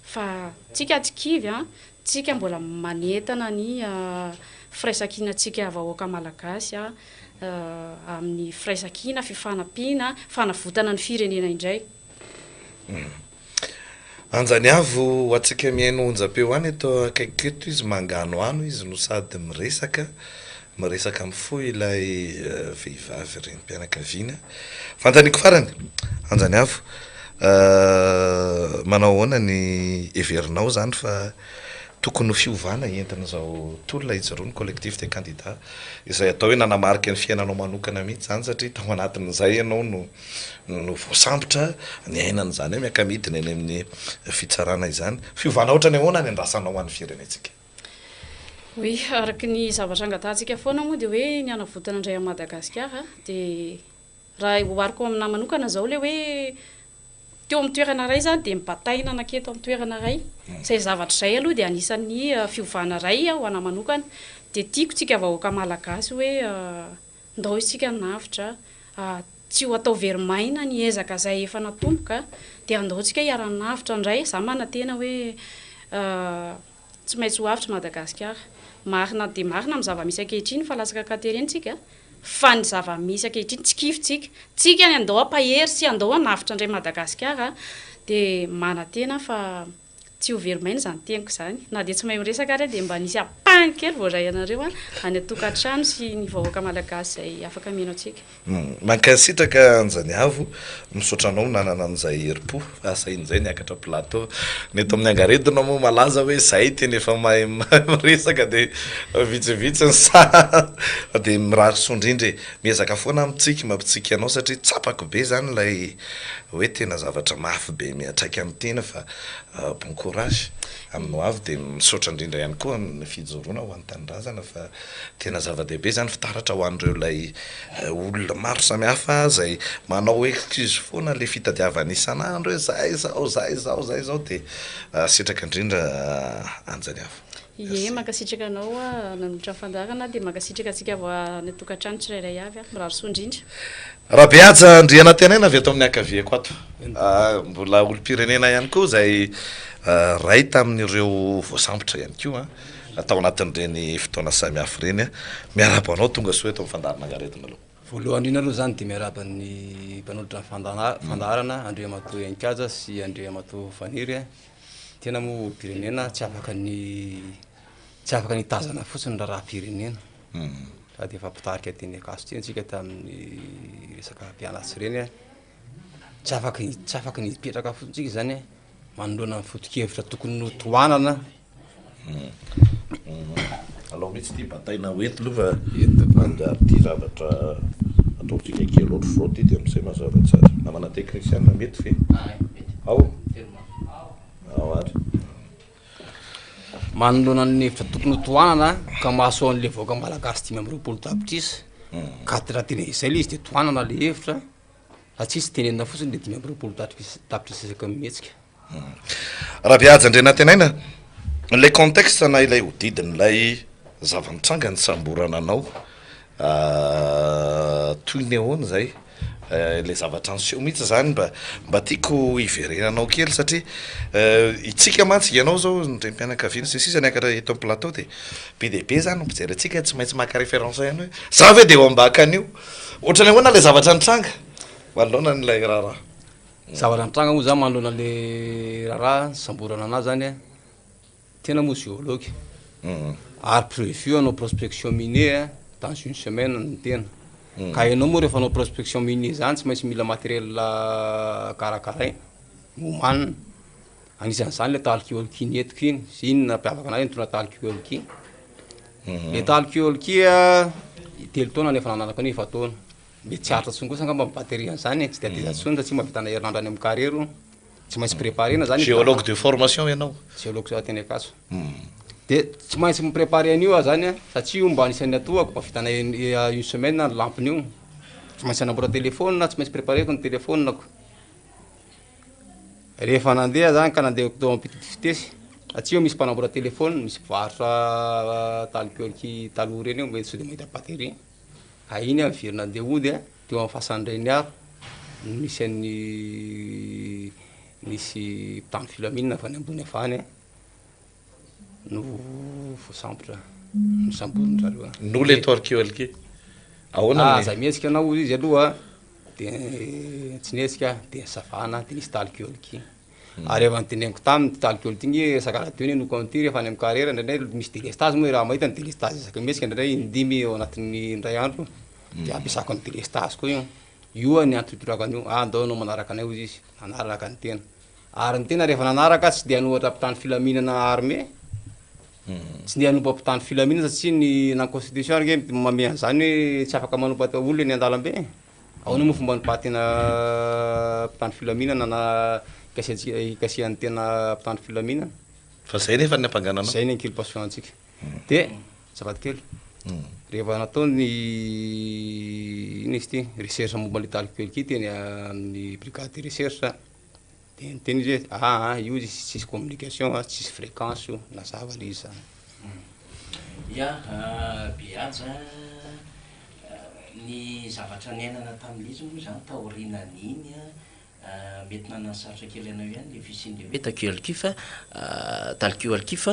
Speaker 8: Fa tsika tsy kivy a, tsika mbola manentana ny firaisankinantsika vahoaka malagasy a, amin'ny firaisankina, fifanampiana, fanavotana ny firenena indray.
Speaker 2: Anjaniavo ho antsika mihaino onjam-peo any eto akaikiko eto izy manganohano izy no sady miresaka. Miresaka amin'ny fo ilay vehivavy renim-pianakaviana. Fanontaniako farany, Anjaniavo, manao ahoana ny heverinao izany fa tokony ho fiovana entin'izao tolona ijoroan'ny Collectif des candidats izay atao hoe nanamarika ny fiainanao manokana mihitsy izany satria tao anatin'izay ianao no no voasambotra, niaina an'izany hoe miaka-midina eny amin'ny fitsarana izany. Fiovana ohatran'ny ahoana ny andrasanao ho an'ny firenentsika?
Speaker 8: Oui, araka ny zavatra angatahantsika foana moa dia hoe ny hanavotana indray an'i Madagasikara dia raha ohariko aminahy manokana izao ilay hoe teo amin'ny toerana iray izany dia nibataina nanketo amin'ny toerana iray. Izay zavatra izay aloha dia anisan'ny fiovana iray ho anahy manokana. Dia tiako tsika vahoaka malagasy hoe ndao isika hanavotra, tsy ho atao very maina ny ezaka izay efa natomboka dia andao tsika hiara-hanavotra indray. Izaho manantena hoe Tsy maintsy ho avotra Madagasikara. Marina dia marina amin'ny zava-misy ankehitriny fa latsaka an-katerena tsika fa ny zava-misy ankehitriny tsy kivy tsika. Tsika ny andao hampahery sy andao hanavotra indray Madagasikara dia manantena fa tsy ho very maina izany teniko izany. Na dia tsy mahay miresaka ary aho dia mba nisy ampahany kely voaray anareo any an-tokantrano sy ny vahoaka malagasy izay afaka mino antsika.
Speaker 2: Mankasitraka Anjaniavo, misaotra anao nanana an'izay herim-po fahasahiana izay niakatra plateau. Ny eto amin'ny angaredona moa malaza hoe zay tena efa mahay miresaka dia vitsivitsy ny sahy fa dia mirary soa indrindra e. Miezaka foana aho mitsiky mampitsiky anao satria tsapako be izany ilay hoe tena zavatra mafy be miantraika amin'ny tena fa bon courage amin'ny ho avy dia misaotra indrindra ihany koa amin'ny fijoroana ho an'ny tanindrazana fa Tena zava-dehibe izany fitaratra ho an'ireo ilay olona maro samihafa izay manao excuse foana ilay fitadiavana isan'andro hoe zay izao, zay izao, zay izao dia sitraka indrindra Anjaniavo.
Speaker 8: Ie, mankasitraka anao nanolotra ny fandaharana dia mankasitraka antsika avy any an-tokantrano tsirairay avy. Mirary soa indrindra.
Speaker 2: Rabehaja Andrianantenaina avy eto amin'ny ankaviako ato. Mbola olom-pirenena ihany koa izay iray tamin'ireo voasambotra ihany koa. tao anatin'ireny fotoana samihafa ireny. Miarahaba anao tonga soa eto amin'ny fandaharana Angaredona aloha.
Speaker 9: Voalohany indrindra aloha izany dia miarahaba ny mpanolotra ny fandaharana Andriamatoa Heninkaja sy Andriamatoa Faniry. Tena moa olom-pirenena tsy afaka ny tsy afaka ny hitazana fotsiny ny raharaham-pirenena. Sady efa mpitarika teny Ankatso teny isika tamin'ny resaka mpianatra ireny. Tsy afaka tsy afaka ny hipetraka fotsiny tsika zany manoloana ny foto-kevitra tokony ho tohanana.
Speaker 2: Alao mihitsy ity bataina ho eto aloha fa manjary ity zavatra ataontsika kely ohatr'izao ity dia amin'izay mazava tsara. Namana teknisiana mety ve? Ao? Ao ary.
Speaker 9: Manoloana ny hevitra tokony ho tohanana ka mahasoa an'le vahoaka malagasy 25 tapitrisa ka raha tena izay le izy de tohanana le hevitra fa tsisy tenenina fotsiny le 25 tapitrisa isaky ny mihetsika.
Speaker 2: Rabehaja Andrianantenaina, ilay contexte na ilay hodidin'ilay zava-nitranga nisamborana anao, toy ny ahoana izay? Ilay zavatra niseho mihitsy izany mba mba tiako hiverenanao kely satria itsika mantsy, ianao izao ny renim-pianakaviana sy ny sisa niakatra eto amin'ny plateau dia be dia be izany ny mpijery antsika tsy maintsy maka référence ihany hoe za ve dia eo ambakan'io? Ohatran'ny ahoana ilay zavatra nitranga manoloana an'ilay raharaha?
Speaker 9: Zavatra nitranga moa zany manoloana le raharaha nisamborana anahy zany a, tena moa géologue ary prévu hanao prospection minier dans une semaine ny tena, ka ianao moa rehefa hanao prospection minier zany tsy maintsy mila matériel karakaraina, omanina, anisan'izany le talkie-walkie nentiko iny, zay iny nampiavaka anahy nitondra talkie-walkie, le talkie-walkie telo taona no efa nananako an'io, efa-taona. Mety tsy haharitra intsony kosa angamba ny batterie an'izany e, tsy dia teza intsony satria mahavita ana herinandro any amin'ny carrière hono. Tsy maintsy préparer-na zany.
Speaker 2: Géologue de formation ianao?
Speaker 9: Géologue za teny Ankatso. Dia tsy maintsy mi-préparer an'io aho zany an, satria io mba anisan'ny atohako, mahavita ana une semaine ny lampin'io. Tsy maintsy hanamboatra téléphone, tsy maintsy préparer-ko ny téléphone-ko. Rehefa nandeha zany ka nandeha teo am-pito vitesse, satria eo misy mpanamboatra téléphone, misy mpivarotra talkie-walkie taloha ireny eo, mety sao dia mahita batterie. Ka iny aho niverina nandeha hody a, teo amin'ny fasan-dRainiaro no nisy an'ny nisy mpitandro filaminana avy any ambony avy any no voasambotra, nosamborin-dry zareo.
Speaker 2: No le torqueolky. Ahoana
Speaker 9: ny. Aza mihetsika anao hozy izy aloha de tsy nihetsika aho, de nisavana de nisy talkiolky. Ary efa noteneniko taminy ity talco ity nge resaka radio ny henoko an'ity rehefa any amin'ny carrière indraindray misy délestage moa raha mahita ny délestage isaky ny mihetsika indraindray in-dimy ao anatin'ny indray andro de ampiasako ny délestage koa io. Io ny antony itorako an'io, ah ndao ianao manaraka anay hozy izy, nanaraka ny tena. Ary ny tena rehefa nanaraka tsy dia hanohatra mpitandro filaminana armé, tsy dia hanompa mpitandro filaminana satria ny na ny constitution ary nge mamehy an'izany hoe tsy afaka manompa olona eny an-dalambe e. Ahoana moa fomba anompahan-tena mpitandro filaminana na ikasiantsika ikasihan'ny tena mpitandro filaminana?
Speaker 2: Fa zay nefa ny ampangana anao.
Speaker 9: Zay ny inculpation antsika. Dia azafady kely, rehefa natao ny inona izy ity, recherche momba an'ilay talco teny amin'ny brigade de recherche, dia niteny izy hoe aa io izy tsisy communication a, tsisy fréquence io, nazava ilay izy zany.
Speaker 3: Ya, Behaja, ny zavatra niainana tamin'ilay izy moa izany taorianan'iny an, Mety nanasarotra kely anao ihany le fisian'le hoe Takio Alkif, Talkio Alkif,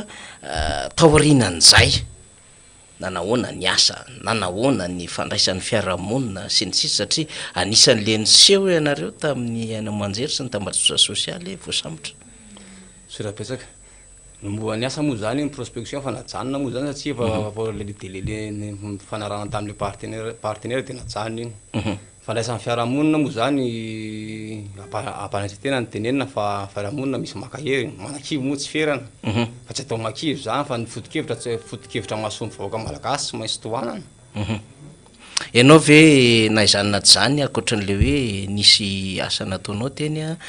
Speaker 3: taorianan'izay, nanahoana ny asa, nanahoana ny fandraisan'ny fiarahamonina sy ny sisa satria anisan'le niseho ianareo tamin'ny haino aman-jery sy ny tambajotra sosialy voasambotra.
Speaker 9: Misaotra betsaka. Ny momba ny asa moa zany, ny prospection efa najanona moa zany satria efa efa le délai le nifanarahana tamin'le partenaire partenaire de najanona iny. Fandraisan'ny fiarahamonina moa zany ampanetren-tena no tenenina fa fiarahamonina misy mankahery, manakivy moa tsy ferana fa tsy atao makivy zany fa ny foto-kevitra tsy foto-kevitra mahasoa ny vahoaka malagasy tsy maintsy tohanana.
Speaker 3: Ianao ve na izany na tsy izany ankoatran'ilay hoe nisy asa nataonao teny an,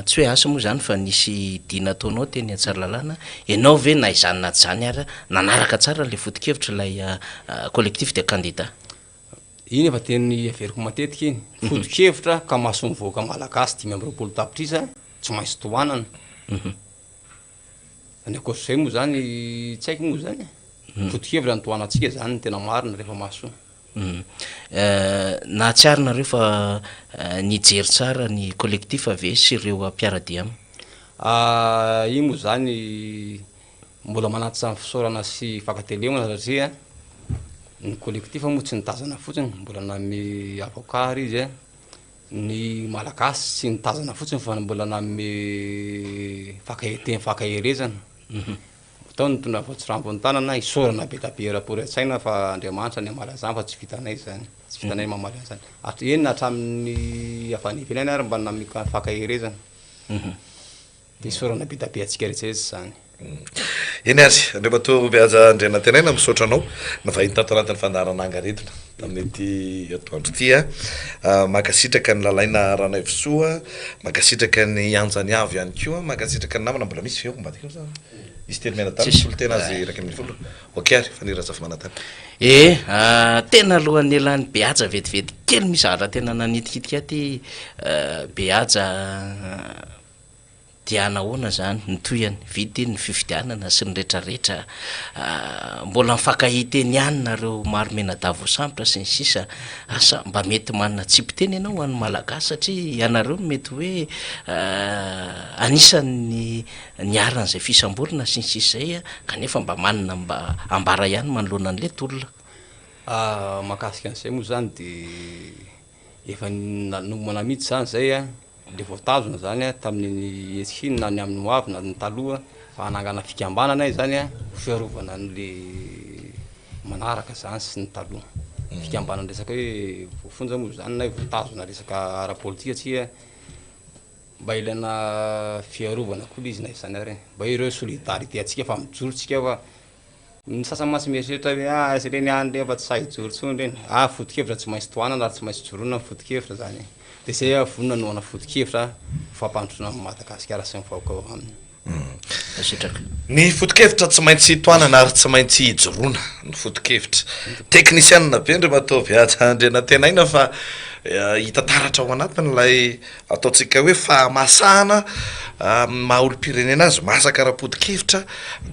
Speaker 3: tsy hoe asa moa izany fa nisy dia nataonao teny Antsaralalàna, ianao ve na izany na tsy izany ary nanaraka tsara ilay foto-kevitr'ilay collectif des candidats?
Speaker 9: Iny efa teny averiko matetika iny, foto-kevitra ka mahasoa ny vahoaka malagasy 25 tapitrisa tsy maintsy tohanana. Fa ny ankoatr'izay moa zany tsy haiko moa zany e. Foto-kevitra no tohanantsika zany ny tena marina rehefa mahasoa.
Speaker 3: Nahatsiaro nareo fa nijery tsara ny collectif ve sy ireo mpiara-dia aminy?
Speaker 9: Iny moa zany Mbola manatitra ny fisaorana sy fankatelemana satria ny collectif moa tsy nitazana fotsiny, mbola nanome avocat ary izy, ny Malagasy tsy nitazana fotsiny fa mbola nanome fankahe- fankaherezana. Tao ny nitondra voatsirambo ny tanana, isaorana be dia be eram-po an-tsaina fa Andriamanitra ny hamaly an'izany fa tsy vitanay izany, tsy vitanay ny mamaly an'izany. Eny na hatramin'ny avy any ivelany ary mba nanome fankaherezana. Dia isaorana be da be antsika rehetra rehetra izany.
Speaker 2: Eny ary, Andriamatoa Behaja Andrianantenaina, misaotra anao nivahiny tato anatin'ny fandaharana Angaredona tamin'ity atoandro ity a. Mankasitraka an'i Lalaina Ranaivosoa, mankasitraka an'i Anjaniavo ihany koa, mankasitraka ny namana, mbola misy ve ao ambadika ao sa izy telo mianadahy
Speaker 3: Tsisy.
Speaker 2: misolo tena azy 11? Ok ary, Faniry Razafimanantany.
Speaker 3: Ee, tena alohan'ny elan'i Behaja vetivety kely misy zavatra tena nanitikitika ahy ity Behaja. Dia nahoana izany? Ny tohiny, vita iny ny fifidianana sy ny retraretra, mbola mifankahita eny ihany nareo maro mianadahy voasambotra sy ny sisa, asa mba mety manana tsipiteny ianao ho an'ny Malagasy satria ianareo no mety hoe anisan'ny niharan'izay fisamborana sy ny sisa izay kanefa mba manana mba ambara ihany manoloana an'ilay tolona.
Speaker 9: Mahakasika an'izay moa izany dia Efa nanomana mihitsy izany izay an, ilay voatazona izany an, tamin'iny hetsika iny na ny amin'ny ho avy na ny taloha, fa hanangana fikambanana izany an, ho fiarovana an'ilay manaraka izany sy ny taloha. Fikambanana resaka hoe voafonja moa izany na hoe voatazona resaka ara-politika satria mba ilaina fiarovana koa ilay izy na izany ary e, mba hoe ireo solidarité antsika fa mijoro tsika fa Ny sasany mantsy mieritreritra hoe ah aiza ireny any ireny fa tsy sahy hijoro intsony ireny. Ah foto-kevitra tsy maintsy tohanana ary tsy maintsy joroana ny foto-kevitra izany e. Dia izay aho vonona hanohana foto-kevitra ho fampandrosoana an'i Madagasikara sy ny vahoaka ao aminy.
Speaker 3: Sitraka.
Speaker 2: Ny foto-kevitra tsy maintsy tohanana ary tsy maintsy ijoroana ny foto-kevitra. Teknisianina be Andriamatoa Behaja Andrianantenaina fa hita taratra ao anatiny ilay Ataontsika hoe fahamasahana amin'ny maha olom-pirenena azy, masaka ara-poto-kevitra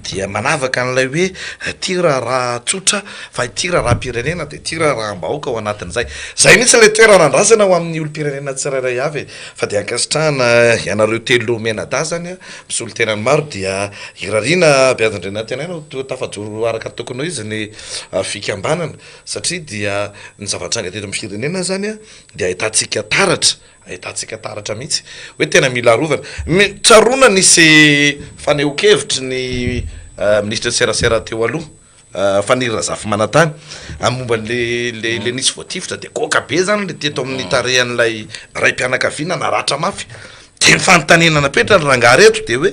Speaker 2: dia manavaka an'ilay hoe ity raharaha tsotra fa ity raharaham-pirenena dia ity raharaham-bahoaka ao anatin'izay. Izay mihitsy ilay toerana andrasana ho amin'ny olom-pirenena tsirairay avy e! Fa dia ankasitrahana ianareo telo mianadahy izany misolo tena ny maro dia irariana Beazandrianantenaina ho tafajoro araka ny tokony ho izy ny fikambanana satria dia ny zava-nitranga teto amin'ny firenena izany. dia ahitantsika taratra, ahitantsika taratra mihitsy hoe tena mila arovana. Tsaroana nisy fanehoan-kevitry ny minisitry ny serasera teo aloha, Faniry Razafimanantany, momba an'le le le nisy voatifitra dia goaka be zany le teto amin'ny tarehan'ilay raim-pianakaviana naratra mafy. Dia ny fanontaniana napetrany rangahy reto dia hoe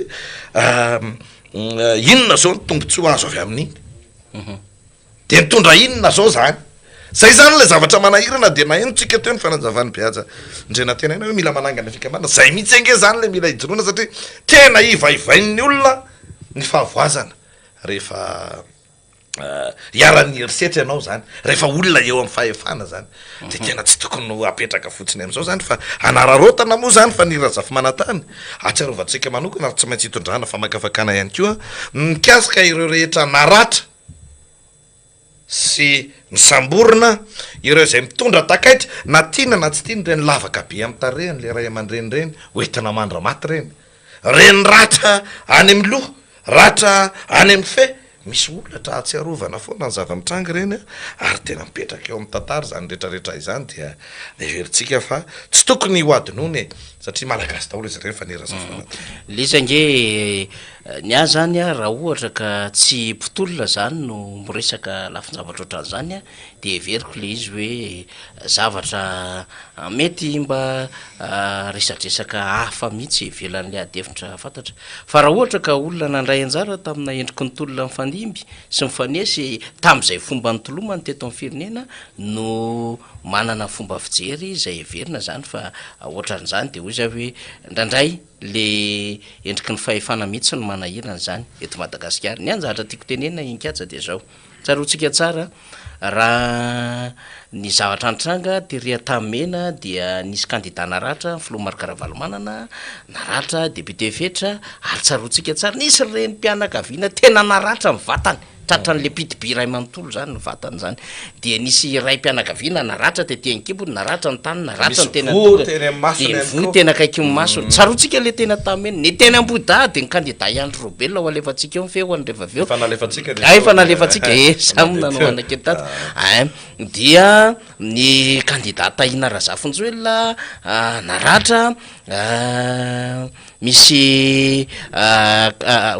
Speaker 2: inona zao ny tombontsoa azo avy amin'iny? Dia nitondra inona zao zany? Zay zany ilay zavatra manahirana dia nahenotsika teo ny fanazavan'i Behaja Ndrenantenaina hoe mila manangana fikambanana. Zay mihitsy ange zany ilay mila ijoroana satria tena ivaivain'ny olona ny fahavoazana rehefa iharan'ny herisetra ianao zany, rehefa olona eo amin'ny fahefana zany de tena tsy tokony ho apetraka fotsiny amin'izao zany fa anararaotana moa zany fa ny Razafimanantany ahatsiarovantsika manokana ary tsy maintsy itondrana famakafakana ihany koa mikasika ireo rehetra naratra sy nosamborina, ireo izay mitondra takaitra na tiana na tsy tiana ireny lavaka be amin'ny tarehiny le ray aman-dreny ireny hoentina mandra-maty ireny, ireny ratra any amin'ny loha, ratra any amin'ny fe, misy olatra ahatsiarovana foana ny zava-mitranga ireny ary tena mipetraka eo amin'ny tantara izany rehetrarehetra izany dia heverintsika fa tsy tokony ho hadinoina e, satria Malagasy daholo izy ireny fa ny Razafimana.
Speaker 3: Le izy ange Ny ahy zany a, raha ohatra ka tsy mpitolona zany no miresaka lafin-javatra ohatran'izany a, de heveriko le izy hoe zavatra mety mba resadresaka hafa mihitsy ivelan'le ady hevitra fantatra. Fa raha ohatra ka olona nandray anjara tamina endriky ny tolona nifandimby sy nifanesy tamin'izay fomba nitolomany teto amin'ny firenena no manana fomba fijery izay heverina zany fa ohatran'izany de hoy za hoe indraindray Le endriky ny fahefana mihitsy no manahirana izany eto Madagasikara. Ny anjara tiako tenenina Inkaja dia izao, tsaroantsika tsara raha ny zavatra nitranga tery Antanimena dia nisy kandida naratra, ny filoha Marc Ravalomanana naratra, député Fetra, ary tsaroantsika tsara nisy renim-pianakaviana tena naratra ny vatany. Tratran'le pit-by iray manontolo zany ny vatany zany. Dia nisy raim-pianakaviana naratra tety an-kibony, naratra ny tanany, naratra ny tena
Speaker 2: voa teny amin'ny masony
Speaker 3: dia
Speaker 2: ihany
Speaker 3: voa
Speaker 2: koa.
Speaker 3: tena akaiky ny masony. Tsaroantsika le tena tameny. Ny teny Ambohidahy dia ny kandida i Andry Raobelina ho alefantsika eo ny feony rehefa avy eo.
Speaker 2: Efa nalefantsika ny
Speaker 3: Ah, efa
Speaker 2: feony.
Speaker 3: nalefantsika, eh, samy
Speaker 2: Mandeha
Speaker 3: nanao
Speaker 2: teo.
Speaker 3: anakely tato. Ah, dia ny kandida Tahina Razafinjoelina, ah, naratra, ah, Misy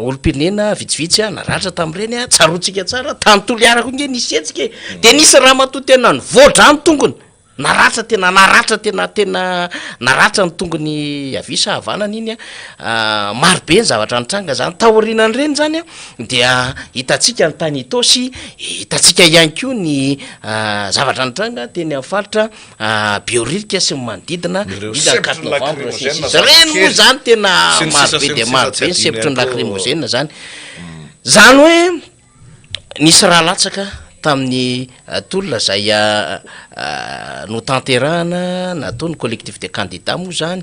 Speaker 3: olom-pirenena vitsivitsy naratra tamin'ireny, tsaroantsika tsara, tany Toliara koa nge nisy hetsika e, de nisy ramatoa tena nivoa-drà ny tongony, naratra tena naratra tena tena naratra ny tongony havia sa havanana iny an, maro be ny zavatra nitranga zany, taorianan'ireny zany an dia hitantsika ny tany Itaosy, hitantsika ihany koa ny zavatra nitranga teny amin'ny faritra Behoririka sy ny manodidina,
Speaker 2: Ireo
Speaker 3: indrindra ny
Speaker 2: sempotry
Speaker 3: quatre
Speaker 2: ny
Speaker 3: novembre sy ny
Speaker 2: lacrymogène
Speaker 3: sisa. Ireny moa
Speaker 2: zava-kely
Speaker 3: zany tena
Speaker 2: sy ny
Speaker 3: maro
Speaker 2: sisa
Speaker 3: be
Speaker 2: sy ny
Speaker 3: dia
Speaker 2: sisa
Speaker 3: maro
Speaker 2: tsy
Speaker 3: be ny
Speaker 2: adino
Speaker 3: sempotry
Speaker 2: ihany
Speaker 3: ny
Speaker 2: koa.
Speaker 3: lacrymogène zany. Zany hoe nisy rà latsaka tamin'ny tolona izay notanterahana nataon'ny collectif des candidats moa zany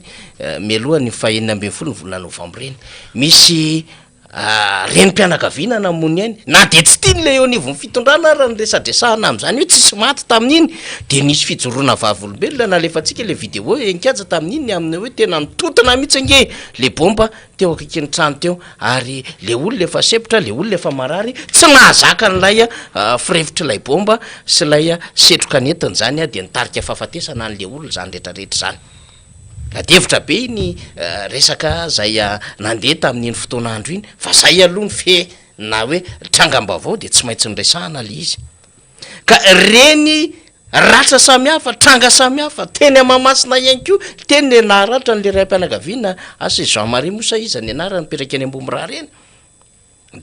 Speaker 3: mialohan'ny faha 16 ny volana novambra iny. Misy Renim-pianakaviana namono ny ainy, na dia tsy tiany ilay eo anivon'ny fitondrana ara ny resadresahana amin'izany hoe tsisy maty tamin'iny, dia nisy fijoroana vavolombelona nalefantsika ilay vidéo Enkiaja tamin'iny ny amin'ny hoe tena nitontona mihitsy ange le bomba teo akaikin'ny trano teo ary le olona efa sempotra, le olona efa marary, tsy nahazaka an'ilay firefotr'ilay bomba sy ilay setroka nentiny izany dia nitarika fahafatesana an'le olona izany retraretra izany. Adihevitra be iny resaka zay nandeha tamin'iny fotoana andro iny fa zay aloha ny fe na hoe trangam-baovao dia tsy maintsy niresahana le izy. Ka reny ratra samihafa, tranga samihafa, teny Mahamasina ihany koa, teny le naharatra an'le raim-pianakaviana, asa i Jean Marie moa sa iza ny anarany mipetraka eny Ambohimirary eny.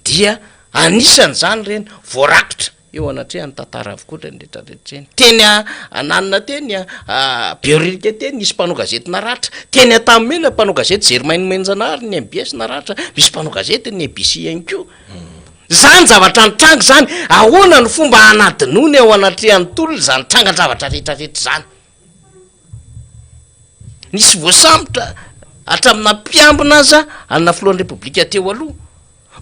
Speaker 3: Dia anisan'izany ireny voarakitra eo anatrehan'ny tantara avokoa ireny rehetra rehetra ireny. Teny Ananina teny, Behoririka teny nisy mpanao gazety naratra, teny Antanimena mpanao gazety Germain Nomenjanahary ny mbs naratra, misy mpanao gazety ny mbc ihany koa. Izany zavatra nitranga izany, ahoana no fomba hanadinoana eo anatrehan'ny tolona izany trangan-javatra rehetra rehetra izany? Nisy voasambotra hatramina mpiambina aza ana filohan'ny Repoblika teo aloha,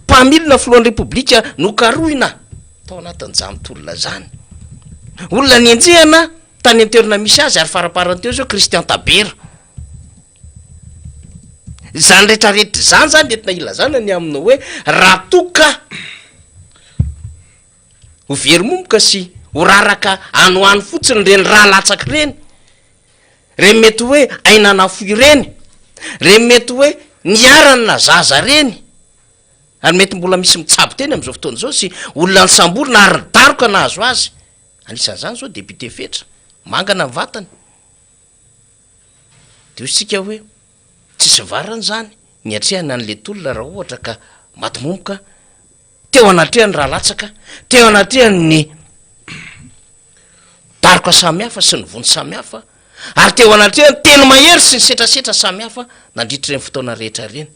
Speaker 3: mpamily na filohan'ny Repoblika nokarohina tao anatin'izany tolona izany. Olona nenjehina tany an-toerana misy azy ary faraparany teo izao Christian Tabera. Izany rehetrarehetra izany zany entina ilazana ny amin'ny hoe raha toa ka Ho very momoka sy ho raraka any ho any fotsiny ireny rà latsaka ireny. Ireny mety hoe aina nafoy ireny, ireny mety hoe niharan'na zaza ireny, ary mety mbola misy mitsabo teny amin'izao fotoana izao sy olona nisamborina ary nidaroka nahazo azy. Anisan'izany izao député Fetra, mangana ny vatany. Dia hoy isika hoe tsisy varany izany niatrehana an'ilay tolona raha ohatra ka maty momoka teo anatrehan'ny ra latsaka, teo anatrehan'ny daroka samihafa sy ny vono samihafa, ary teo anatrehan'ny teny mahery sy ny setrasetra samihafa nandritra ireny fotoana rehetra ireny.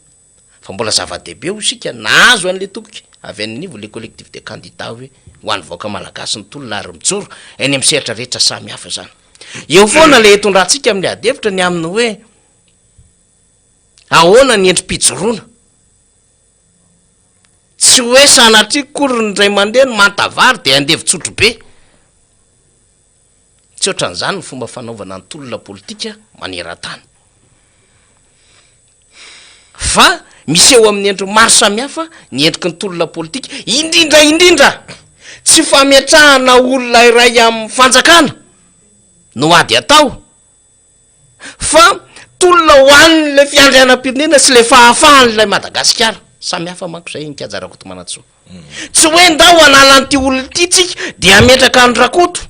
Speaker 3: Fa mbola zava-dehibe hoy isika, nahazo an'ilay toky avy any anivon'ilay collectif des candidats hoe ho an'ny vahoaka malagasy ny tolona ary mijoro eny amin'ny sehatra rehetra samihafa izany. Eo foana ilay itondrantsika amin'ny ady hevitra ny amin'ny hoe ahoana ny endri-pijoroana. Tsy hoe sanatria akory ny ray aman-dreny manta vary dia andevo tsotrobe. Tsy ohatran'izany ny fomba fanaovana ny tolona politika maneran-tany. Fa miseho amin'ny endriny maro samihafa ny endriky ny tolona politika, indrindra indrindra tsy fametrahana olona iray amin'ny fanjakana no ady atao fa tolona ho an'ilay fiandrianam-pirenena sy ilay fahafahan'ilay Madagasikara. Samy hafa manko izay Inkaja Rakotomanantsoa. Tsy hoe ndao hanala an'ity olona ity tsika dia hametraka an'i Rakoto.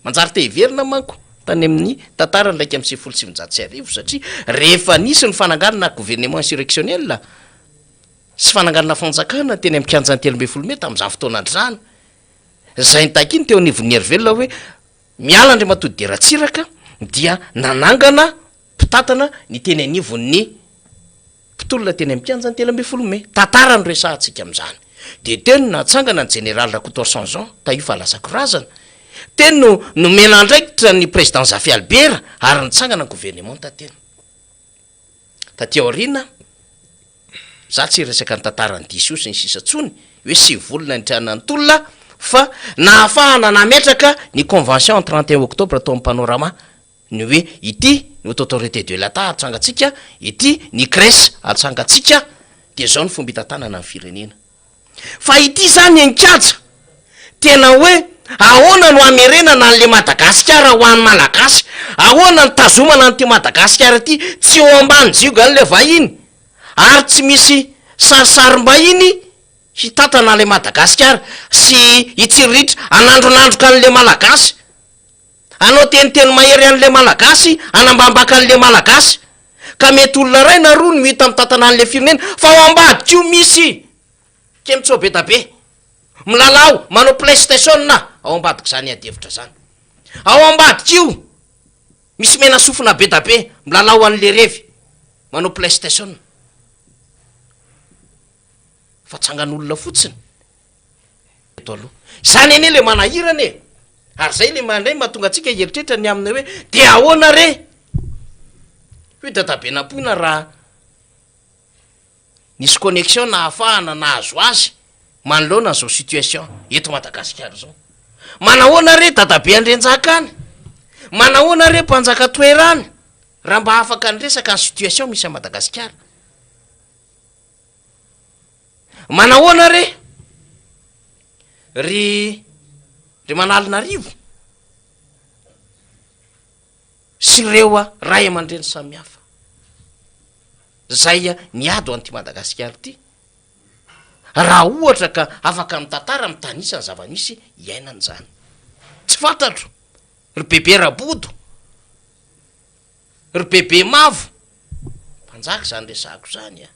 Speaker 3: Manjary te hiverina manko tany amin'ny tantaran'ny 1991 satria rehefa nisy ny fananganana gouvernement insurrectionnel sy fananganana fanjakana teny amin'ny kianjan'ny 13 mey tamin'izany fotoana izany, izay nitakiany teo anivon'ny hery velona hoe Miala Andriamatoa Didier Ratsiraka dia nanangana mpitantana ny teny anivon'ny mpitolona teny amin'ny kianjan'ny 13 mey. Tantara no resahantsika amin'izany. Dia teo no natsangana ny jeneraly Rakotoarison Jean, tahio fa lasa korazana. Teo no nomena andraikitra ny président Zafy Albert ary nitsangana ny governemanta teny. Taty aoriana, za tsy hiresaka ny tantaran'i Diso sy ny sisa tsony, hoe sivy volana nitrahana ny tolona, fa nahafahana nametraka ny convention en 31 octobre tao amin'ny Panorama, ny hoe ity ny haute autorité de l'Etat atsangantsika, ity ny CRES atsangantsika, dia zao ny fomba hitantanana ny firenena. Fa ity izany Enkaja, tena hoe ahoana no hamerenana an'le Madagasikara ho an'ny Malagasy? Ahoana no tazomana an'ity Madagasikara ity tsy eo ambany ziogan'le vahiny ary tsy misy sarisarim-bahiny hitantana an'le Madagasikara sy hitsiriritra hanandronandroka an'le Malagasy, hanao teniteny mahery an'le Malagasy, hanambambaka an'le Malagasy? Ka mety olona iray na roa no hita mitantana an'le firenena fa ao ambadika io misy kemtso be da be milalao manao playstation ao ambadik'izany adihevitra zany. Ao ambadika io misy mena sofina be da be milalao an'le revy manao playstation. Fa tsangan'olona fotsiny. Eto aloha. Izany anie le manahirana e! Ary zay le indray mahatonga antsika hieritreritra ny amin'ny hoe de ahoana re? Hoy Dadabe Nampoina raha nisy connexion nahafahana nahazo azy manoloana an'izao situation eto Madagasikara izao. Manahoana re Dadabe Andrianjaka any? Manahoana re Mpanjaka Toera any? Raha mba afaka niresaka ny situation misy à Madagasikara. Manahoana re ry ry Manalinarivo sy ireo ray aman-dreny samihafa zay niady ho an'ity Madagasikara ity, raha ohatra ka afaka mitantara mitanisa ny zava-misy iainana izany. Tsy fantatro ry Bebe Rabodo, ry Bebe Mavo, mpanjaka izany resahako izany a.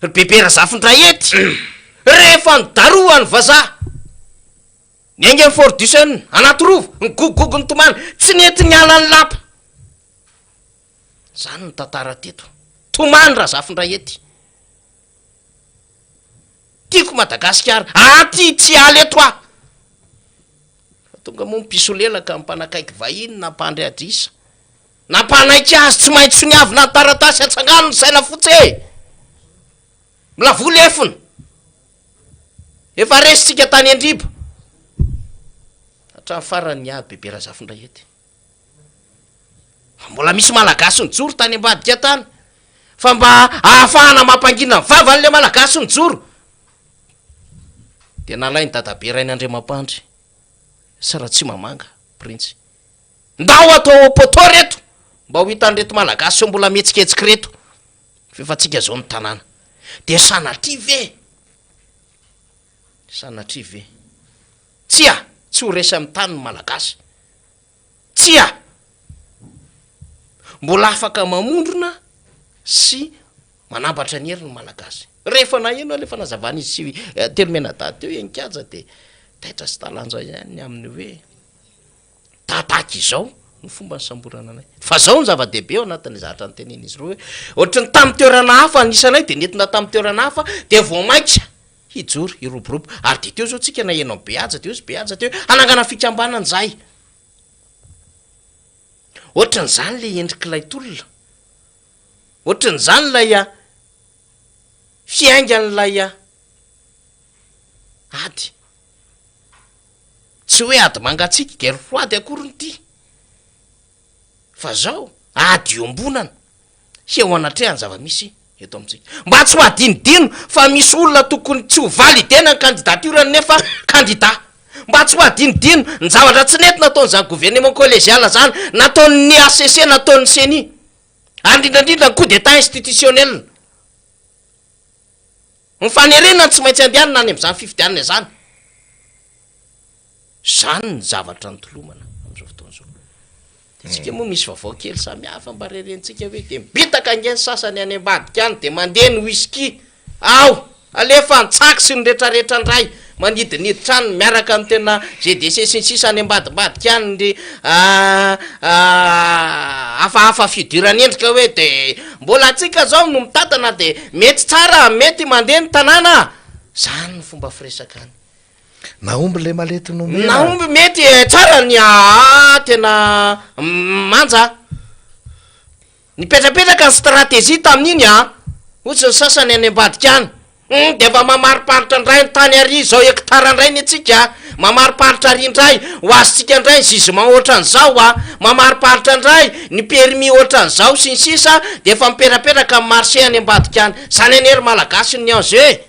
Speaker 3: Ry Bebe Razafindrahety, rehefa nidarohan'ny vazaha, niainga ny Fort Duchesne, Anatirova, nigogogogo nitomany, tsy nety niala ny lapa. Izany ny tantara teto. Tomany Razafindrahety. Tiako Madagasikara, aty tsy hiala eto aho. Fa tonga moa ny mpisolelaka, ny mpanakaiky vahiny, nampandry adrisa. Nampanaiky azy tsy maintsy soniavina ny taratasy atsangano ny saina fotsy e! Milavoly efona! Efa resintsika tany Andriba! Hatramin'ny farany niady Bebe Razafindrahety. Fa mbola misy Malagasy nijoro tany ambadika tany. Fa mba ahafahana mampangina ny vavan'ilay Malagasy nijoro dia nalain'i Dadabe Rainandriamampandry sy Ratsimamanga Printsy. Ndao atao au poteau reto mba ho hitan'ireto Malagasy sao mbola mihetsiketsika ireto f'efa tsika zao ny tanàna. Dia sanatria ve? Sanatria ve? Tsia! Tsy ho resy amin'ny tany ny Malagasy. Tsia! Mbola afaka mamondrona sy manambatra ny hery ny Malagasy. Rehefa naheno an'ilay fanazavan'izy sy Telomenadahy teo i Enikaja dia taitra sy talanjona ihany ny amin'ny hoe tahatahaka izao ny fomba nisamborana anay. Fa zao ny zava-dehibe ao anatin'ilay zavatra notenenin'izy ireo hoe ohatry ny tamin'ny toerana hafa nisy anay dia nentina tamin'ny toerana hafa dia vao mainka hijoro, hiroborobo. Ary dia teo izao tsika naheno an'i Behaja teo izy Behaja teo hoe hanangana fikambanana izahay. Ohatran'izany ilay endrik'ilay tolona. Ohatran'izany ilay fiaingan'ilay ady. Tsy hoe ady mangatsiaka, guerre froide akory ny ity, fa zao ady iombonana sy eo anatrehan'ny zava-misy eto amintsika. Mba tsy ho adinodino fa misy olona tokony tsy ho valider-na ny candidature-ny nefa kandida. Mba tsy ho adinodino ny zavatra tsy nety nataon'izany gouvernement collégial zany, nataon'ny HCC, nataon'ny ceni, ary indrindra indrindra ny coup d'Etat institutionnel. Ny fanerena no tsy maintsy andehanana any amin'izany fifidianana izany. Izany ny zavatra nitolomana amin'izao fotoana izao. Dia tsika moa misy vaovao kely samihafa mba rerentsika hoe dia mibitaka ange ny sasany any ambadika any dia mandeha ny whisky ao, alefa ny tsaky sy ny retraretra indray, manidiniditra any miaraka amin'ny tena GDC sy ny sisa any ambadimbadika any ry hafahafa fidiran'endrika hoe de mbola antsika zao no mitantana de mety tsara mety mandeha ny tanàna, zany ny fomba firesaka any.
Speaker 2: Nahomby le malety nomena.
Speaker 3: Nahomby mety e, tsara ny aa tena manja a. Nipetrapetraka ny stratégie tamin'iny an! Hoy ny sasany any ambadika any. Hum, dia efa mamariparitra indray ny tany ary izao hectare indray ny antsika a! Mamariparitra ary indray, ho azontsika indray ny gisement ohatran'izao a! Mamariparitra indray ny permis ohatran'izao sy ny sisa dia efa mipetrapetraka ny marché any ambadika any. Izany anie ry Malagasy ny enjeu e!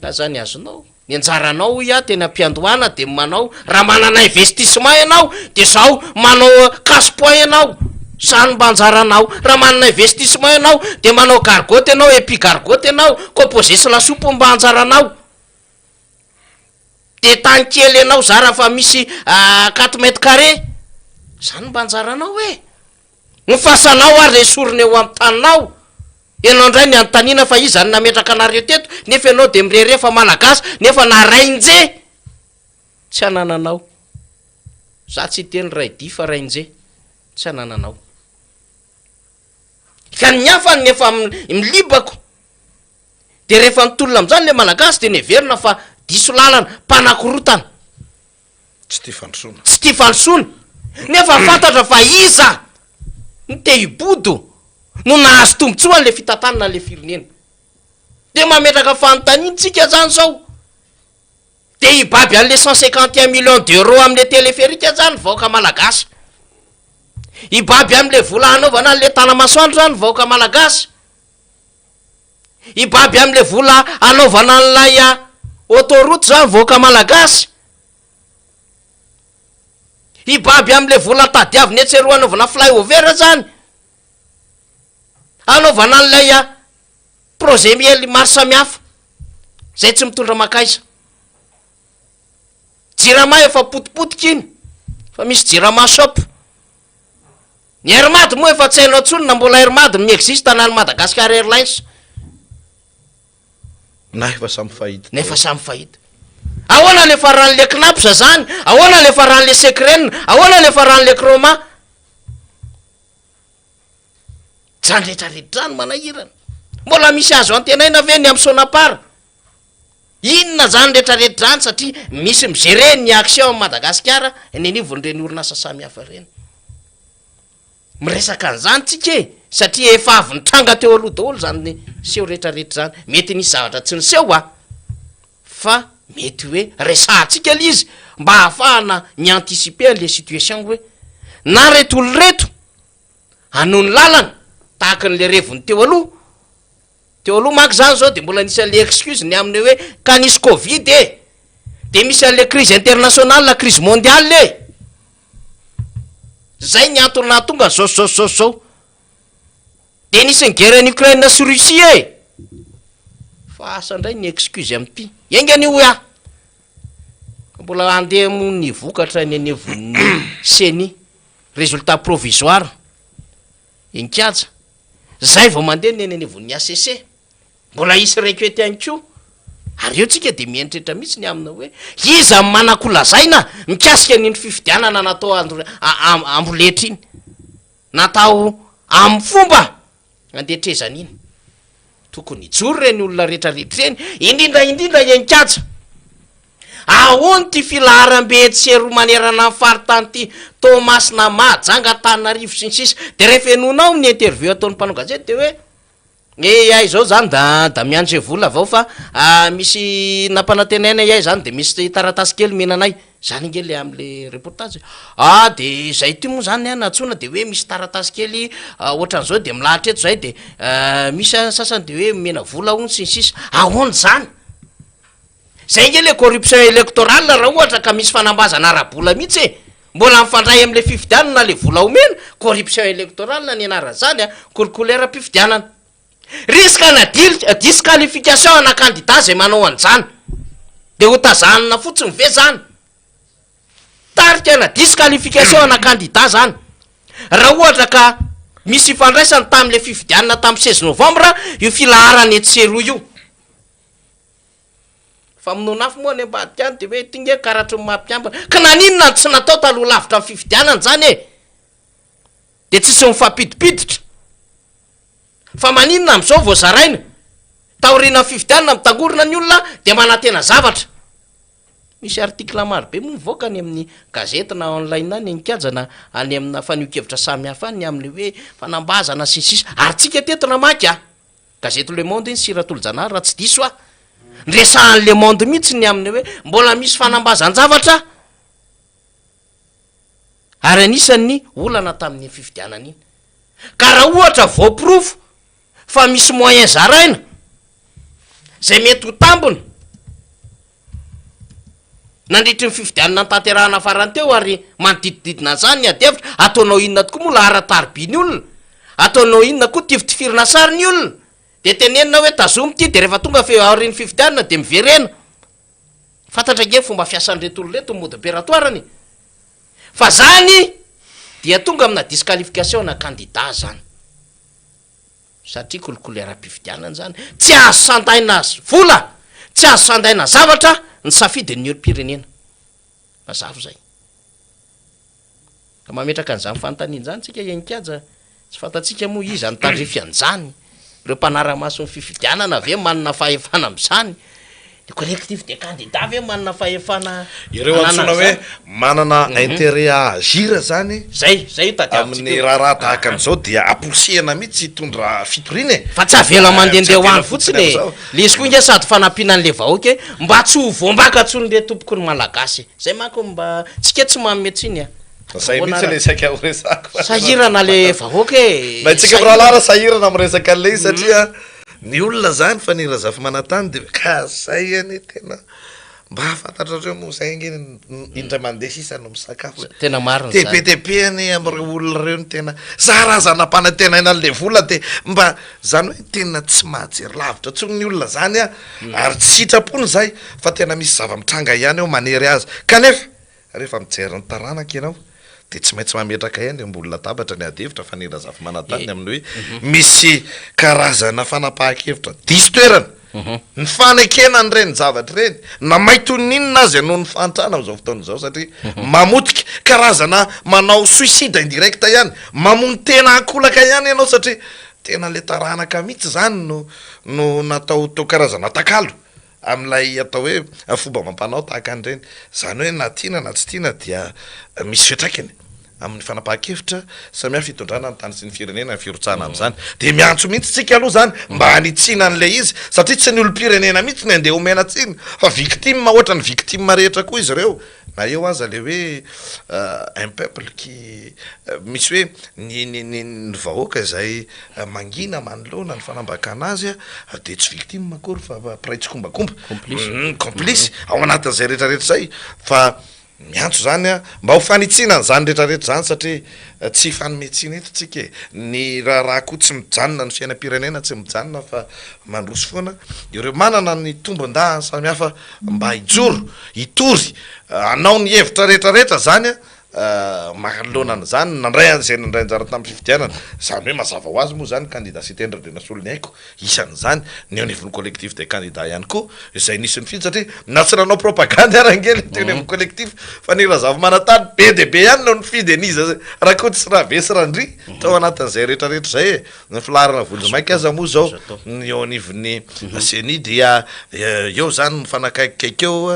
Speaker 3: Nga zany azonao? Ny anjaranao hoy aho teny am-piandohana dia manao, raha manana investissement ianao dia zao manao cash point ianao, zany mba anjaranao, raha manana investissement ianao dia manao gargote ianao, epi gargote ianao, composé sy lasopy mba anjaranao, dia tany kely ianao zara fa misy quatre mètres carré, zany mba anjaranao e! Ny fasanao ary esorina eo amin'ny taninao. Ianao indray ny anontaniana fa iza no nametraka anareo teto nefa ianao dia mirehareha fa malagasy nefa na rainje tsy anananao. Za tsy hiteny raidia fa rainje tsy anananao. Ka ny hafa ny efa milibako dia rehefa nitolona amin'izany le malagasy dia neverina fa diso lalana, mpanakorotana.
Speaker 2: Tsy tia fandrosoana.
Speaker 3: Tsy tia fandrosoana. Nefa fantatra fa iza no te hibodo no nahazo tombotsoa an'le fitantanana an'le firenena. De mametraka fanontaniana tsika zany zao. De hibaby an'le 151 millions d'euros am'le téléphérique zany ny vahoaka malagasy. Hibaby am'le vola hanaovana an'le tanamasoandro zany ny vahoaka malagasy. Hibaby amin'ilay vola hanaovana an'ilay autoroute zany vahoaka malagasy? Hibaby amin'ilay vola tadiavina etsy eroa hanaovana flyover zany? Hanaovana an'ilay projet miely maro samihafa izay tsy mitondra mankaiza? Jirama efa potipotika iny fa misy jirama shop. Ny Air Mad moa efa tsy hainao intsony na mbola Air Mad mi-existe na ny Madagascar Airlines.
Speaker 2: Na efa samy fahita.
Speaker 3: Na efa samy fahita. Ahoana le faran'le Cnaps zany? Ahoana le faran'le Secren? Ahoana le faran'le Chroma? Zany rehetra rehetra zany manahirana. Mbola misy azo antenaina ve ny amin'ny Sonapar? Inona zany rehetra rehetra zany satria misy mi-gerer ny action amin'i Madagasikara eny anivon'ireny orinasa samihafa ireny. Miresaka an'izany tsika e, satria efa avy nitranga teo aloha daholo zany seho rehetra rehetra zany. Mety nisy zavatra tsy niseho a, fa mety hoe resahantsika le izy mba hahafahana mi-anticiper an'le situation hoe na reto olo reto hanohy ny lalana tahaka an'le reviny teo aloha, Teo aloha manko zany zao de mbola nisy an'le excuse ny amin'ny hoe ka nisy covid e! De misy an'le crise internationale, crise mondiale e! Zay ny antony nahatonga zao sy zao sy zao sy zao. Dia nisy ny guerre any Ukraine sy Russie e! Fa asa indray ny excuse amin'ity. Enga anie hoy aho. Ka mbola handeha moa ny vokatra eny anivon'ny ceni. Résultat provisoire. Enkiaja. Zay vao mandeha ny eny anivon'ny HCC. Mbola hisy requête ihany koa. Ary eo tsika dia mieritreritra mihitsy ny amina hoe iza no manan-kolazaina mikasika an'iny fifidianana natao andro amboletra iny. Natao amin'ny fomba andetrezana iny. Tokony hijoro ireny olona rehetra rehetra ireny, indrindra indrindra Enkaja. Ahoana ity filaharam-be etsy sy eroa manerana ny faritany ity, Toamasina, Mahajanga, Antananarivo sy ny sisa. Dia rehefa henoinao ny interview ataon'ny mpanao gazety dia hoe E iay zao zany da da miandry zay vola avao fa misy nampanantenaina iay zany de misy taratasy kely omena anay, zany ange le amle reportage e, ah de zay ty moa zany an nantsoina de hoe misy taratasy kely ohatran'izao de milahatra eto zay de misy sasany de hoe omena vola hono sy ny sisa, ahoana zany? Zay nge le corruption électorale raha ohatra ka misy fanambazana ara-bola mihitsy e! Mbola mifandray amle fifidianana le vola omena, corruption électorale ny anaran'izany a, kolikoly ara-pifidianana. Risque ana disqualification ana candidat zay manao an'izany. De ho tazanina fotsiny ve zany? Tarika ana disqualification ana candidat zany. Raha ohatra ka misy ifandraisany tamle fifidianana tam 16 novembre io filaharana etsy sy eroa io. Famonoana afo moa any ambadika any de hoe ity nge karatry ny maha mpikambana. Ka naninona no tsy natao taloha lavitra ny fifidianana zany e? De tsisy mifampidipiditra. Fa maninona amizao vao zaraina? Taorianan'ny fifidianana mitangorona ny olona de manantena zavatra. Misy article maro be moa mivoaka any amin'ny gazety na online any an-kianja na any amina fanehoan-kevitra samihafa any ny amin'le hoe fanambazana sy ny sisa. Ary tsika teto namaky a! Gazety Le Monde iny sy Ratolojanahary raha tsy diso aho. Niresahan'ny Le Monde mihitsy ny amin'ny hoe mbola misy fanambazan-javatra ary anisan'ny olana tamin'iny fifidianana iny. Ka raha ohatra voaporofo fa misy moyen zaraina izay mety ho tambiny nandritry ny fifidianana notanterahana farany teo ary manodidididina an'izany ny adihevitra, ataonao inona tokoa moa laharan-tariby ny olona? Ataonao inona koa tifitifirina sary ny olona? Dia tenenina hoe tazomy ity dia rehefa tonga fe aorian'ny fifidianana dia miverena. Fantatra ange ny fomba fiasan'ireto olona ireto, ny mode opératoire-ny e. Fa zany dia tonga amina disqualification ana candidat zany. Satria kolikoly ara-pifidianana izany, tsy azo sandaina vola, tsy azo sandaina zavatra ny safidin'ny olom-pirenena. Mazava izay. Ka mametraka an'izany fanontaniana izany tsika Heninkaja, tsy fantatsika moa iza no tandrify an'izany, ireo mpanara-maso ny fifidianana ve manana fahefana amin'izany? Ny collectif des candidats ve manana fahefana
Speaker 2: Ireo
Speaker 3: hanana
Speaker 2: antsoina hoe
Speaker 3: an'izany?
Speaker 2: manana intérêt à agir zany
Speaker 3: Zay, zay io tadiavintsika
Speaker 2: amin'ny
Speaker 3: io.
Speaker 2: raharaha tahaka an'izao dia amporisihana mihitsy hitondra fitoriana e!
Speaker 3: Fa tsy avela
Speaker 2: Tsy
Speaker 3: mandehandeha ho
Speaker 2: avela
Speaker 3: any
Speaker 2: fotsiny
Speaker 3: fotsiny e!
Speaker 2: amin'izao.
Speaker 3: Le izy koa nge sady fanampiana an'le vahoaka e, mba tsy ho voambaka intsony re tompoko ny Malagasy e! Zay manko mba, tsika tsy manome tsiny a!
Speaker 2: Zay
Speaker 3: Ahoana
Speaker 2: mihitsy
Speaker 3: ara?
Speaker 2: le saika ho resahako fa
Speaker 3: Sahirana le vahoaka e!
Speaker 2: Na isika
Speaker 3: Sahirana.
Speaker 2: mirahalahy ara sahirana miresaka an'le izy satria Ny olona zany fa ny Razafimanantany de ka zay anie tena mba fantatrareo moa zay ange indray mandeha sisa no misakafo e.
Speaker 3: Tena marina zany.
Speaker 2: Be dia be anie am'ireo olona ireo no tena za raha aza nampanantenaina an'le vola de mba zany hoe tena tsy mahajery lavitra intsony ny olona zany an, ary tsy sitrapony zay fa tena misy zava-mitranga ihany eo manery azy kanefa Rehefa mijery ny taranaka ianao dia tsy maintsy mametraka ihany eo ambony latabatra ny ady hevitra fa ny Razafimanantany ny amin'ny hoe misy karazana fanapahan-kevitra diso toerana, ny fanekena an'ireny zavatra ireny na may toy ny inona aza noho ny fahantrana amin'izao fotoana izao satria mamotika, karazana manao suicide indirect ihany, mamono tena ankolaka ihany ianao satria tena ilay taranaka mihitsy izany no no natao toa karazana takalo. Amin'ilay atao hoe fomba amam-panao tahaka an'ireny. Izany hoe na tiana na tsy tiana dia misy fiantraikany amin'ny fanapahan-kevitra samihafa hitondrana ny tany sy ny firenena ny firotsahana amin'izany. Dia miantso mihitsy tsika aloha izany mba hanitsiana an'ilay izy satria tsy ny olom-pirenena mihitsy no andeha homena tsiny fa victime ohatran'ny victime rehetra koa izy ireo. Na eo aza le hoe un peuple qui misy hoe ny ny ny ny vahoaka izay mangina manoloana ny fanambakana azy dia tsy victime akory fa mpiray tsikombakomba, complice, complice ao anatin'izay rehetra rehetra izay fa. Miantso izany aho mba ho fanitsiana an'izany rehetra rehetra izany satria tsy hifanome tsiny eto tsika e! Ny raharaha koa tsy mijanona, ny fiainam-pirenena tsy mijanona fa mandroso foana. Ireo manana ny tombon-dahiny samihafa mba hijoro, hitory, hanao ny hevitra rehetra rehetra izany manoloana an'izany, nandray an'izay nandray anjara tamin'ny fifidianana, izany hoe mazava ho azy moa izany kandida Siteny Randrianasoloniaiko, Isan'izany ny eo anivon'ny collectif des candidats ihany koa izay nisy nifidy satria na tsy nanao propagandy ary ange le teo anivon'ny collectif fa ny Razafimanantany be dia be ihany no nifidy an'iza Rakoto sy Rabe sy Randria tao anatin'izay rehetra rehetra izay e! Ny filaharana vonjimaika aza moa izao ny eo anivon'ny ceni dia eo izany mifanakaikikaiky eo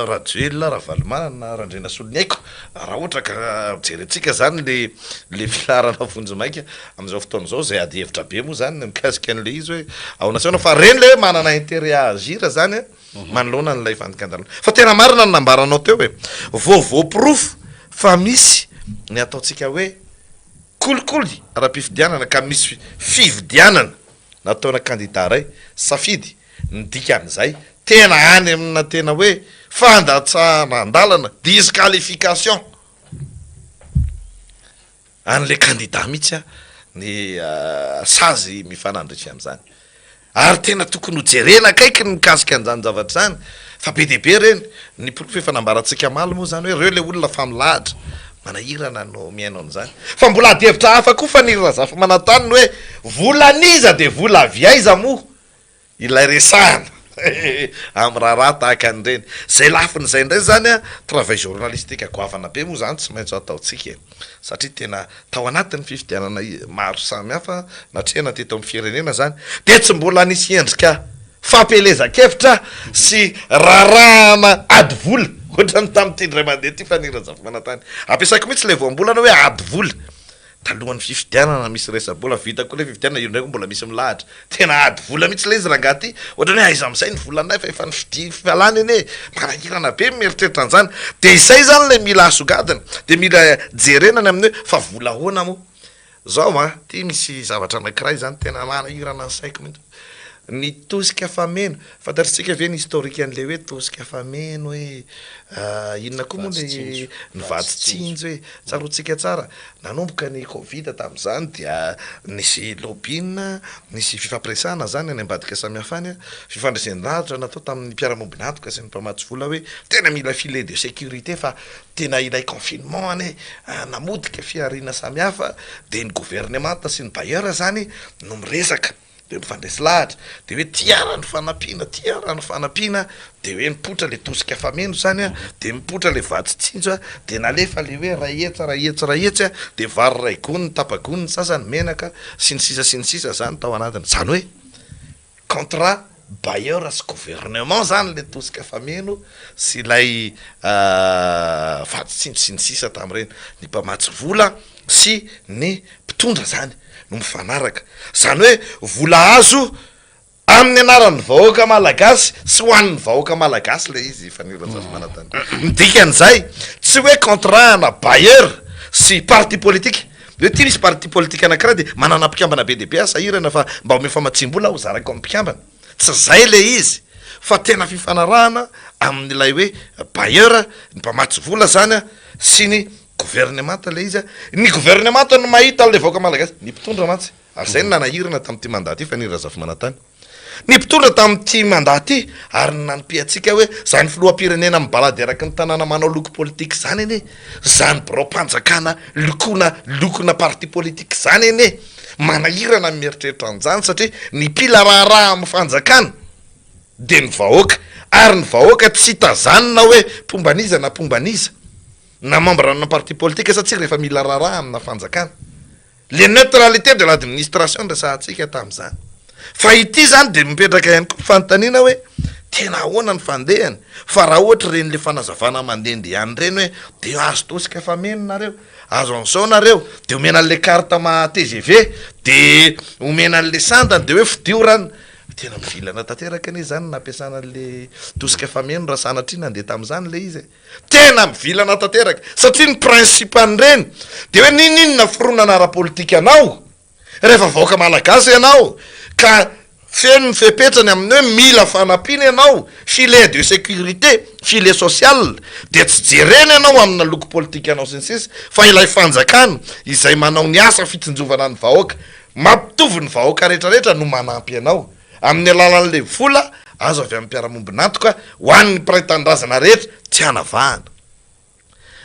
Speaker 2: Rajoelina, Ravalomanana, Randrianasoloniaiko raha ohatra ka jerentsika izany le le filaharana vonjimaika Amin'izao fotoana izao izay ady hevitra be moa izany ny mikasika an'ilay izy hoe ahoana sy ahoana fa ireny ilay hoe manana intérêt à agir izany manoloana an'ilay fandikan-dalàna. Fa tena marina ny nambaranao teo e! Vao voaporofo fa misy ny ataontsika hoe kolikoly ara-pifidianana ka misy fividianana nataona kandida iray safidy ny dikan'izay tena any amina tena hoe fandatsahana an-dalana, disqualification. An'ilay kandida mihitsy ny sazy mifanandrify amin'izany. Ary tena tokony ho jerena akaiky ny mikasika an'izany zavatra izany fa be dia be ireny. Ny porofo efa nambarantsika omaly moa izany hoe ireo ilay olona fa milahatra. Manahirana no mihaino an'izany. Fa mbola adihevitra hafa koa Faniry Razafimanantany ny hoe volan'iza dia vola avy aiza moa Ilay resahana amin'ny raharaha tahaka an'ireny. Izay lafiny izay indray izany an, travail journalistique goavana be moa izany tsy maintsy ho ataontsika e. Satria tena tao anatin'ny fifidianana maro samihafa natrehina teto amin'ny firenena izany dia tsy mbola nisy endrika fampielezan-kevitra sy raharahana ady vola ohatran'ny tamin'ity indray mandeha ity fa ny Razafimanantany. Ampiasaiko mihitsy ilay voambolana hoe ady vola. Talohan'ny fifidianana misy resa-bola, vita koa ilay fifidianana, io indray koa mbola misy milahatra. Tena ady vola mihitsy ilay izy rangahy ty, ohatran'ny hoe aiza amin'izay ny volanay fa efa nifidy fialana anie e! Manahirana be ny mieritreritra an'izany. Dia izay izany ilay mila asongadina, dia mila jerena ny amin'ny hoe fa vola ahoana moa? Zao an, ty misy zavatra anankiray izany tena manahirana ny saiko mihitsy. Ny tosika fameno, fantatritsika ve ny historique an'ilay hoe tosika fameno hoe inona koa moa ilay ny vatsy tsinjo e, tsaroantsika tsara nanomboka ny covid tamin'izany dia nisy lobbying, nisy fifampiresahana zany any ambadika samihafa any, fifandresen-dahatra natao tamin'ny mpiara-miombon'antoka sy ny mpamatsy vola hoe tena mila filet de sécurité fa tena ilay confinement anie namotika fihariana samihafa dia ny governemanta sy ny bailleur zany no miresaka. de mifandresy lahatra, de hoe ty ara ny fanampiana, ty ara ny fanampiana, de hoe mipoitra le tosika fameno zany an, de mipoitra le vatsy tsinjo an, de nalefa le hoe ray hetsy ray hetsy ray hetsy an, de vary ray gony ny tapa-gony ny sasany, menaka sy ny sisa sy ny sisa zany tao anatiny, zany hoe contrat bailleur sy gouvernement zany le tosika fameno sy ilay vatsy tsinjo sy ny sisa tamin'ireny, ny mpamatsy vola sy ny mpitondra zany no mifanaraka, zany hoe vola azo amin'ny anaran'ny vahoaka malagasy sy ho an'ny vahoaka malagasy le izy Fanilo Rajazimanantany, ny dikan'izay tsy hoe contrat ana bailleur sy parti politique, hoe ty misy parti politique anakiray de manana mpikambana be dia be aho sahirana fa mba omeo famatsiam-bola aho hozarako amin'ny mpikambana, tsy zay le izy fa tena fifanarahana amin'ilay hoe bailleur, ny mpamatsy vola zany sy ny Governemanta ilay izy a! Ny governemanta no mahita an'ilay vahoaka malagasy. Ny mpitondra mantsy, ary izay no nanahirana tamin'ity mandat ity Faniry Razafimanantany. Ny mpitondra tamin'ity mandat ity, ary ny nanompiantsika hoe izany filoham-pirenena mibalady eraky ny tanàna manao loko politika izany anie, izany biraom-panjakana lokoina lokona parti politika izany anie, manahirana ny mieritreritra an'izany satria ny mpila raharaha amin'ny fanjakana dia ny vahoaka, ary ny vahoaka tsy tazanina hoe mpomba an'iza na mpomba an'iza. Na membre ana parti politique sa tsia rehefa mila raharaha amina fanjakana. Le neutralité de l'administration no resahantsika tamin'izany. Fa ity zany de mipetraka ihany koa ny fanontaniana hoe tena ahoana ny fandehany? Fa raha ohatra ireny le fanazavana mandehandeha any ireny hoe de azo tosika fameno nareo, azo an'izao nareo, de omena an'le carte maha tgv, de omena an'le sandany de hoe fidio ran, tena mivilana tanteraka anie zany nampiasana an'le tosika fameno raha sanatria nandeha tamin'izany le izy e. Tena mivilana tanteraka satria ny principe an'ireny dia hoe n'inon'inona fironana ara-politika anao rehefa vahoaka malagasy ianao ka Feno ny fepetrany amin'ny hoe mila fanampiana ianao, filet de sécurité, filet social, dia tsy jerena ianao amina loko politikanao sy ny sisa fa ilay fanjakana izay manao ny asa fitsinjovana ny vahoaka, mampitovy ny vahoaka rehetrarehetra no manampy anao amin'ny alalan'ilay vola azo avy amin'ny mpiara-mombon'antoka ho an'ny mpiray tanindrazana rehetra tsy hanavahana.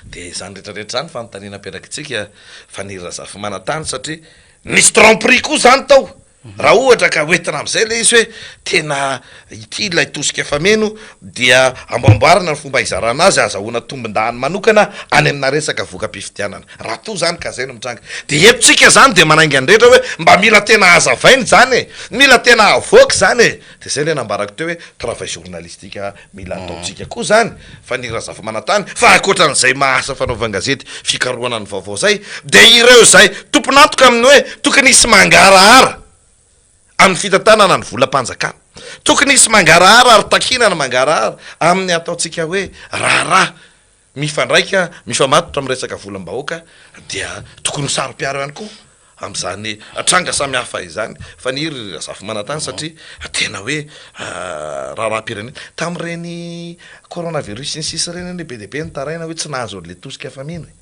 Speaker 2: Dia izany rehetra rehetra izany fanontaniana aperakitsika Faniry Razafimanantany satria nisy tromperie koa izany tao. Raha ohatra ka hoentina amin'izay ilay izy hoe tena ity ilay tosika fameno dia amboamboarina ny fomba hizarana azy ahazahoana tombon-dahany manokana any amina resaka voka-pifidianana. Raha toa izany ka izay no mitranga. Dia eto tsika izany dia manainga ny rehetra hoe mba mila tena hazavaina izany e! Mila tena avoaka izany e! Dia izay ilay nambarako teo hoe travail journalistique Mila ataontsika koa izany fa ny Razafimanantany, fa ankoatran'izay maha asa fanaovan-gazety fikarohana ny vaovao izay, dia ireo izay tompon'antoka amin'ny hoe tokony hisy mangarahara amin'ny fitantanana ny volam-panjakana. Tokony hisy mangarahara ary takiana ny mangarahara amin'ny ataontsika hoe raharaha mifandraika, mifamatotra amin'ny resaka volam-bahoaka dia tokony ho saro-piaro ihany koa amin'izany tranga samihafa izany. Faniry ry Razafimanantany satria tena hoe raharaham-pirenena. Tamin'ireny coronavirus sy ny sisa ireny anie be dia be ny nitaraina hoe tsy nahazo an'ilay tosika fameno e.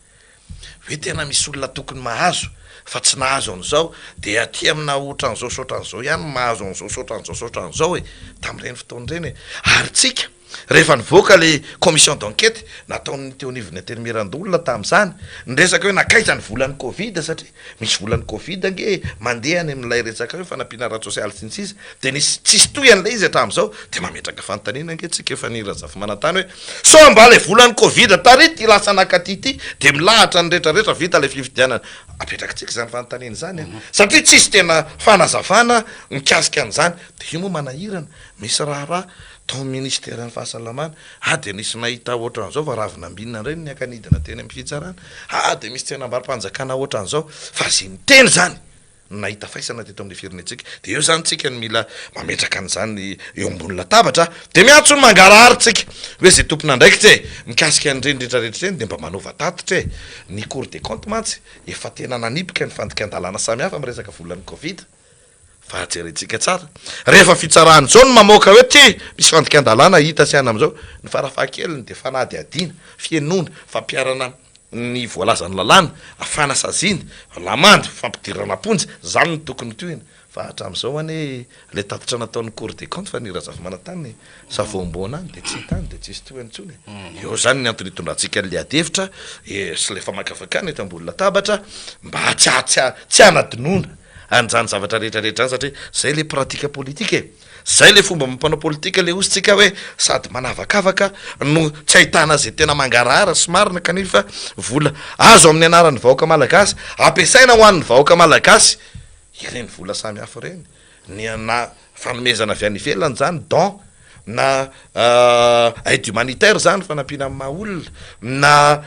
Speaker 2: Hoe tena misy olona tokony mahazo fa tsy nahazo an'izao dia aty amina ohatran'izao sy ohatran'izao ihany no mahazo an'izao sy ohatran'izao sy ohatran'izao e. Tamin'ireny fotoana ireny e. Ary tsika. Rehefa nivoaka ilay commission d'enquête nataon'ny teo anivon'ny Antenimierandoholona tamin'izany, niresaka hoe nankaiza ny volan'ny covid satria misy volan'ny covid ange mandeha any amin'ilay resaka hoe fanampiana ara-tsosialy sy ny sisa dia nisy tsisy tohiny ilay izy hatramin'izao dia mametraka fanontaniana ange tsika efa ny Razafimanantany hoe sao mba ilay volan'ny covid tary ity lasa nakaty ity dia milahatra ny rehetra rehetra vita ilay fifidianana apetrakitsika izany fanontaniana izany an satria tsisy tena fanazavana mikasika an'izany dia io moa manahirana misy raharaha Tao amin'ny minisiteran'ny fahasalamana, ah dia nisy nahita ohatran'izao fa ravin'ambinina indray no niaka-nidina teny amin'ny fitsarana, ah dia misy tsenambaro-panjakana ohatran'izao, fa izay niteny izany no nahita faisana teto amin'ny firenentsika. Dia eo izany tsika no mila mametraka an'izany eo ambony latabatra, dia miantso ny mangarahara tsika hoe izay tompon'andraikitra e, mikasika an'ireny rehetra rehetra ireny dia mba manaova tatitra e. Ny cour des comptes mantsy efa tena nanipika ny fandikan-dalàna samihafa amin'ny resaka volan'ny covid. Fa jerentsika tsara, rehefa fitsarana izao no mamoaka hoe ty misy fandikan-dalàna hita sy any amin'izao, ny farafahakeliny dia fanadihadiana, fihenoana, fampiharana ny voalazan'ny lalàna, fanasaziana, lamandy, fampidirana am-ponja, izany no tokony tohina. Fa hatramin'izao anie ilay tatitra nataon'ny Cour des comptes fa ny Razafimanantany savoam-boana any dia tsy hita any dia tsisy tohiny intsony e. Eo izany ny antony itondrantsika an'ilay adihevitra sy ilay famakafakana eto ambony latabatra mba tsy tsy hanadinoana an'izany zavatra rehetra rehetra zany satria zay le pratique politique e, zay le fomba amam-panao politique le ozy tsika hoe sady manavakavaka no tsy ahitana ze tena mangarahara sy marina kanefa vola azo amin'ny anaran'ny vahoaka malagasy ampiasaina ho an'ny vahoaka malagasy ireny vola samy hafa ireny ny na fanomezana avy any ivelany zany don na aide humanitaire zany fanampiana amin'ny maha olona na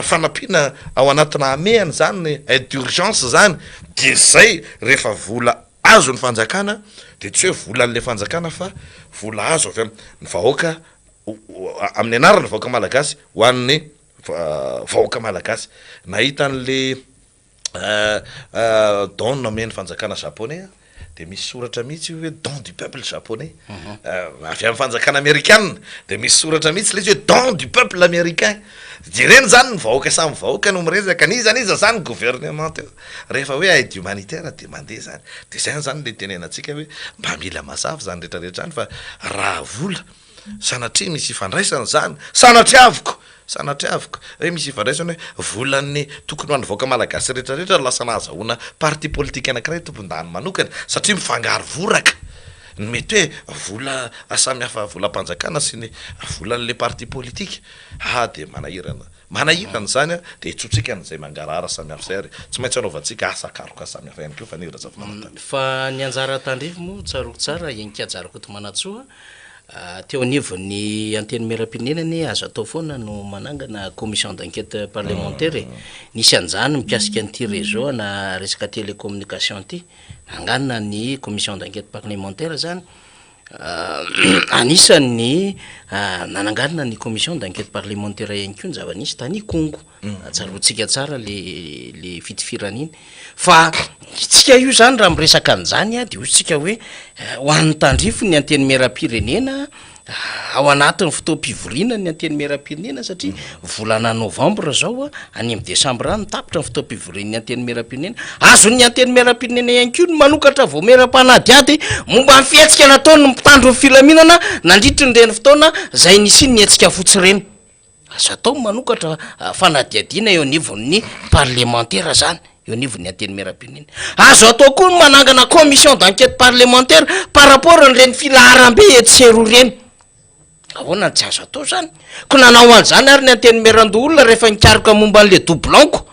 Speaker 2: fanampiana ao anatina hamehana zany ny aide d'urgence zany de zay rehefa vola azon'ny fanjakana de tsy hoe volan'le fanjakana fa vola azo avy amin'ny vahoaka amin'ny anaran'ny vahoaka malagasy ho an'ny vahoaka malagasy nahita an'le Don nomen'ny fanjakana japonais an, dia misy soratra mihitsy io hoe don du peuple japonais, avy amin'ny fanjakana amerikana, dia misy soratra mihitsy ilay izy hoe don du peuple américain, jerena izany ny vahoaka samy vahoaka no miresaka, n'iza n'iza izany gouvernement teo, rehefa hoe aide humanitaire dia mandeha izany, dia izay izany ilay itenenantsika hoe mba mila mazava izany rehetra rehetra izany fa raha vola Sanatria misy ifandraisany izany, sanatriaviko, sanatriaviko, hoe misy ifandraisany hoe volan'ny tokony ho an'ny vahoaka malagasy rehetra rehetra no lasa nahazahoana parti politique anankiray tompon-dany manokana satria mifangaro voraka ny mety hoe vola samihafa volam-panjakana sy ny volan'ilay parti politique, ah dia manahirana. Manahirana izany an, dia hitsotsika an'izay mangarahara samihafa izay ary tsy maintsy anaovantsika asa karoka samihafa ihany koa fa ny Razafimanantany.
Speaker 3: Fa ny anjara tandrify moa tsaroako tsara Heninkaja Rakotomanantsoa teo anivon'ny Antenimierampirenena anie azo atao foana no manangana commission d'enquête parlementaire e! Nisy an'izany mikasika an'ity réseau ana resaka télécommunication ity, nanganina ny commission d'enquête parlementaire izany. Anisan'ny nananganana ny commission d'enquête parlementaire ihany koa ny zava-nisy tany Ikongo. Tsaroantsika tsara le le fitifirana iny. Fa tsika io zany raha miresaka an'izany dia hoy tsika hoe ho an'ny tandrify ny antenimierampirenena ao anatin'ny fotoam-pivoriana ny antenimierampirenena satria volana novambra zao a, any amin'ny desambra any tapitra ny fotoam-pivorian'ny antenimierampirenena. Azon'ny antenimierampirenena ihany koa ny manokatra vaomieram-panadihady momba ny fihetsika nataon'ny mpitandro ny filaminana nandritry ny ireny fotoana izay nisian'ny hetsika fotsy ireny. Azo atao ny manokatra fanadihadiana eo anivon'ny parlemantera zany, eo anivon'ny antenimierampirenena. Azo atao koa ny manangana commission d'enquête parlementaire par rapport an'ireny filaharambe etsy sy eroa ireny. Ahoana no tsy azo atao zany? Ko nanao an'izany ary ny antenimierandoholona rehefa nikaroka momba an'le doublon-ko.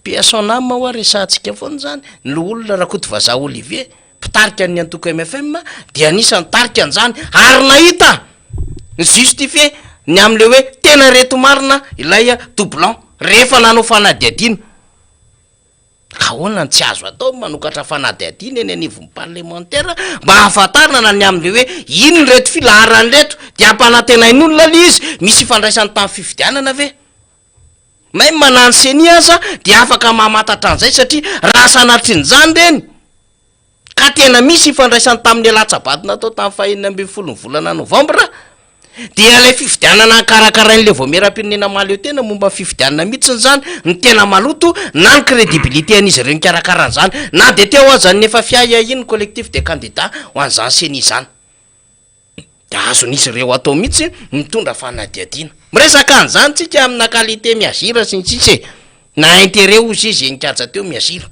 Speaker 3: Paix à son âme hoa resahantsika foana izany, ny loholona Rakotovazaha Olivier, mpitarika ny antoko mfm dia anisan'ny nitarika an'izany ary nahita ni-justifier ny amin'ilay hoe tena reto marina ilay doublon rehefa nanao fanadihadiana. Ka ahoana no tsy azo atao ny manokatra fanadihadiana eny anivon'ny parlemantera mba hahafantarana ny amin'ilay hoe inona ireto filaharana ireto dia ampanantenain'olona ilay izy, misy ifandraisany tamin'ny fifidianana ve? Même na ny ceni aza dia afaka mamantatra an'izay satria raha sanatrian'izany ireny ka tena misy ifandraisany tamin'ny latsa-bato natao tamin'ny faha 16 ny volana novambra dia ilay fifidianana karakarain'ilay vaomieram-pirenena mahaleo tena momba ny fifidianana mihitsy izany no tena maloto na ny crédibilité an'izy ireo nikarakara an'izany na dia teo aza ny efa fiahiahian'ny collectif des candidats ho an'izany ceni izany. Dia azon'izy ireo atao mihitsy ny mitondra fanadihadiana. Miresaka an'izany tsika amina qualité mi-agir sy ny sisa e! Na intérêt hozy izy henin-kaja teo mi-agir.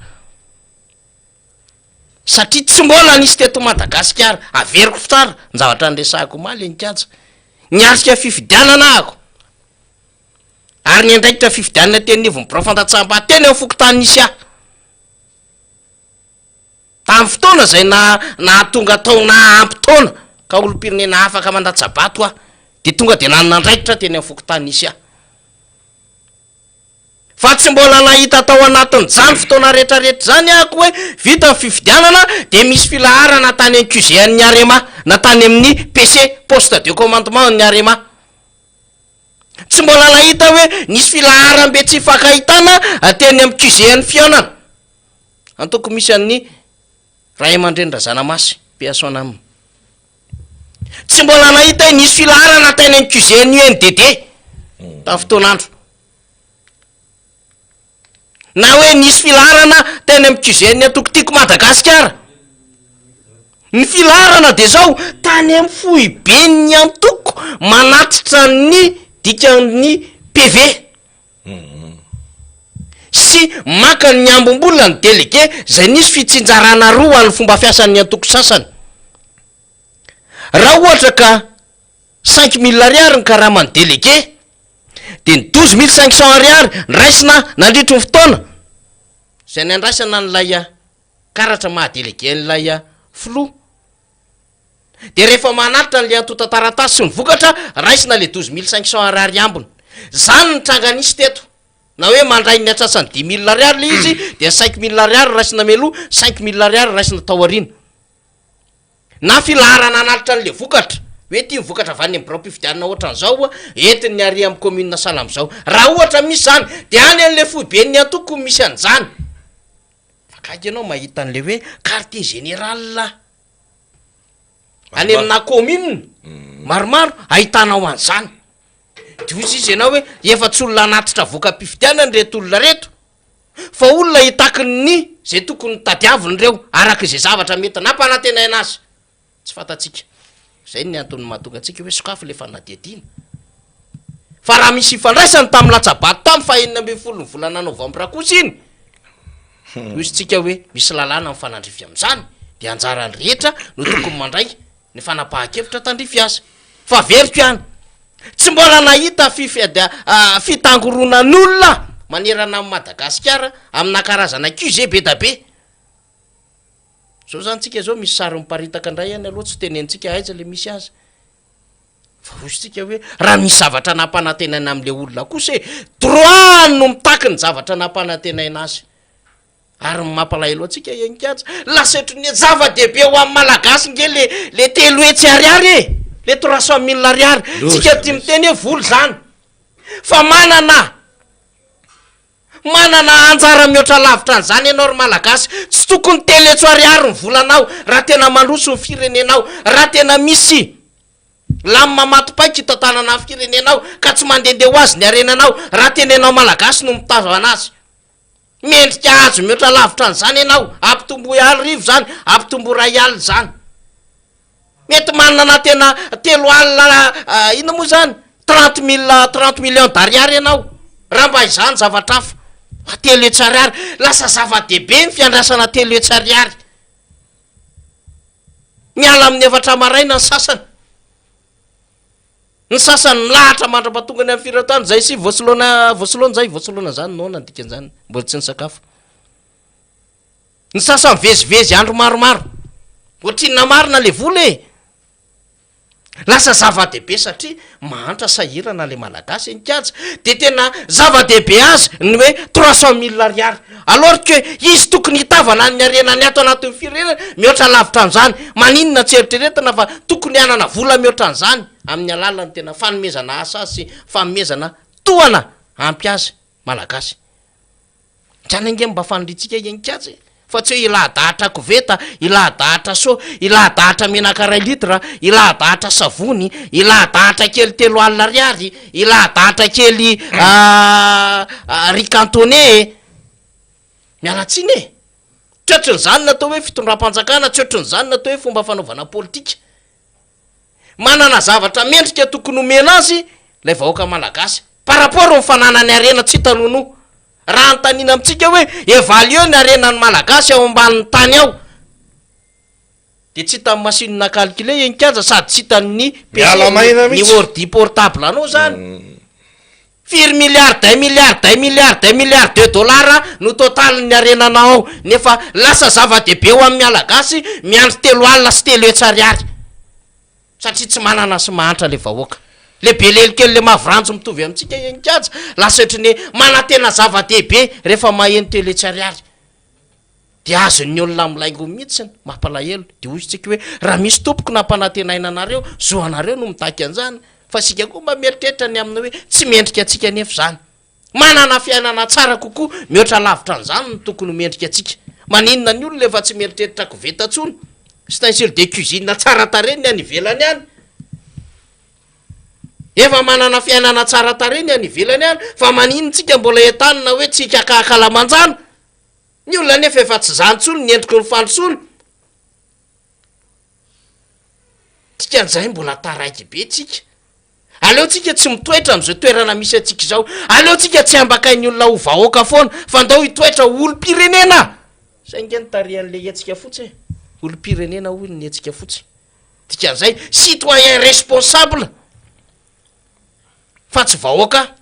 Speaker 3: Satria tsy mbola nisy teto Madagasikara, averiko tsara ny zavatra niresahako omaly henin-kaja, niatrika fifidianana ahako, ary niandraikitra fifidianana teny anivon'ny birao fandatsaham-bato teny amin'ny fokontany nisy ahy. Tamin'ny fotoana izay nahatonga taona ampy taona ka olom-pirenena afaka mandatsa-bato aho, dia tonga dia nanana andraikitra teny amin'ny fokontany nisy ahy. Fa tsy mbola nahita tao anatin'izany fotoana rehetrarehetra izany aho hoe vita ny fifidianana dia misy filaharana tany amin'ny QG an'ny Arema na tany amin'ny PC, poste de commandement an'ny Arema. Tsy mbola nahita hoe nisy filaharam-be tsy ifankahitana teny amin'ny QG an'ny Fihaonana. Antoko misy an'ny Ray aman-dreny Razanamasy, paix à son âme. Tsy mbola nahita hoe nisy filaharana tany amin'ny QG an'ny UMDD tamin'ny fotoan'andro. Na hoe nisy filaharana tany amin'ny QG an'ny antoko Tiako Madagasikara. Ny filaharana dia izao, tany amin'ny foiben'ny antoko manatitra ny dikan'ny PV. sy maka ny ambim-bola ny delege izay nisy fitsinjarana roa ho an'ny fomba fiasan'ny antoko sasany. Raha ohatra ka 5000 ariary ny karaman'ny delege dia ny 12500 ariary nraisina nandritry ny fotoana izay nandraisana an'ilay karatra maha delege an'ilay filoha. Dia rehefa manatitra an'ilay antontan-taratasy sy ny vokatra, raisina ilay 12500 ariary ambiny. Izany ny tranga nisy teto. Na hoe mandray ny antsasany 10000 ariary ilay izy, dia ny 5000 ariary raisina mialoha, 5000 ariary raisina tao aoriana. Na filaharana hanatitra an'ilay vokatra, hoe ity ny vokatra avy any amin'ny biraom-pifidianana ohatran'izao, entin'ny ary amin'ny commune sahala amin'izao. Raha ohatra misy izany, dia any amin'ilay foiben'ny antoko no misy an'izany. Fa gaga ianao mahita an'ilay hoe quartier général. Any amina commune maromaro ahitanao an'izany. De hoy izy ianao hoe efa tsy olona hanatitra voka-pifidianana ireto olona ireto fa olona hitaky ny zay tokony tadiaviny ireo araka izay zavatra mety nampanantenaina azy. Tsy fantatsika. Zay ny antony mahatonga antsika hoe sokafy le fanadihadiana. Fa raha misy ifandraisany tamin'ny latsa-bato tamin'ny faha 16 ny volana novambra kosa iny, hoy isika hoe misy lalàna mifanandrify amin'izany, dia anjaran'ny rehetra no tokony mandray ny fanapahan-kevitra tandrify azy. Fa averiko ihany, tsy mbola nahita fitangoronan'olona manerana an'i Madagasikara amina karazana QG be da be. Zao zany tsika zao misy sary miparitaka indray any aloha tsy tenenintsika aiza le misy azy. Fa hoy isika hoe raha misy zavatra nampanantenaina amin'ilay olona kosa e, droit-ny no mitaky ny zavatra nampanantenaina azy. Ary ny mampalahelo antsika Heninkaja, lasa ohatry ny zava-dehibe ho an'ny Malagasy nge le le 300 ariary e! Le 300 mille ariary. Tsika tia miteny hoe vola izany. Fa manana manana anjara mihoatra lavitra an'izany ianao ry Malagasy. Tsy tokony 300 ariary ny volanao raha tena mandroso ny firenenao, raha tena misy lamina maty paika hitantanana ny firenenao ka tsy mandehandeha ho azy ny harenanao, raha tena ianao Malagasy no mitazona azy. Mendrika hahazo mihoatra lavitra an'izany ianao. Ampitomboy arivo izany, ampitomboy iray alina izany. Mety manana tena 30 inona moa izany? 30 mille, 30 millions d'ariary ianao. Raha mba izany zavatra hafa. Fa 300 ariary, lasa zava-dehibe ny fiandrasana 300 ariary. Miala amin'ny efatra maraina ny sasany. Ny sasany milahatra mandra-pahatongany amin'ny firatany zay sy voasoloana voasoloana zay voasoloana zany noana ny dikan'izany mbola tsy nisakafo. Ny sasany mivezivezy andro maromaro. Ohatrinona marina le vola e? Lasa zava-dehibe satria mahantra sahirana le malagasy eny kaja de tena zava-dehibe azy ny hoe 300 mille ariary alors que izy tokony hitavana ny harenany ato anatin'ny firenena mihoatra lavitra an'izany. Maninona tsy eritreretina fa tokony hanana vola mihoatra an'izany amin'ny alalan'ny tena fanomezana asa azy sy fanomezana tohana ampy azy malagasy. Zany ange mba faniriantsika eny kaja e! Fa tsy hoe hilahadahatra koveta, hilahadahatra seau, hilahadahatra menaka iray litre, hilahadahatra savony, hilahadahatra kely 30 ariary, hilahadahatra kely riz cantonais e! Miala tsiny e! Tsy ohatrin'izany ny atao hoe fitondram-panjakana, tsy ohatrin'izany ny atao hoe fomba fanaovana politika. Manana zavatra mendrika tokony homena azy ilay vahoaka malagasy par rapport ny fananany harena tsy hita nonoa. Raha anontaniana amintsika hoe évaluer ny harenan'ny malagasy ao ambanin'ny tany ao dia tsy hitan'ny machine à calculer eny kianja sady tsy hitan'ny PC
Speaker 2: Miala maina
Speaker 3: ny
Speaker 2: mihitsy.
Speaker 3: ordi portable anao zany. Firy milliard d'un milliard d'un milliard d'un milliard de dollars no totalin'ny harenanao ao nefa lasa zava-dehibe ho an'ny Malagasy miandry 30 sy 300 ariary satria tsy manana sy mahantra le vahoaka. Le be lelo kely le mavo ranjo mitovy amintsika eny kianja lasa ohatry ny hoe manantena zava-dehibe rehefa maheno 300 ariary de azon'ny olona milaingo mihitsy mampalahelo de hoy isika hoe raha misy tompoko nampanantenaina anareo zo anareo no mitaky an'izany fa isika koa mba mieritreritra ny amin'ny hoe tsy mendrika antsika nefa izany. Manana fiainana tsara kokoa mihoatra lavitra an'izany no tokony ho mendrika antsika. Maninona ny olona efa tsy mieritreritra koveta intsony? Ustensiles de cuisine tsara tarehy ny any ivelany any. Efa manana fiainana tsara tarehy ny any ivelany any fa maninona tsika mbola entanina hoe tsy hikakakalamanjana? Ny olona anefa efa tsy izany intsony ny endriky ny fandrosoana. Dikan'izay mbola taraiky be tsika. Aleo tsika tsy mitoetra amin'izao toerana misy antsika izao. Aleo tsika tsy ambakain'ny olona ho vahoaka foana fa ndao hitoetra ho olom-pirenena. Zay ange no tarihan'le hetsika fotsy e. Olom-pirenena hoy ny hetsika fotsy. Dikan'izay citoyen responsable fa tsy vahoaka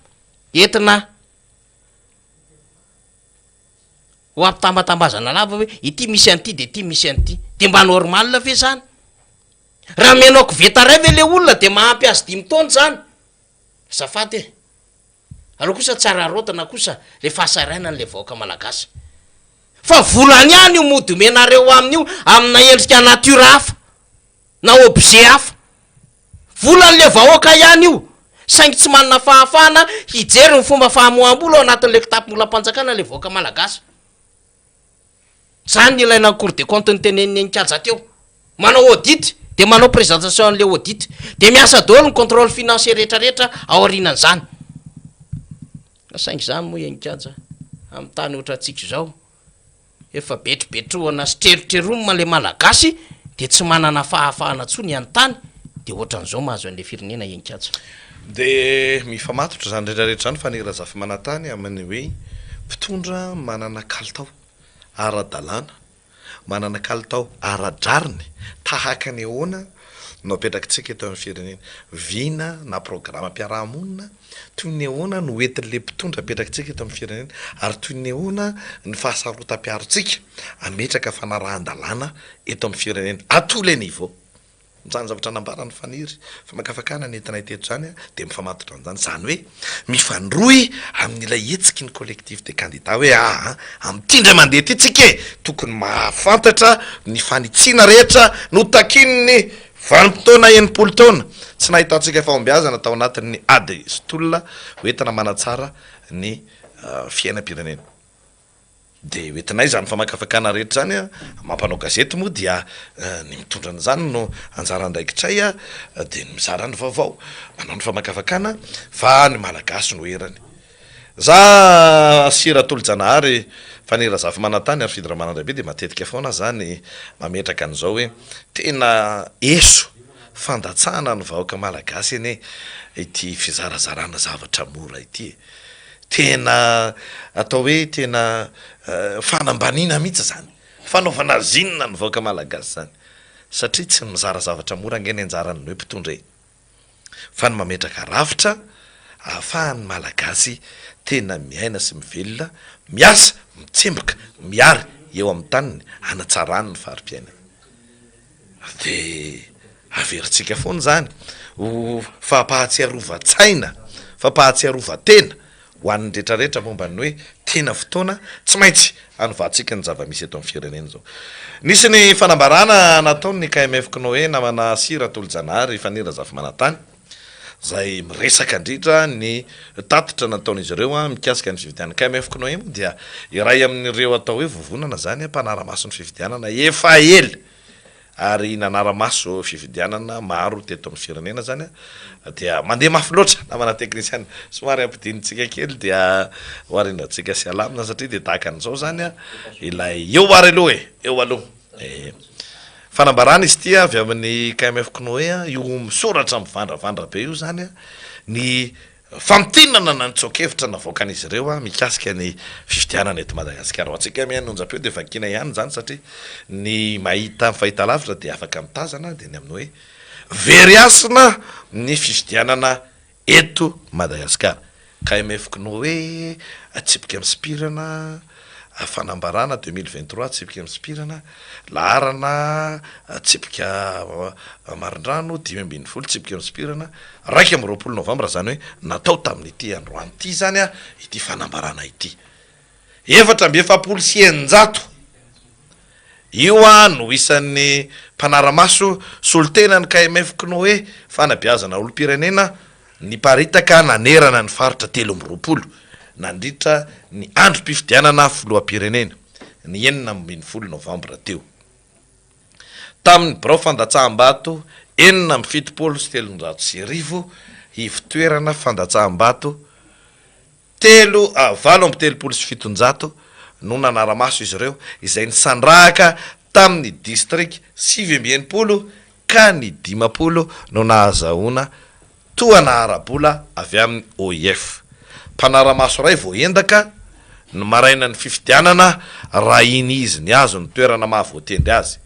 Speaker 3: entina ho ampitambatambazana lava hoe ity misy an'ity de ity misy an'ity. De mba normal ve zany? Raha omenao koveta iray ve le olona de mahampy azy dimy taona zany? Azafady e! Aleo kosa tsy araraotina kosa le fahasahiranan'le vahoaka malagasy. Fa volany ihany io mody omenareo aminy io amina endrika nature hafa na objet hafa. Volan'le vahoaka ihany io saingy tsy manana fahafahana hijery ny fomba famoaham-bola ao anatin'le kitapom-bolam-panjakana le vahoaka malagasy. Zany ny ilaina ny cour des comptes notenenin'i Nenikaja teo. Manao audit de manao présentation an'le audit. De miasa daholo ny contrôle financier rehetra rehetra ao aorianan'izany. Fa saingy izany moa Nenikaja amin'ny tany ohatrantsika izao, efa betrobetrohana sy trerotreromina le malagasy de tsy manana fahafahana intsony hanontany de ohatran'izao mahazo an'le firenena Nenikaja.
Speaker 2: De mifamatotra izany rehetra rehetra izany Faniry Razafimanantany amin'ny hoe mpitondra manana kalitao ara-dalàna, manana kalitao ara-drariny tahaka ny ahoana no apetrakitsika eto amin'ny firenena? Vina na programam-piarahamonina toy ny ahoana no entin'ilay mpitondra apetrakitsika eto amin'ny firenena ary toy ny ahoana ny fahasarotam-piarontsika hametraka fanarahan-dalàna eto amin'ny firenena à tous les niveaux? Izany zavatra nambaran'i Faniry famakafakana nentinay teto izany dia mifamatotra amin'izany. Izany hoe mifandrohy amin'ilay hetsiky ny collectif des candidats hoe aa amin'ity indray mandeha ity tsika e, tokony mahafantatra ny fanitsiana rehetra notakian'ny vanim-potoana 60 taona tsy nahitantsika fahombiazana tao anatin'ny ady sy tolona hoentina manatsara ny fiainam-pirenena. Dia hoentinay izany famakafakana rehetra izany an, maha mpanao gazety moa dia ny mitondra an'izany no anjara andraikitray dia ny mizara ny vaovao, manao ny famakafakana fa ny Malagasy no erany. Za sy Ratolojanahary, Faniry Razafimanantany ary Fidy Ramanandraibe dia matetika foana aho zany mametraka an'izao hoe tena eso fandatsahana ny vahoaka Malagasy anie ity fizarazarana zavatra mora ity e. Tena atao hoe tena fanambaniana mihitsy izany, fanaovana zinona ny vahoaka malagasy izany, satria tsy ny mizara zavatra mora ange ny anjaran'ny hoe mpitondra e, fa ny mametraka rafitra ahafahan'ny malagasy tena miaina sy mivelona, miasa, mitsemboka, mihary eo amin'ny taniny, hanatsarany ny fari-piainany. Dia averintsika foana izany ho fampahatsiarovan-tsaina, fampahatsiarovan-tena ho an'ny rehetrarehetra momba ny hoe tena fotoana tsy maintsy hanovantsika ny zava-misy eto amin'ny firenena izao. Nisy ny fanambarana nataon'ny KMF Cnoe namana Sy Ratolojanahary Faniry Razafimanantany izay miresaka indrindra ny tatitra nataon'izy ireo mikasika ny fifidianana. KMF Cnoe moa dia iray amin'ireo atao hoe vovonana izany mpanara-maso ny fifidianana efa ela ary nanara-maso fifidianana maro teto amin'ny firenena izany dia mandeha mafy loatra namana teknisiana, somary ampidinintsika kely dia ho arindrantsika sy alamina satria dia tahaka an'izao izany ilay eo ary aloha e, eo aloha e. Fanambarana izy ity avy amin'ny KMF Cnoe, io misoratra mivandravandra be io izany ny Famintinana na ny tsoa-kevitra navoakan'izy ireo mikasika ny fifidianana eto Madagasikara. Ho antsika mihaino onjam-peo dia vakiana ihany izany satria ny mahita amin'ny fahitalavitra dia afaka mitazana dia ny amin'ny hoe very hasina ny fifidianana eto Madagasikara. KMF Cnoe, tsipika misipirana. Fanambarana 2023 tsipika misipirana, laharana tsipika marindrano 15 tsipika misipirana, 21 novambra izany hoe natao tamin'ity androany ity izany ity fanambarana ity. 644 io no isan'ny mpanara-maso solontenan'ny KMF Cnoe fanabeazana olom-pirenena Niparitaka nanerana ny faritra 23 nandritra ny androm-pifidianana filoham-pirenena, ny 16 novambra teo. Tamin'ny birao fandatsaham-bato 1376, ivon-toerana fandatsaham-bato telo 738 no nanara-maso izy ireo, izay nisandrahaka tamin'ny distrika 69 ka ny 50 no nahazahoana tohana ara-bola avy amin'ny OIF. Mpanara-maso iray voaendaka ny marainan'ny fifidianana raha iny izy nihazo ny toerana maha voatendry azy.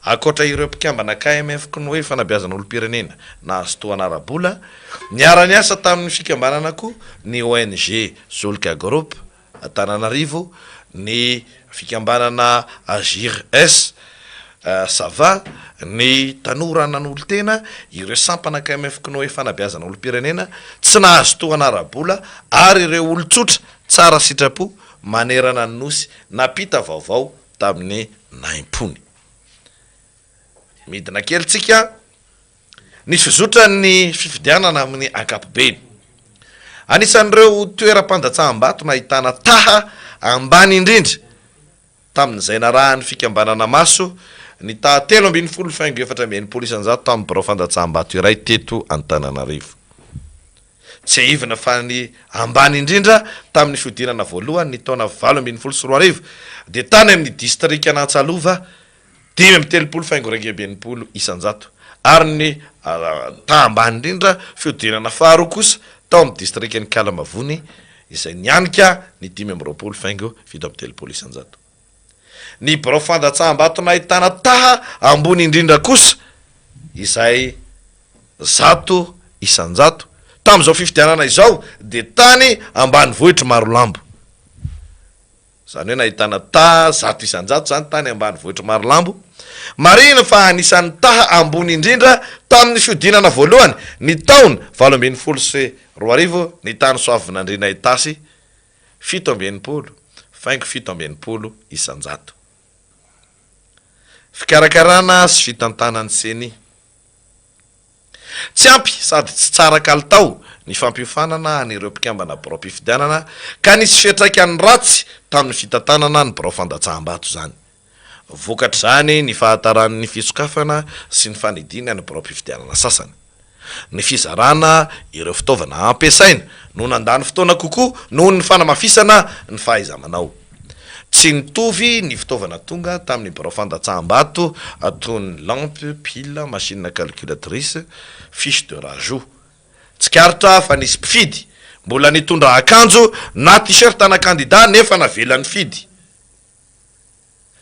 Speaker 2: Ankoatra ireo mpikambana KMF Cnoe Fanabeazana Olom-pirenena nahazo tohana ara-bola, niara-niasa tamin'ny fikambanana koa ny ONG Zolika Group, Antananarivo, ny fikambanana Agir S, Sava, ny tanora nanolo-tena, ireo sampana KMF Cnoe Fanabeazana Olom-pirenena tsy nahazo tohana ara-bola ary ireo olon-tsotra tsara sitrapo manerana ny Nosy nampita vaovao tamin'ny nahim-pony. Midina kely tsika. Ny fizotran'ny fifidianana amin'ny ankapobeny. Anisan'ireo toeram-pandatsaham-bato nahitana taha ambany indrindra tamin'izay narahan'ny fikambanana maso ny taha 13 faingo 64% tamin'ny birao fandatsaham-bato iray teto Antananarivo. Tsiahivina fa ny ambany indrindra tamin'ny fihodinana voalohany ny taona 2018 dia tany amin'ny distrikan'Antsalova 35 faingo 61%, ary ny taha ambany indrindra fihodinana faharoa kosa tao amin'ny distrikan'i Kalamavony izay nianika ny 25 faingo 37%. Ny birao fandatsaham-bato nahitana taha ambony indrindra kosa izay 100% tamin'izao fifidianana izao dia tany ambanivohitr'i Marolambo. Izany hoe nahitana taha 100% izany tany ambanivohitr'i Marolambo. Marihina fa anisan'ny taha ambony indrindra tamin'ny fihodinana voalohany ny taona 2018 ny tany Soavinandriana Itasy, 67.67%. Fikarakarana sy fitantanan'ny Ceni. Tsy ampy sady tsy tsara kalitao ny fampiofanana an'ireo mpikambana biraom-pifidianana ka nisy fiantraikany ratsy tamin'ny fitantanana ny birao fandatsaham-bato izany. Vokatr'izany ny fahataran'ny fisokafana sy ny fanidiana ny biraom-pifidianana sasany. Ny fizarana ireo fitaovana ampiasaina no nandany fotoana kokoa noho ny fanamafisana ny fahaiza-manao. Tsy nitovy ny fitaovana tonga tamin'ny birao fandatsaham-bato toy ny lampe, pile, machine calculatrice, fiche de rajout. Tsikaritra fa nisy mpifidy mbola nitondra akanjo na t-shirt ana kandida nefa navela nifidy.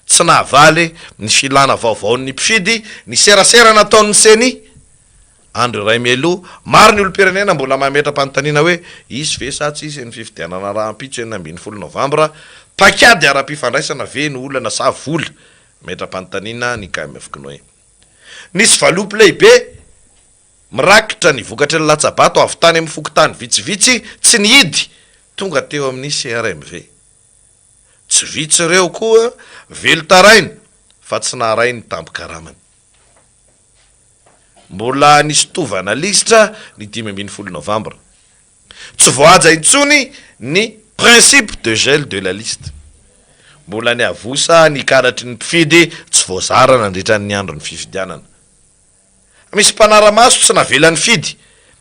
Speaker 2: Tsy nahavaly ny filàna vaovaon'ny mpifidy ny serasera nataon'ny Ceni. Andro iray mialoha, maro ny olom-pirenena mbola mametra-panontaniana hoe hisy ve sa tsy hisy ny fifidianana rahampitso 16 novambra? Paikady ara-pifandraisana ve no olana sa vola? Mametra-panontaniana ny KMF-Cnoe. Nisy valopy lehibe mirakitra ny vokatry ny latsa-bato avy tany amin'ny fokontany vitsivitsy tsy nihidy tonga teo amin'ny CRMV. Tsy vitsy ireo koa velon-taraina fa tsy naharay ny tambin-karamany. Mbola nisy tovana lisitra ny 15 novambra. Tsy voahaja intsony ny principe de gel de la liste. Mbola niavosa ny karatry ny mpifidy tsy voazara nandritra ny andron'ny fifidianana. Misy mpanara-maso tsy navela nifidy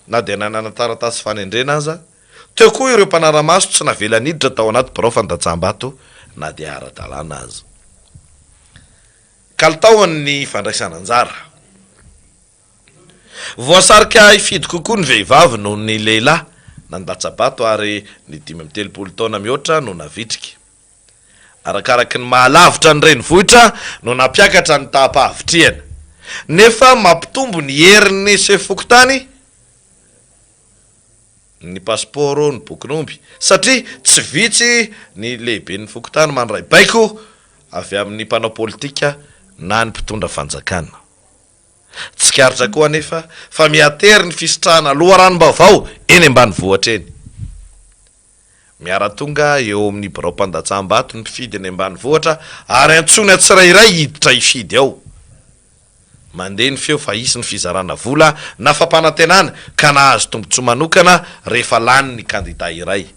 Speaker 2: na dia nanana taratasy fanendrena aza. Teo koa ireo mpanara-maso tsy navela niditra tao anaty birao fandatsaham-bato na dia ara-dalàna aza. Kalitaon'ny fandraisana anjara. Voasarika hifidy kokoa ny vehivavy noho ny lehilahy nandatsa-bato ary ny 35 taona mihoatra no navitrika. Arakaraky ny maha lavitra ny renivohitra no nampiakatra ny taham-pahavitrihana. Nefa mampitombo ny herin'ny sefo fokontany ny pasipaoro ny bokin'omby satria tsy vitsy ny lehiben'ny fokontany mandray baiko avy amin'ny mpanao politika na ny mpitondra fanjakana. Tsikaritra koa anefa fa mihatery ny fisitrahana loharanom-baovao eny ambanivohitra eny. Miara-tonga eo amin'ny biraom-pandatsaham-bato ny mpifidy eny ambanivohitra ary antsoina tsirairay hiditra hifidy ao. Mandeha ny feo fa hisy ny fizarana vola na fampanantenana ka nahazo tombontsoa manokana rehefa lany ny kandida iray.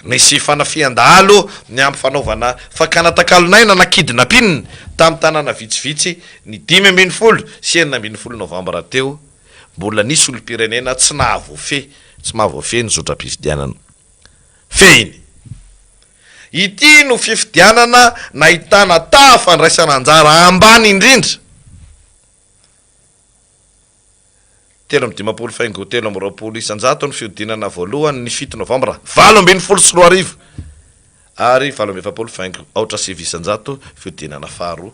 Speaker 2: Nisy fanafihan-dahalo niampy fanaovana fakana takalon'aina na kidnapping tamin'ny tanàna vitsivitsy ny 15 sy 16 novambra teo. Mbola nisy olom-pirenena tsy nahavoafehy tsy mahavoafehy ny zotram-pifidianana. Fehiny. Ity no fifidianana nahitana taha fandraisana anjara ambany indrindra, 53 faingo 23% ny fihodinana voalohany ny fito novambra 2018 ary 48 faingo aotra 9% fihodinana faharoa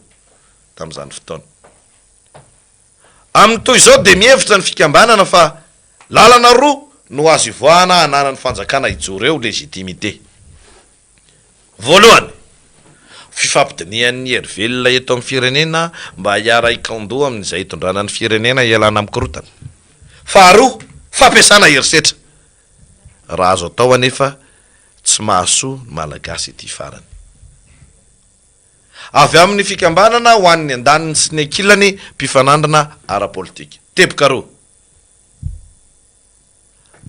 Speaker 2: tamin'izany fotoana. Amin'ny toy izao dia mihevitra ny fikambanana fa lalana roa no azo ivoahana hananan'ny fanjakana hijoro eo, légitimité. Voalohany, fifampidinihan'ny hery velona eto amin'ny firenena mba hiara-hikaon-doha amin'izay hitondrana ny firenena hialana amin'ny korontana. Faharoa, fampiasana herisetra. Raha azo atao anefa, tsy mahasoa ny Malagasy ity farany. Avy amin'ny fikambanana ho an'ny andaniny sy ny ankilany mpifanandrina ara-politika. Teboka roa.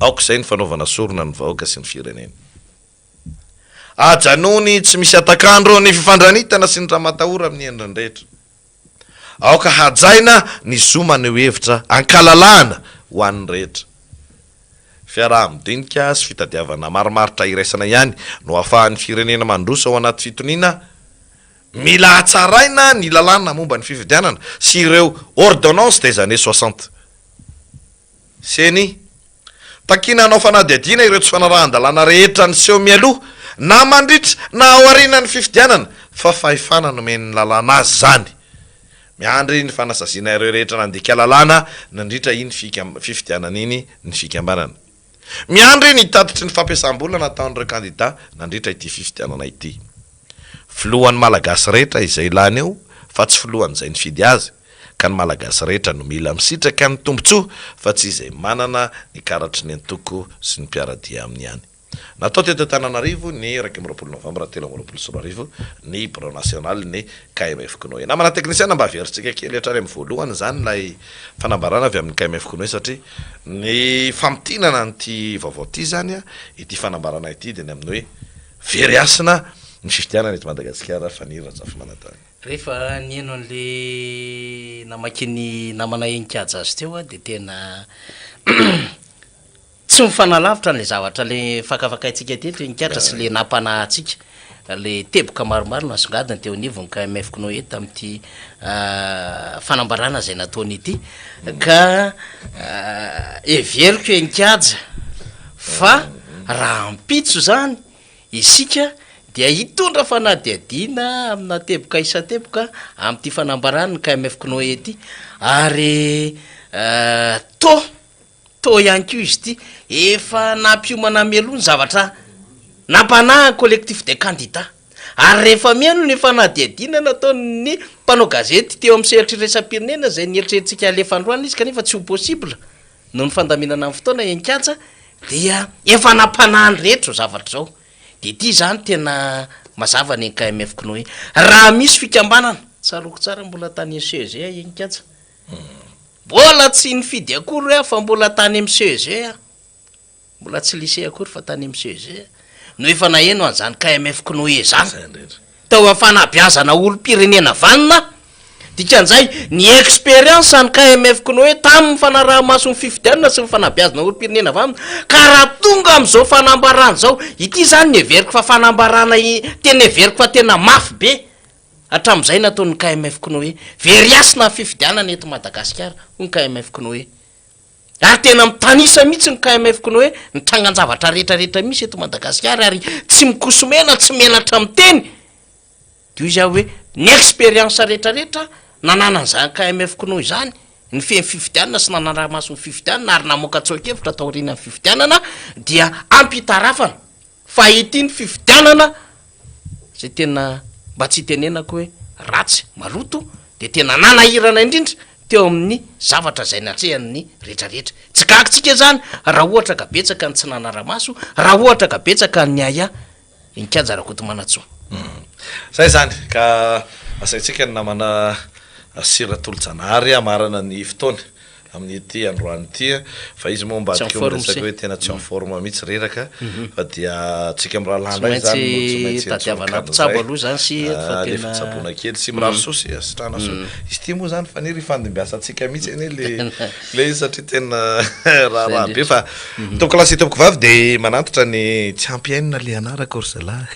Speaker 2: Aoka izay ny fanaovana sorona ny vahoaka sy ny firenena. Ajanony tsy misy hatak'andro ny fifandranitana sy ny ramatahora amin'ny endriny rehetra. Aoka hajaina ny zo maneho hevitra an-kalalahana ho an'ny rehetra. Fiaraha-midinika sy fitadiavana marimaritra iraisana ihany no ahafahan'ny firenena mandroso ao anaty fitoniana. Mila hatsaraina ny lalàna momba ny fifidianana sy ireo ordonnances des années soixante. Ceni. Takiana hanao fanadihadiana ireo tsy fanarahan-dalàna rehetra niseho mialoha na mandritra na aorianan'ny fifidianana fa fahefana nomen'ny lalàna azy izany. Miandry ny fanasaziana ireo rehetra nandika lalàna nandritra iny fifidianana iny ny fikambanana. Miandry ny tatitry ny fampiasam-bola nataon'ireo kandida nandritra ity fifidianana ity. Filohan'ny Malagasy rehetra izay lany eo fa tsy filohan'izay nifidy azy ka ny Malagasy rehetra no mila misitraka ny tombontsoa fa tsy izay manana ny karatry ny antoko sy ny mpiara-dia aminy ihany. Natao teto Antananarivo ny 21 novambra 2023 ny birao nasionalin'ny KMF Cnoe. Namana teknisiana mba averintsika kely hatrany amin'ny voalohany izany ilay fanambarana avy amin'ny KMF Cnoe satria ny famintinana an'ity vaovao ity izany, ity fanambarana ity dia ny amin'ny hoe very hasina ny fifidianana eto Madagasikara Faniry Razafimanantany.
Speaker 3: Rehefa niheno an'le namakian'ny namana Heninkaja azy teo aho dia tena Tsy mifanalavitra an'ilay zavatra le fakafakaintsika teto Inikatra sy le nampanahy antsika, le teboka maromaro nasongadina teo anivon'ny KMF CNOE tamin'ity fanambarana izay nataony ity ka heveriko Enikaja fa rahampitso izany isika dia hitondra fanadihadiana amina teboka isan-teboka amin'ity fanambaran'ny KMF CNOE ity ary toa Toa ihany koa izy ity efa nampiomana mialoha ny zavatra nampanahy ny collectif des candidats. Ary rehefa mihaino ny fanadihadiana nataon'ny mpanao gazety teo amin'ny sehatra iraisam-pirenena izay nieritreretintsika halefa androany izy kanefa tsy ho possible noho ny fandaminana ny fotoana eny-kaja dia efa nampanahy ny rehetra izao zavatra izao. Dia ity izany tena mazava ny NKMF CNOE. Raha misy fikambanana, tsaroako tsara mbola tany ECG aho eny-kaja, Mbola tsy nifidy akory aho fa mbola tany amin'ny CEG aho, mbola tsy lycée akory fa tany amin'ny CEG aho no efa naheno an'izany KMF CNOE izany. Tao amin'ny fanabeazana olom-pirenena vanona aho. Dikan'izay, ny expérience an'ny KMF CNOE tamin'ny fanaraha-maso ny fifidianana sy ny fanabeazana olom-pirenena vanona, ka raha tonga amin'izao fanambarana izao, ity izany no heveriko fa fanambarana tena heveriko fa tena mafy be Hatramin'izay nataon'ny KMF CNOE. Very hasina ny fifidianana eto Madagasikara, hoy ny KMF CNOE. Ary tena mitanisa mihitsy ny KMF CNOE ny trangan-javatra rehetra rehetra misy eto Madagasikara ary tsy mikosomena, tsy menatra miteny. Dia hoy izy aho hoe ny expérience rehetra rehetra nananan'izany KMF CNOE izany, nifehy ny fifidianana sy nanara-maso ny fifidianana ary namoaka tsoa-kevitra taorian'ny fifidianana dia ampitarafana Fa ity ny fifidianana izay tena mba tsy hitenenako hoe ratsy, maloto, dia tena nanahirana indrindra teo amin'ny zavatra izay natrehan'ny rehetrarehetra. Tsy gaga tsika izany raha ohatra ka betsaka ny tsy nanara-maso, raha ohatra ka betsaka ny niahiahy. Inkaja Rakotomanantsoa.
Speaker 2: Zay izany ka asaintsika ny namana Sir Tolojanahary hamarana ny fotoana. amin'ity androany ity fa izy moa ambadika eo miresaka hoe tena tsy en forme mihitsy reraka fa dia tsika mirahalahy indray zany no tsy maintsy
Speaker 3: tadiavana mpitsabo aloha zany sy eto fa
Speaker 2: tena alefa tsaboina kely sy mirary soa sy sitrana soa izy ity moa zany faniry ifandimbiasantsika mihitsy anie le le izy satria tena raharaha be fa tompoko lahy sy tompoko vavy dia manantitra ny tsy ampy hainina le anarako ry zalahy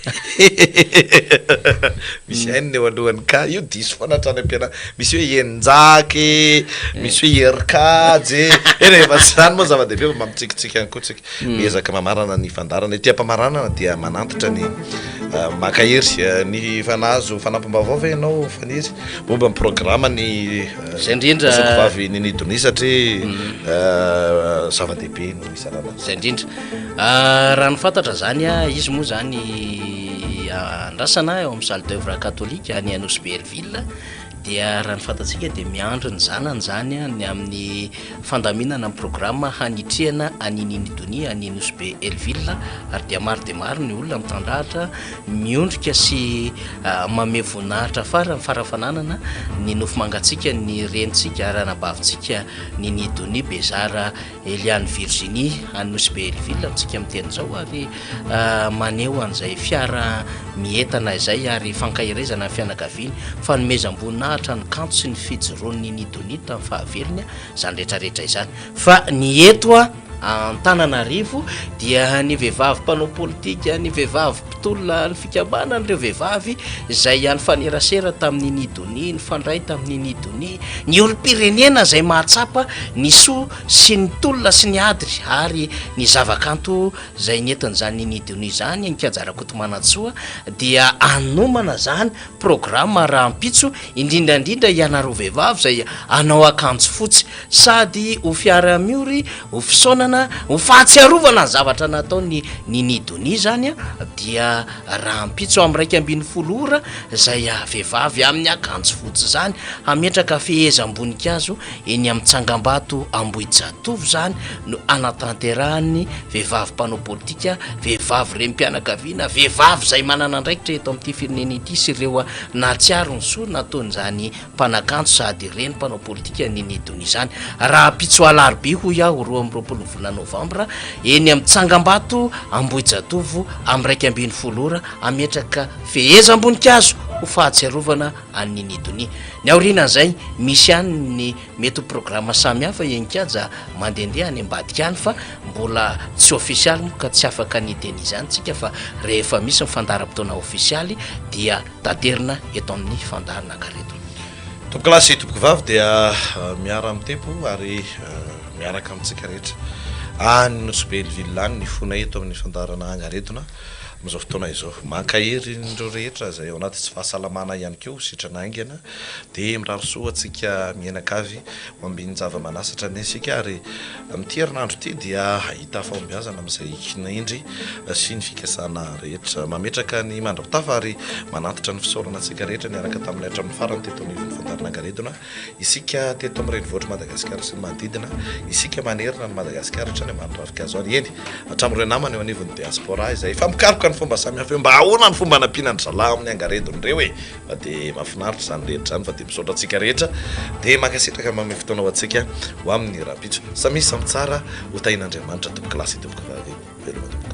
Speaker 2: misy hainina eo alohan'ny ka io diso foana hatrany am-pianarana Misy hoe Eninjaky, misy hoe Herikajy e. Eny e, fa tsy izany moa zava-dehibe fa mba mitsikitsiky ihany koa tsika. Miezaka mamarana ny fandaharana. Ety am-pamaranana dia manantitra ny mankahery ny efa nahazo fanampim-baovao ve ianao Faniry momba ny programan'ny
Speaker 3: Izay indrindra.
Speaker 2: zokovavy Nini Donia satria zava-dehibe no isan'andro.
Speaker 3: Izay indrindra. Raha ny fantatra izany, izy moa izany andrasana eo amin'ny salle d'oeuvre catholique any Anosibe Hell-Ville. Dia raha ny fantatsika dia miandry ny zanany izany ny amin'ny fandaminana ny programa hanitrihana an'i Nini Donia any Nosy Be Hell-Ville ary dia maro dia maro ny olona mitandrahatra miondrika sy mamehy voninahitra farany farafananana ny nofo mangatsiaka ny renintsika ary anabavintsika Nini Donia Bezara Eliane Virginie any Nosy Be Hell-Ville amintsika miteny izao ary maneho an'izay fiara mientana izay ary fankaherezana ny fianakaviany, fanomezam-boninahitra ny kanto sy ny fijoroan'i Nini Donia tamin'ny fahavelony izany rehetra rehetra izany. Fa ny eto Antananarivo dia ny vehivavy mpanao politika, ny vehivavy mpitolona, ny fikambanan'ireo vehivavy izay nifanerasera tamin'i Nini Donia, nifandray tamin'i Nini Donia, ny olom-pirenena izay mahatsapa ny soa sy ny tolona sy ny ady ary ny zavakanto izay nentin'izany Nini Donia izany, Inkaja Rakotomanantsoa, dia hanomana izany programa rahampitso, indrindra indrindra ianareo vehivavy izay hanao akanjo fotsy sady ho fiara-miory, ho fisaonana. fankalazana ho fahatsiarovana ny zavatra nataon'i Nini Donia izany dia rahampitso amin'ny 11 ora izay vehivavy amin'ny akanjo fotsy izany hametraka fehezam-boninkazo eny amin'ny tsangambato Ambohijatovo izany no hanatanterahan'ny vehivavy mpanao politika, vehivavy renim-pianakaviana, vehivavy izay manana andraikitra eto amin'ity firenena ity sy ireo nahatsiaro ny soa nataon'izany mpanakanto sady reny mpanao politika Nini Donia izany. Rahampitso alarobia hoy aho 22 ny volana novambra eny amin'ny tsangambato Ambohijatovo amin'ny 11 ora hametraka fehezam-boninkazo ho fahatsiarovana an'i Nini Donia. Ny aorianan'izay misy ihany ny mety ho programa samihafa Enikaja mandehandeha any ambadika any fa mbola tsy ofisialy moa ka tsy afaka ny hiteny izany tsika fa rehefa misy ny fandaharam-potoana ofisialy dia taterina eto amin'ny fandaharana Ankaretona.
Speaker 2: Tompokolahy sy tompokovavy dia miara-mitepo ary miaraka amintsika rehetra any Nosy Belleville any ny fonay eto amin'ny fandaharana Angaredona amin'izao fotoana izao. Mankahery an'ireo rehetra izay ao anaty tsy fahasalamana ihany koa ho sitrana haingana dia mirary soa antsika mianakavy ho ambinin-java-manasatra anie isika ary amin'ity herinandro ity dia hahita fahombiazana amin'izay kinendry sy ny fikasana rehetra. Mametraka ny mandra-pitafa ary manantitra ny fisaorana antsika rehetra niaraka taminay hatramin'ny farany teto anivon'ny fandaharana Angaredona isika teto amin'ny renivohitr'i Madagasikara sy ny manodidina, isika manerana an'i Madagasikara hatrany ambany ravinkazo any, eny hatramin'ireo namana eo anivon'ny diaspora izay efa mikaroka ny fomba samihafa hoe mba ahoana ny fomba hanampiana an-dry zalahy amin'ny angaredona ireo e! Fa dia mahafinaritra izany rehetra izany fa dia misaotra antsika rehetra dia mankasitraka manome fotoana ho antsika ho amin'ny rahampitso. Samia samy tsara ho tahian'Andriamanitra tompokolahy sy tompokovavy. Veloma tompoko.